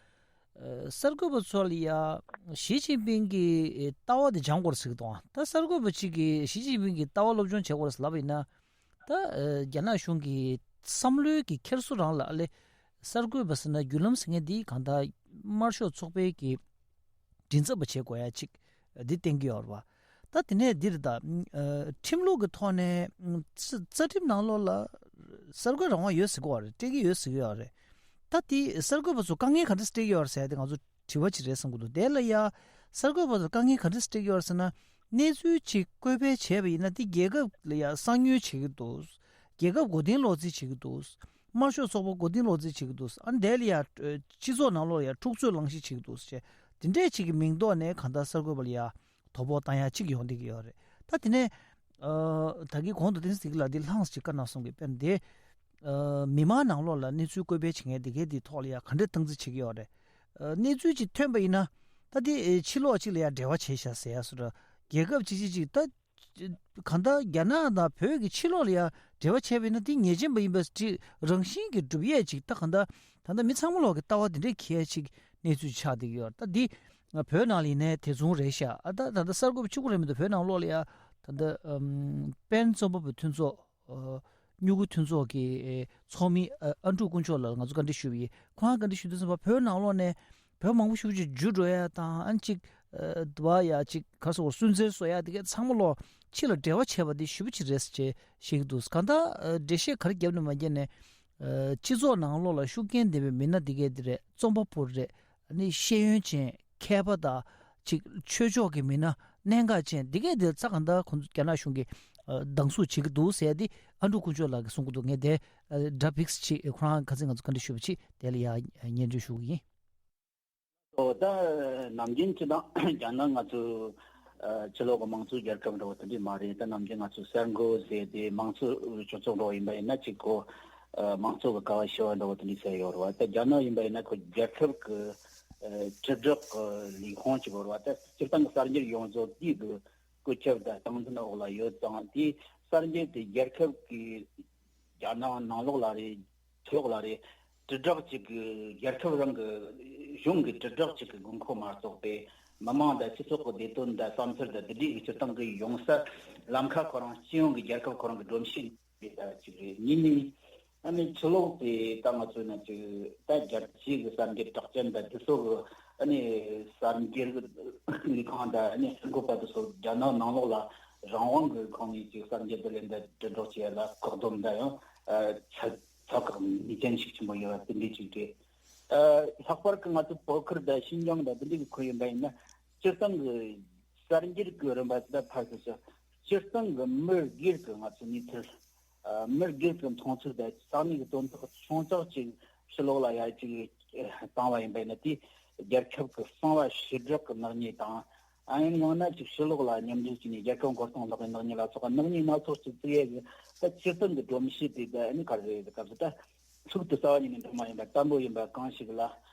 གསར་འགོད་པ་ཚོ་ལ་ཡ་ཞི་ཅིན་ཕིང་གི་ལྟ་བ་དེ་སྦྱང་དགོས་རེད་ཟེར་གྱི་འདུག་ད་གསར་འགོད་པ་གཅིག་གིས་ཞི་ཅིན་ཕིང་གི་ལྟ་བ་སློབ་སྦྱོང་བྱེད་དགོས་རེད་ཟེར་ལབ་པ་ཡིན་ན། ད་ཨ་རྒྱ་ནག་གཞུང་གི་བསམ་བློའི་གི་འཁྱེར་སོ་རང་ལ་ཨ་ལེ། གསར་འགོད་པ་ཟེར་ན་བརྒྱུད་ལམ་ཟེར་མཁན་འདི་གང་ལྟར་དམར་ཤོག་ཚོགས་པའི་གི་མགྲིན་ཚབ་པ་བྱེད་དགོས་ཡ་གཅིག་འདི་བསྟན་གྱི་ཡོད་རེད་བ། ད་དེ་ནས་འདིར་ད་ཨ་ཁྲིམས་ལུགས་ཀྱི་ཐོག་ནས་ཨ་རྩ་རྩ་ཁྲིམས་ནང་ལོགས་ལ་གསར་འགོད་རང་དབང་ཡོད་ཟེར་གྱི་ཡོད་རེད། སྤྲད་ཀྱི་ཡོད་ཟེར་གྱི་ཡོད་རེད། ད་དེ་གསར་འགོད་པ་ཚོ་དཀའ་ངལ་ག་འདྲ་སྤྲད་ཀྱི་ཡོད་རེད་ཟེར་ཡ་དེ་ང་ཚོ་དྲི་བ་ཅིག་རེད་བསམ་གྱི་འདུག་དེ་ལ་ཡ་གསར་འགོད་པ་ཚོ་དཀའ་ངལ་ག་འདྲ་སྤྲད་ཀྱི་ཡོད་རེད་ཟེར་ན། གནས་ཚུལ་ཅིག་བཀོད་སྤེལ་བྱས་པ་ཡིན་ན་དེ་རྒྱལ་ཁབ་ལ་ཡ་གསང་ཉུལ་བྱེད་ཀྱི་འདུག་རྒྱལ་ཁབ་མགོ་རྟིང་སློག་རྩིས་བྱེད་ཀྱི་འདུག་དམར་ཤོག་ཚོགས་པ་མགོ་རྟིང་སློག་རྩིས་བྱེད་ཀྱི་འདུག་ཨ་ནི་དེ་ལ་ཡ་སྤྱི་ཚོགས་ནང་ལོགས་ལ་ཡ་འཁྲུག་རྩོད་གླེང་གཞི་བྱེད་ཀྱི་འདུག་ཅེས་དེ་འདྲས་ཅིག་གི་མིང་ཐོག་ནས་གང་ལྟར་གསར་འགོད་པ་ལ་ཡ་དོ་ཕོག་བཏང་ཡ་ཅིག་ཡོང་བསྡད་ཀྱི་ཡོད་རེད། ད་དེ་ནས་ཨ་ད་གིན་གོང་དུ་བསྟན་འཛིན་ལགས་འདི་ལྷངས་ཅིག་བཀའ་གནང་སོང་གི་དཔེར་ན་དེ། ཨ་མི་མང་ནང་ལོགས་ལ་གནས་ཚུལ་བཀོད་སྤེལ་བྱེད་མཁན་དེ་གའི་དེའི་ཐོག་ལ་ཡ་ག་འདྲས་སྟངས་འཛིན་བྱེད་ཀྱི་ཡོད་རེད། ཨ་གནས་ཚུལ་ཅིག་ཐོན་པ་ཡིན་ན་ད་དེ་ཨེ་ཕྱི་ལོགས་ཅིག་ལ་ཡ་འབྲེལ་བ་བྱས་ཤག་ཟེར་ཡ་སོ་ར་རྒྱལ་ཁབ་ཅིག་ཅིག་ཅིག་ད་གང་ལྟར་རྒྱ་ནག་དང་བོད་ཀྱི་ཕྱི་ལོགས་ལ་ཡ་འབྲེལ་བ་བྱས་པ་ཡིན་ན་དེ་ཉེས་ཅན་པ་ཡིན་པ་ཅིག་རང་བཞིན་གྱི་སྒྲུབ་ཡས་ཅིག་ད་གང་ལྟར་ད་ལྟ་མི་ཚང་མ་ལོག་གི་ལྟ་བ་དེ་འདྲས་འཁྱེར་ཡས་ཅིག་གནས་ཚུལ་ཆགས་བསྡད་ཀྱི་ཡོད་རེད། ད་འདི་ང་བོད་ནང་ལ་ཡིན་ནའི་དེ་མཚུངས་རེད་ཤག་ཨ་ད་ད་ལྟ་གསར་འགོད་པ་གཅིག་པུ་རེད་མི་འདུག་བོད་ནང་ལོགས་ལ་ཡ་ད་ལྟ་ཨམ་པེན་རྩོམ་པ་པོ་མཐུན་ཚོགས། ཨ་སྨྱུ་གུ་མཐུན་ཚོགས་ཀྱི་ཨེ་ཚོགས་མི་ཨ་ཨ་འབྲུག་དཀོན་མཆོག་ལགས་ང་ཚོ་བཀའ་འདྲི་ཞུས་པ་ཡིན། ཁོང་བཀའ་འདྲི་ཞུས་དུས་ཙམ་པ་བོད་ནང་ལོགས་ནས་བོད་མང་པོ་ཞེ་པོ་ཅིག་འགྱུར་འགྲོ་ཡ་དང་ཨ་ནི་ཅིག་ཨ་དུ་བ་ཡ་ཅིག་ག་རེ་ཟེར་དགོས་སུན་གཙེར་བཟོ་ཡ་དེ་གའི་ཚང་མ་ལོག་ཕྱི་ལ་འབྲེལ་བ་བྱས་པ་དེ་ཞེ་པོ་ཅིག་རེད་ཟེར་བྱས་བཤད་ཀྱི་འདུག་གང་ལྟར་ཨ་འགྲེལ་བཤད་ག་རེ་བརྒྱབ་ནས་མ་བརྒྱབ་ནས་ཨ་སྤྱི་ཚོགས་ནང་ལོགས་ལ་ཤུགས་རྐྱེན་ལྡན་པའི་མི་སྣ་དེ་གའི་དེ་རེད། རྩོམ་པ་པོ་རེད། ནི་ཤེས་ཡོན་ཅན་མཁས་པ་དང་ཅིག་ཆོས་ཕྱོགས་ཀྱི་མི་སྣ་གནད་འགག་ཅན་འདི་གས་དེ་རྩ་གང་ལྟར་ཁོང་ཚོ་རྒྱ་ནག་གཞུང་གིས་ཨ་སྡང་ཟུག་བྱེད་ཀྱི་འདུག་ཟེར་ཏེ་ཨ་འབྲུག་དཀོན་མཆོག་ལགས་ཀྱིས་གསུང་གི་འདུག་ངས་དེ་ཨ་སྒྲ་ཕིགས་ཅིག་ཁོ་རང་ཁ་སང་ང་ཚོ་བཀའ་འདྲི་ཞུས་པ་ཅིག་དེ་ལ་ཡང་སྙན་སྒྲོན་ཞུ་གི་ཡིན། ཨོ་ད་ནམ་རྒྱུན་ཅི་དང་རྒྱ་ནག་ང་ཚོ་ཨ་ཕྱི་ལོགས་ཀྱི་དམངས་གཙོའི་རྒྱལ་ཁབ་འདྲ་བོ་དེ་འདྲས་མ་རེད། ད་ནམ་རྒྱུན་ང་ཚོ་གསར་འགོད་ཟེར་ཏེ་དམངས་གཙོའི་སྤྱི་ཚོགས་འདྲ་བོ་ཡིན་པ་ཡིན་ན་ཅིག་གོ་ཨ་དམངས་གཙོ་གི་ཀ་བ་ཞུ་བ་འདྲ་བོ་དེ་འདྲས་ཟེར་ཡོད་རེད་བ། ད་རྒྱ་ནག་ཡིན་པ་ཡིན་ན་ཁོ་རྒྱལ་ཁབ་ཀྱི་ཨ་དྲིལ་བསྒྲགས་ཀྱི་ལས་ཁུངས་ཅིག་ཡོད་རེད་བ། ད་སྤྱིར་བཏང་གི་གསར་འགྱུར་ཡོངས་རྫོགས་དེའི་གི་བཀོད་ཁྱབ་དང་སྟངས་འཛིན་འོག་ལ་ཡོད་ཙང་དེའི་གསར་འགྱུར་དེ་རྒྱལ་ཁབ་ཀྱི་རྒྱ་ནག་ནང་ལོགས་ལ་རེད། ཕྱི་ལོགས་ལ་རེད། དྲིལ་བསྒྲགས་གཅིག་གི་རྒྱལ་ཁབ་རང་གི་གཞུང་གི་དྲིལ་བསྒྲགས་གཅིག་གི་དགོས་མཁོ་མ་གཏོགས་པའི་མི་མང་དང་སྤྱི་ཚོགས་ཀྱི་བདེ་དོན་དང་བསམ་ཚུལ་དང་འདི་འདྲའི་གི་སྤྱིར་བཏང་གི་ཡོང་ས་ལམ་ཁ་ཁོ་རང་སྤྱི་ཡོངས་ཀྱི་རྒྱལ་ཁབ་ཁོ་རང་གི་སྒྲོམ་གཞི་རེད་ད་གཅིག་རེད། གཉིས་ནི་ཨ་ནི་ཕྱི་ལོགས་དེ་ད་ང་ཚོས་ན་ཅིག་ད་རྒྱལ་སྤྱིའི་གི་གསར་འགྱུར་གྲགས་ཅན་དང་དེ་ཚོ་གི་ཨ་ནི་གསར་འགྱུར་ལས་ཁང་དང་ཨ་ནི་གསར་འགོད་པ་དེ་ཚོ་རྒྱ་ནག་ནང་ལོགས་ལ་རང་དབང་གི་ཁོངས་ནས་ཅིག་གསར་འགྱུར་བསྡུ་ལེན་དང་དྲིལ་བསྒྲགས་བྱེད་ཡ་ལ་བཀག་སྡོམ་དང་ཡང་ཚད་ཚ་ཁག་ངེས་ཅན་ཞིག་ཆེན་པོ་ཡོད་པ་དེ་འདྲའི་ཅིག་རེད། ཨ་ལྷག་པར་དུ་ང་ཚོ་བོད་ཁུལ་དང་ཤིན་ཅང་དང་དེ་འདྲའི་གི་ཁུལ་ཡིན་པ་ཡིན་ན་སྤྱིར་བཏང་གི་གསར་འགྱུར་གྱི་རིམ་པ་དེ་ཕར་ཚུར་ཕྱིན། སྤྱིར་བཏང་གི་མི་སྒེར་གྱི་ང་ཚོ་གནས་ཚུལ། ཨ་མི་སྒེར་གྱི་མཐོང་ཚུལ་དང་ས་གནས་ཀྱི་དོན་དག་ཆུང་ཙག་ཅིག་ཕྱི་ལོགས་ལ་ཡར་ཅིག་བཏང་བ་ཡིན་པ་ཡིན་ན་དེ་རྒྱལ་ཁབ་ཀྱི་གསང་བ་ཕྱིར་བསྒྲགས་ཀྱི་ནག་ཉེས་དང་། ཨ་ཡང་ཡང་ན་ཅིག་ཕྱི་ལོགས་ལ་མཉམ་འབྲེལ་བྱས་ནས་རྒྱལ་ཁབ་མགོ་རྟིང་སློག་པའི་ནག་ཉེས་ལ་སོགས་པ་ནག་ཉེས་སྣ་ཚོགས་ཅིག་བཙུགས་ཡས་ཀྱི་ད་སྤྱིར་བཏང་གི་སྒྲོམ་གཞི་དེ་ད་ཨ་ནི་ག་རེ་རེད། སྐབས་སུ་ད་ཕྱུགས་དེ་རྩ་བ་ཉིད་ནས་འགྲོ་མ་ཡིན་པ་བརྟན་པོ་ཡིན་པ་གང་ཞིག་ལ་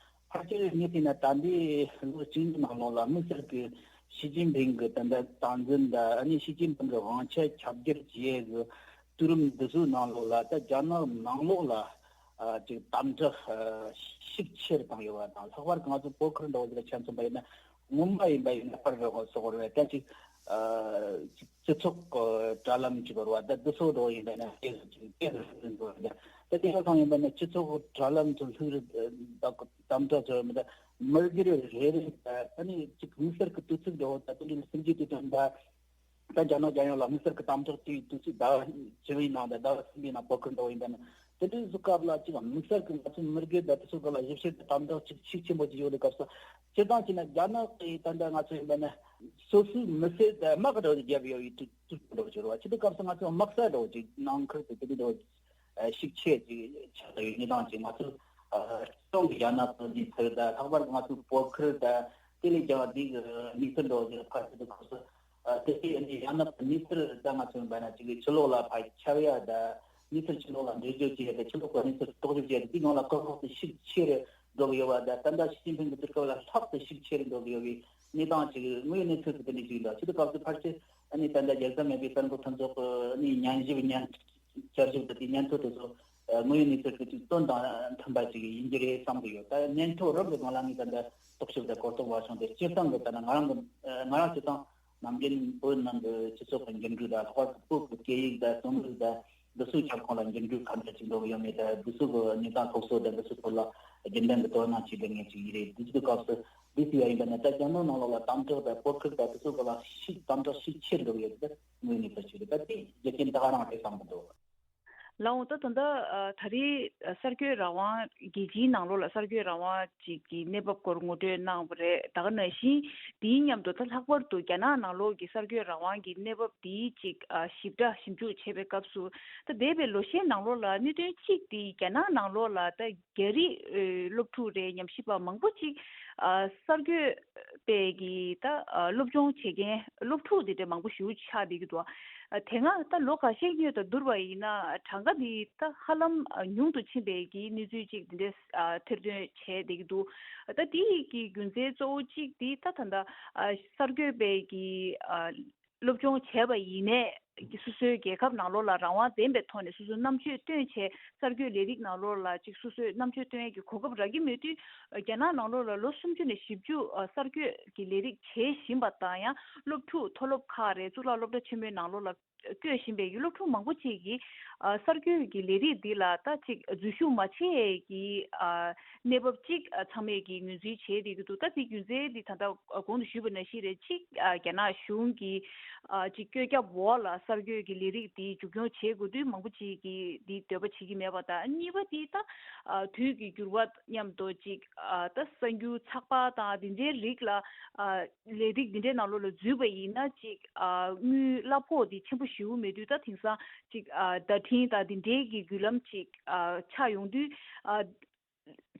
ཕལ་ཆེར་ངས་བལྟས་ན་ད་ལྟའི་ལོ་གཅིག་གཉིས་ནང་ལོགས་ལ་དམིགས་བསལ་གྱི་ཞི་ཅིན་ཕིང་གི་ད་ལྟ་སྟངས་འཛིན་དང་ཨ་ནི་ཞི་ཅིན་ཕིང་གི་དབང་ཆ་ཁྱབ་བསྒྱུར་བྱེད་ཡས་ཀྱི་དུས་རིམ་འདི་ཚོའི་ནང་ལོགས་ལ་ད་རྒྱ་ནག་ནང་ལོགས་ལ་ཨ་ཅིག་དམ་དྲག་ཨ་ཤུགས་ཆེ་རུ་བཏང་ཡོད་པ་དང་། ལྷག་པར་དུ་ང་ཚོ་བོད་ཁུལ་འདྲ་བོ་ཞིག་ལ་ཆ་མཚོན་པ་ཡིན་ན་སྔོན་མ་ཡིན་པ་ཡིན་ན་པར་རོགས་སོགས་རེད། ད་ཅིག་ཨ་སྤྱི་ཚོགས་ཀྱི་དྲ་ལམ་གཅིག་རེད་བ། ད་འདི་ཚོ་འགྲོ་ཡིན་པ་ན་དེ་ཚོ་ཅིག་དེ་ཚོ་འགྲོ་རེད། ད་དེ་ག་ཚང་ཡིན་པ་ན་སྤྱི་ཚོགས་ཀྱི་དྲ་ལམ་དུ་བླུགས་རེད། ད་དམ་དྲག་ཚོ་མི་ད་མི་སྒེར་རེ་རེ་ད་ཨ་ནི་ཅིག་དམིགས་བསལ་གྱི་དུས་ཚིགས་འགྲོ་ད་དེ་འདྲའི་སིམ་རྒྱུ་དུས་དྲན་ད་ད་རྒྱ་ནག་རྒྱལ་ཡོངས་ལ་དམིགས་བསལ་གྱི་དམ་དྲག་དེའི་དུས་ཚིགས་ཟླ་བ་བཅུ་པའི་ནང་ད་ཟླ་བ་གསུམ་པའི་ནང་བོད་ཁུལ་འགྲོ་ཡིན་པ་ན། དེ་འདྲའི་གཟུགས་སྐབས་ལ་ཅིག་དམིགས་བསལ་གྱི་ང་ཚོའི་མི་སྒེར་དང་དེ་ཚོ་སྒང་ལ་ཞིབ་བཤེར་དང་དམ་དྲག་ཅིག་ཤུགས་ཆེན་པོ་ཅིག་ཡོད་པའི་སྐབས་སུ། སྤྱིར་བཏང་བྱས་ན་རྒྱ་ནག་གི་ད་ལྟ་ང་ཚོ་ཡིན་པ་ན་སོ་སོའི་མི་སེར་དང་དམག་གི་འགྲོ་རྒྱབ་ཡོད་པའི་དུས་དུས་འགྲོ་ཅིག་རེད་བ། སྤྱི་དུས་སྐབས་སུ་ང་ཚོ་དམག་ས་འགྲོ་ཅིག་ནང་ཁུལ་དུ་དེ་འདྲའི་འགྲོ་ཤུགས་ཆེ་ཅིག་ཆགས་ཡོད་གནས་སྟངས་ཅིག་ང་ཚོ་སྤྱི་ཡོངས་ཀྱི་རྒྱ་ནག་གི་གནས་ཚུལ་དང་ལྷག་པར་ང་ཚོའི་བོད་ཁུལ་དང་དེ་ལས་ཀྱང་འདི་གི་གནས་ཚུལ་འགྲོ་ཅིག་ཕར་ཚུར་དུ་སྐབས་སུ། ཨ་དེ་ཡིན་ན་ཡང་ན་གནས་ཚུལ་ད་ང་ཚོ་ཡིན་པ་ན་ཅིག་ཕྱི་ལོགས་ལ་ཕར་ཁྱབ་ཡ་ད་གནས་ཚུལ་ཕྱི་ལོགས་ལ་འགྲེལ་བརྗོད་བྱེད་ཡ་ད་ཕྱི་ལོགས་ཀྱི་གནས་ཚུལ་རྟོག་ཞིབ་བྱེད་ཡ་ད་དེའི་ནང་ལ་གོ་སྐབས་དེ་ཤུགས་ཆེ་རུ་འགྲོ་གི་ཡོད་པ། ད་ད་ལྟ་ཞི་ཅིན་ཕིང་གི་དུས་སྐབས་ལ་ལྷག་ཏུ་ཤུགས་ཆེ་རུ་འགྲོ་གི་ཡོད་པའི་གནས་སྟངས་ཅིག་དངོས་ཡོད་གནས་ཚུལ་དེ་དེ་འདྲ་ཞིག་ཡིན་ད། ཕྱི་དུས་སྐབས་སུ་ཕལ་ཆེར་ཨ་ནི་ད་ལྟ་རྒྱལ་ས་མེད་པའི་གསར་འགོད་མཐུན་ཚོགས་ཀྱི་ཨ་ནི་ཉན་ཞིབ་ཉན་བསྐྱར་ཞིབ་དང་དེའི་སྙན་ཐོ་དེ་ཚོ་དངོས་ཡོད་གནས་ཚུལ་དེ་ཚོ་དོན་དང་མཐུན་པ་ཅིག་ཡིན་གྱི་རེད་བསམ་གྱི་ཡོད། ད་སྙན་ཐོ་རང་གི་སྒང་ལ་ངས་ད་ལྟ་རྟོག་ཞིབ་དང་གོ་རྟོགས་བྱུང་སྟེ་སྤྱིར་བཏང་གི་ད་ལྟ་ང་རང་གི་ང་རང་སྤྱིར་བཏང་ནམ་རྒྱུན་བོད་ནང་གི་སྤྱི་ཚོགས་ཀྱི་འགྱུར་འགྲོས་དང་ལྷག་པར་དུ་བོད་ཀྱི་སྐད་ཡིག་དང་རྩོམ་རིག་དང་འདི་ཚོའི་ཁྱབ་ཁོངས་ལ་འགྱུར་འགྲོས་ག་འདྲ་ཅིག་འགྲོ་གི་ཡོད་མེད་དང་འདི་ཚོ་གི་གནས་སྟངས་སློབ་གསོ་དང་འདི་ཚོའི་སྐོར་ལ་རྒྱུན་ལྡན་གྱི་དོ་སྣང་བྱེད་མཁན་ཅིག་ཡིན་རེད། འདི་ཚོའི་སྐབས་སུ་འདི་ཚོ་ཡ་ཡིན་པ་ན་ད་རྒྱ་ནག་ནང་ལོགས་ལ་དམ་དྲག་དང་བོད་ཁུལ་དང་འདི་ཚོ་གི་ལ་ཤུགས་དམ་དྲག་ཤུགས་ཆེར་འགྲོ་གི་ཡོད་པ་དངོས་གནས་ཕལ་ཆེར་རེད། ད་དེ་རྒྱུ་རྐྱེན་ད་ག་རང་རེད་བསམ་གི་འདུག་ལགས་འོང་། ད་ད་ལྟ་ཨ་ད་རེས་ཨ་གསར་འགོད་རང་དབང་རྒྱལ་སྤྱིའི་ནང་ལོགས་ལ་གསར་འགོད་རང་དབང་ཅིག་གི་གནས་བབ་སྐོར་ངོ་སྤྲོད་གནང་བ་རེད། ད་ག་ནང་བཞིན་དེའི་མཉམ་དུ་ད་ལྷག་པར་དུ་རྒྱ་ནག་ནང་ལོགས་ཀྱི་གསར་འགོད་རང་དབང་གི་གནས་བབ་དེའི་ཅིག་ཨ་ཞིབ་ཕྲ་ཞིབ་འཇུག་བྱེད་པའི་སྐབས་སུ། ད་འདས་པའི་ལོ་ཤས་ནང་ལོགས་ལ་གནད་དོན་གཅིག་དེ་རྒྱ་ནག་ནང་ལོགས་ལ་ད་རྒྱ་རིགས་ཨེ་སློབ་ཕྲུག་རེད་ཉམས་ཞིབ་པ་མང་པོ་ཅིག་ཨ་གསར་འགོད་པའི་གི་ད་ཨ་སློབ་སྦྱོང་བྱེད་མཁན་སློབ་ཕྲུག་དེ་འདྲ་མང་པོ་ཞིག་ཆགས་བསྡད་ཀྱི་འདུག་ཨ་དེ་སྔ་ད་ལོ་ཁ་ཤས་སྔོན་དང་བསྡུར་བ་ཡིན་ན་གྲངས་ཀ་འདི་ད་ཧ་ལམ་ཨ་ཉུང་དུ་ཕྱིན་པའི་གི་གནས་ཚུལ་ཅིག་འདི་འདྲ་ཨ་ཐེར་འདོན་བྱས་བསྡད་ཀྱི་འདུག་ད་དེ་ཡི་གི་རྒྱུ་མཚན་གཙོ་བོ་གཅིག་འདི་ད་ད་ལྟ་ཨ་གསར་འགོད་པའི་གི་ཨ་སློབ་སྦྱོང་བྱས་པ་ཡིན་ནའི་སོ་སོའི་རྒྱལ་ཁབ་ནང་ལོགས་ལ་རང་དབང་ལྡན་པའི་ཐོག་ནས་སོ་སོའི་རྣམ་དཔྱོད་བཏོན་བྱས་གསར་འགོད་ལས་རིགས་ནང་ལོགས་ལ་ཅིག་སོ་སོའི་རྣམ་དཔྱོད་བཏོན་ཡས་ཀྱི་གོ་སྐབས་རག་གི་མེད་དུས། རྒྱ་ནག་ནང་ལོགས་ལ་ལོ་སུམ་ཅུ་ནས་བཞི་བཅུ་གསར་འགོད་ཀྱི་ལས་རིགས་བྱེད་བཞིན་པ་དང་། ཡང་སློབ་ཕྲུག་མཐོ་སློབ་ཁག་རེད། གཙུག་ལག་སློབ་གྲྭ་ཆེན་མོའི་ནང་ལོགས་ལ་བསྐྱོད་བཞིན་པའི་སློབ་ཕྲུག་མང་པོ་ཅིག་གིས་གསར་འགོད་ཀྱི་ལས་རིགས་འདི་ལ་ད་ཅིག་འཛུལ་ཞུགས་མ་བྱེད་ཡས་ཀྱི་གནས་བབ་ཅིག་ཚང་མས་ཀྱི་ངོས་འཛིན་བྱས་བསྡད་ཀྱི་འདུག་ད་དེ་རྒྱུ་མཚན་འདི་ད་ལྟ་གོང་དུ་ཞུས་པ་ནང་བཞིན་རེད། གཅིག་རྒྱ་ནག་གཞུང་གི་ཅིག་བཀོད་ཁྱབ་འོག་ལ་གསར་འགོད་ཀྱི་ལས་རིགས་འདི་མཇུག་སྐྱོང་བྱེད་དགོས་དུས་མང་པོ་ཅིག་གིས་འདི་འདོད་པ་བྱེད་ཀྱི་མེད་པ་དང་། གཉིས་པ་འདི་ད་དུས་ཀྱི་འགྱུར་བ་མཉམ་དུ་ཅིག་ད་གསར་འགྱུར་ཚགས་པར་དང་འདི་འདྲའི་རིགས་ལ་ལས་རིགས་འདི་འདྲའི་ནང་ལོགས་ལ་འཛུལ་བ་ཡིན་ན་ཅིག་དངུལ་གླ་ཕོགས་འདི་ཆེན་པོ་ཞེ་པོ་མེད་དུས། ད་དེང་སང་ཅིག་བརྡ་འཕྲིན་དང་འདི་འདྲའི་གི་བརྒྱུད་ལམ་ཅིག་ཆགས་ཡོང་དུས།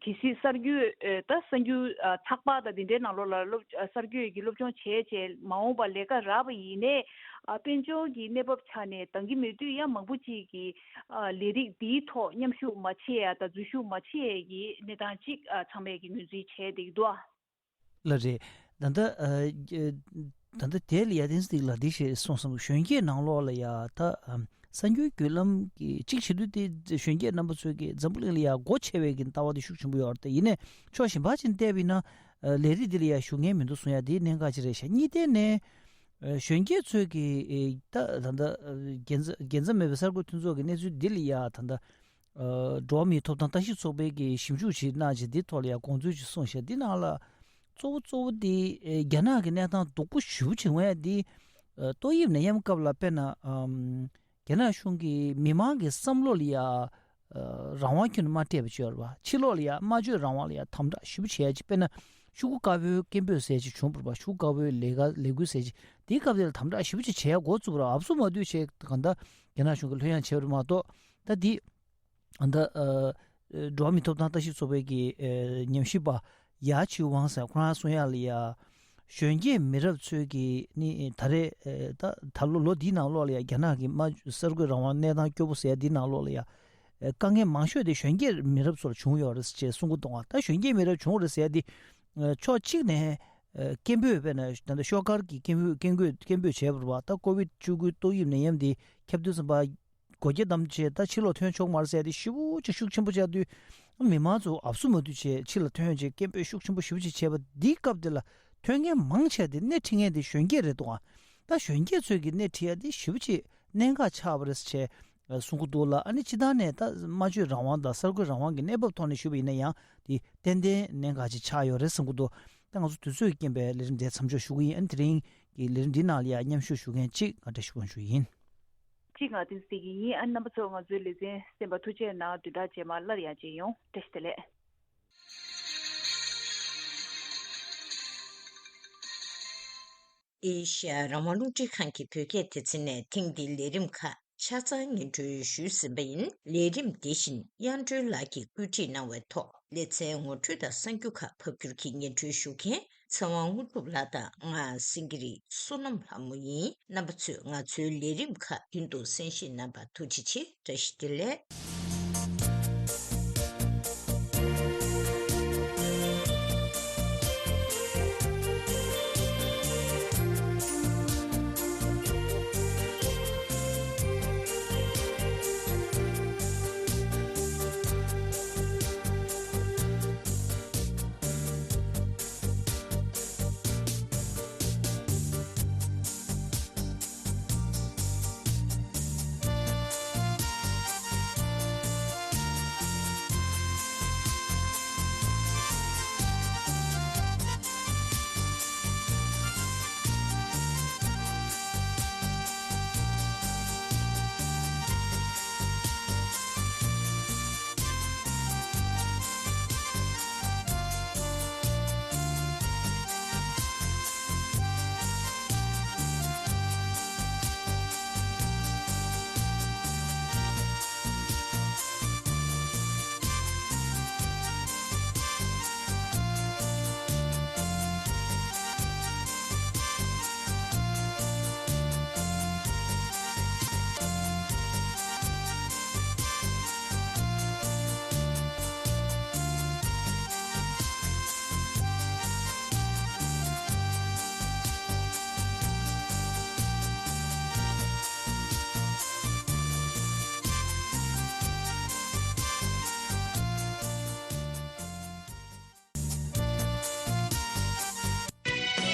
གལ་སྲིད་གསར་འགྱུར་ཨེ་ད་གསར་འགྱུར་ཨ་ཚགས་པར་དང་འདི་འདྲའི་ནང་ལོགས་ལ་སློབ་ཨ་གསར་འགྱུར་གྱི་སློབ་སྦྱོང་བྱས་བྱས་མ་འོངས་པ་ལས་ཀ་རག་པ་ཡིན་ནའི། ཨ་དཔལ་འབྱོར་གྱི་གནས་བབ་ཆ་ནས་འདང་གི་མེད་དུས། ཡང་མང་པོ་ཅིག་གིས་ཨ་ལས་རིགས་འདིའི་ཐོག་མཉམ་ཞུགས་མ་བྱེད་ཡ་དང་འཛུལ་ཞུགས་མ་བྱེད་ཡ་གི་གནས་སྟངས་ཅིག་ཨ་ཚང་མས་ཀྱི་ངོས་འཛིན་བྱས་བསྡད་ཀྱི་འདུག་ཨ། ལགས་རེད། ད་ལྟ་ཨ་ད་ལྟ་དེ་ལ་ཡ་དེ་ཚོ་ལ་འདི་ཞེས་གསུངས་སོང་། གཞོན་སྐྱེས་ནང་ལོགས་ལ་ཡ་ད་ཨམ་གསར་འགྱུར་བརྒྱུད་ལམ་གྱི་གཅིག་བྱེད་དུས་དེ་གཞོན་སྐྱེས་རྣམ་པ་ཚོས་ཀྱི་འཛམ་བུ་གླིང་ལ་ཡ་སྒོ་ཕྱེ་བའི་གི་ལྟ་བ་དེ་ཤུགས་ཆེན་པོ་ཡོད་རེད། ད་ཡིན་ནའི་ཕྱོགས་གཞན་པ་ཅིག་བལྟས་པ་ཡིན་ན་ཨ་ལས་རིགས་འདི་ལ་ཡ་ཞུགས་མཁན་མི་འདུག་གསུང་ཡ་དེ་གནད་འགག་ཅིག་རེད་ཤག་གཉིས་ནས་ཨ་གཞོན་སྐྱེས་ཚོས་ཀྱི་ཨེ་ད་ད་ལྟ་ཨ་རྒྱལ་མཚམས་རྒྱལ་མཚམས་མེད་པའི་གསར་འགོད་མཐུན་ཚོགས་ཀྱི་གནས་ཚུལ་འདི་ལ་ཡ་ད་ལྟ་ཨ་འགྲོ་བ་མིའི་ཐོབ་ཐང་ལྟ་ཞིབ་ཚོགས་པའི་གི་ཞིབ་འཇུག་ཅིག་གནང་བྱས་འདི་ཐོག་ལ་ཡང་དགོངས་ཚུལ་ཅིག་གསུངས་ཤག་འདི་ནང་ལ་གཙོ་བོ་གཙོ་བོ་དེ་ཨེ་རྒྱ་ནག་གི་གནས་སྟངས་སྡུག་པོ་ཞེ་པོ་ཅིག་འོང་ཡ་འདི་ཨ་ཏོག་དབྱིབས་ནད་ཡམས་སྐབས་ལ་དཔེར་ན་ཨམ་རྒྱ་ནག་གཞུང་གིས་མི་མང་གི་བསམ་བློ་ལ་ཡ་ཨ་རང་དབང་ཁྱོན་ནས་མ་སྤྲད་པ་ཅིག་ཡོད་རེད་པ། ཕྱི་ལོགས་ལ་ཡ་སྨྲ་བརྗོད་རང་དབང་ལ་ཡ་དམ་དྲག་ཞེ་པོ་བྱེད་ཡ་ཅིག་དཔེར་ན་ཤོག་གུ་དཀར་པོའི་སྐད་འབོད་ཟེར་ཅིག་བྱུང་བ་རེད་པ། ཤོག་གུ་དཀར་པོའི་ལས་ཀ་ལས་འགུལ་ཟེར་ཅིག་དེའི་སྐབས་དེ་ལ་དམ་དྲག་ཞེ་པོ་ཅིག་བྱེད་ཡ་འགོ་བཙུགས་པ་རེད། ཨབ་སུ་མ་བསྡུས་བྱས་གང་ལྟར་རྒྱ་ནག་གཞུང་གིས་ལྷོད་ཡངས་བྱས་པ་རེད་མ་གཏོགས། ད་འདི་ཨ་ད་ཨ་འགྲོ་བ་མིའི་ཐོབ་ཐང་ལྟ་ཞིབ་ཚོགས་པའི་གི་ཨ་ཉམས་ཞིབ་པ་ཡ་ཆི་ཝང་ཟེར་ཁོ་རང་གསུང་ཡ་ལ་ཡ་གཞོན་སྐྱེས་མི་རབས་ཚོས་ཀྱི་ནི་ད་རེས་ཨ་ད་ད་ལོ་ལོ་འདིའི་ནང་ལོགས་ལ་ཡ་རྒྱ་ནག་གི་དམར་གསར་འགོད་རང་དབང་གནས་སྟངས་སྐྱོ་པོ་ཟེར་ཡ་འདིའི་ནང་ལོགས་ལ་ཡ་ཨ་དཀའ་ངལ་མང་ཤོས་དེ་གཞོན་སྐྱེས་མི་རབས་ཚོར་བྱུང་ཡོད་རེད་ཅེས་གསུང་གི་འདུག་ད་གཞོན་སྐྱེས་མི་རབས་བྱུང་རེད་ཟེར་ཡ་འདི་ཨ་ཕྱོགས་གཅིག་ནས་ཨ་སྐད་འབོད་དཔེར་ན་ད་ལྟ་ཤོག་དཀར་གྱི་སྐད་འབོད་སྐད་འབོད་སྐད་འབོད་བྱས་པ་རེད་པ། ད་ཀོ་ཝིད་བཅུ་དགུ་ཏོག་དབྱིབས་ནད་ཡམས་འདི་ཁྱབ་དུས་ཙམ་པ་སྒོ་རྒྱ་བསྡམས་བྱས་ད་ཕྱི་ལོགས་ཐོན་ཆོག་མ་རེད་ཟེར་ཡ་དེ་ཞེ་པོ་ཅིག་ཤུགས་ཆེན་པོ་ཆགས་དུས། མི་མང་ཚོ་ཨབ་སུ་མ་བསྡུས་བྱས་ཕྱི་ལ་ཐོན་བྱས་སྐད་འབོད་ཤུགས་ཆེན་པོ་ཞེ་པོ་ཅིག་བྱས་པ་འདིའི་སྐབས་དེ་ལ་ཐོན་མཁན་མང་ཆེ་བ་དེ་སྣེ་ཁྲིད་མཁན་དེ་གཞོན་སྐྱེས་རེད་འདུག་ཨ། ད་གཞོན་སྐྱེས་ཚོས་ཀྱི་སྣེ་ཁྲིད་ཡ་དེ་ཞེ་པོ་ཅིག་གནད་འགག་ཆགས་པ་རེད་ཟེར་བྱས་གསུང་གི་འདུག་ལ། ཨ་ནི་སྤྱི་བཏང་ནས་ད་སྨྲ་བརྗོད་རང་དབང་དང་གསར་འགོད་རང་དབང་གི་གནས་བབ་ཐོག་ནས་ཞུས་པ་ཡིན་ན་ཡང་དེ་ཏན་ཏན་གནད་འགག་ཅིག་ཆགས་ཡོད་རེད་བསམ་གི་འདུག་ད་ང་ཚོ་དུས་ཚོད་ཀྱི་རྐྱེན་པས་ལས་རིམ་འདི་མཚམས་འཇོག་ཞུ་གི་ཡིན། ཨ་ནི་དེ་རིང་གི་ལས་རིམ་འདིའི་ནང་ལ་ཡང་མཉམ་ཞུགས་ཞུ་མཁན་གཅིག་ང་བཀྲ་ཤིས་དབང་ཕྱུག་ཡིན། གཅིག་ང་བསྟན་འཛིན་བདེ་སྐྱིད་ཡིན། ཨ་ནི་རྣམ་པ་ཚོ་ང་ཚོའི་ལེ་ཚན་གསན་པར་ཐུགས་རྗེ་གནང་། བདུན་ཕྲག་རྗེས་མ་སླར་ཡང་མཇལ་ཡོང་། བཀྲ་ཤིས་བདེ་ལེགས། ཨེ་ཤ་ཡ་རང་དབང་རླུང་འཕྲིན་ཁང་གི་བོད་སྐད་སྡེ་ཚན་ནས་ཐེངས་འདིའི་ལས་རིམ་ཁག་ཆ་ཚང་སྙན་སྒྲོན་ཞུས་ཟིན་པ་ཡིན། ལས་རིམ་འདི་བཞིན་དབྱངས་སྒྲོན་ལགས་ཀྱིས་བཀོད་སྒྲིག་གནང་བའི་ཐོག་ལེ་ཚན་ངོ་སྤྲོད་དང་གསར་འགྱུར་ཁག་ཕབ་སྒྱུར་གྱིས་སྙན་སྒྲོན་ཞུ་མཁན་ཚེ་དབང་དངོས་གྲུབ་ལགས་དང་ང་སེང་གེ་རི་བསོད་ནམས་ལྷ་མོ་ཡིན། རྣམ་པ་ཚོས་ང་ཚོའི་ལས་རིམ་ཁག་རྒྱུན་དུ་གསན་བཞེས་གནང་བར་ཐུགས་རྗེ་ཆེ། བཀྲ་ཤིས་བདེ་ལེགས།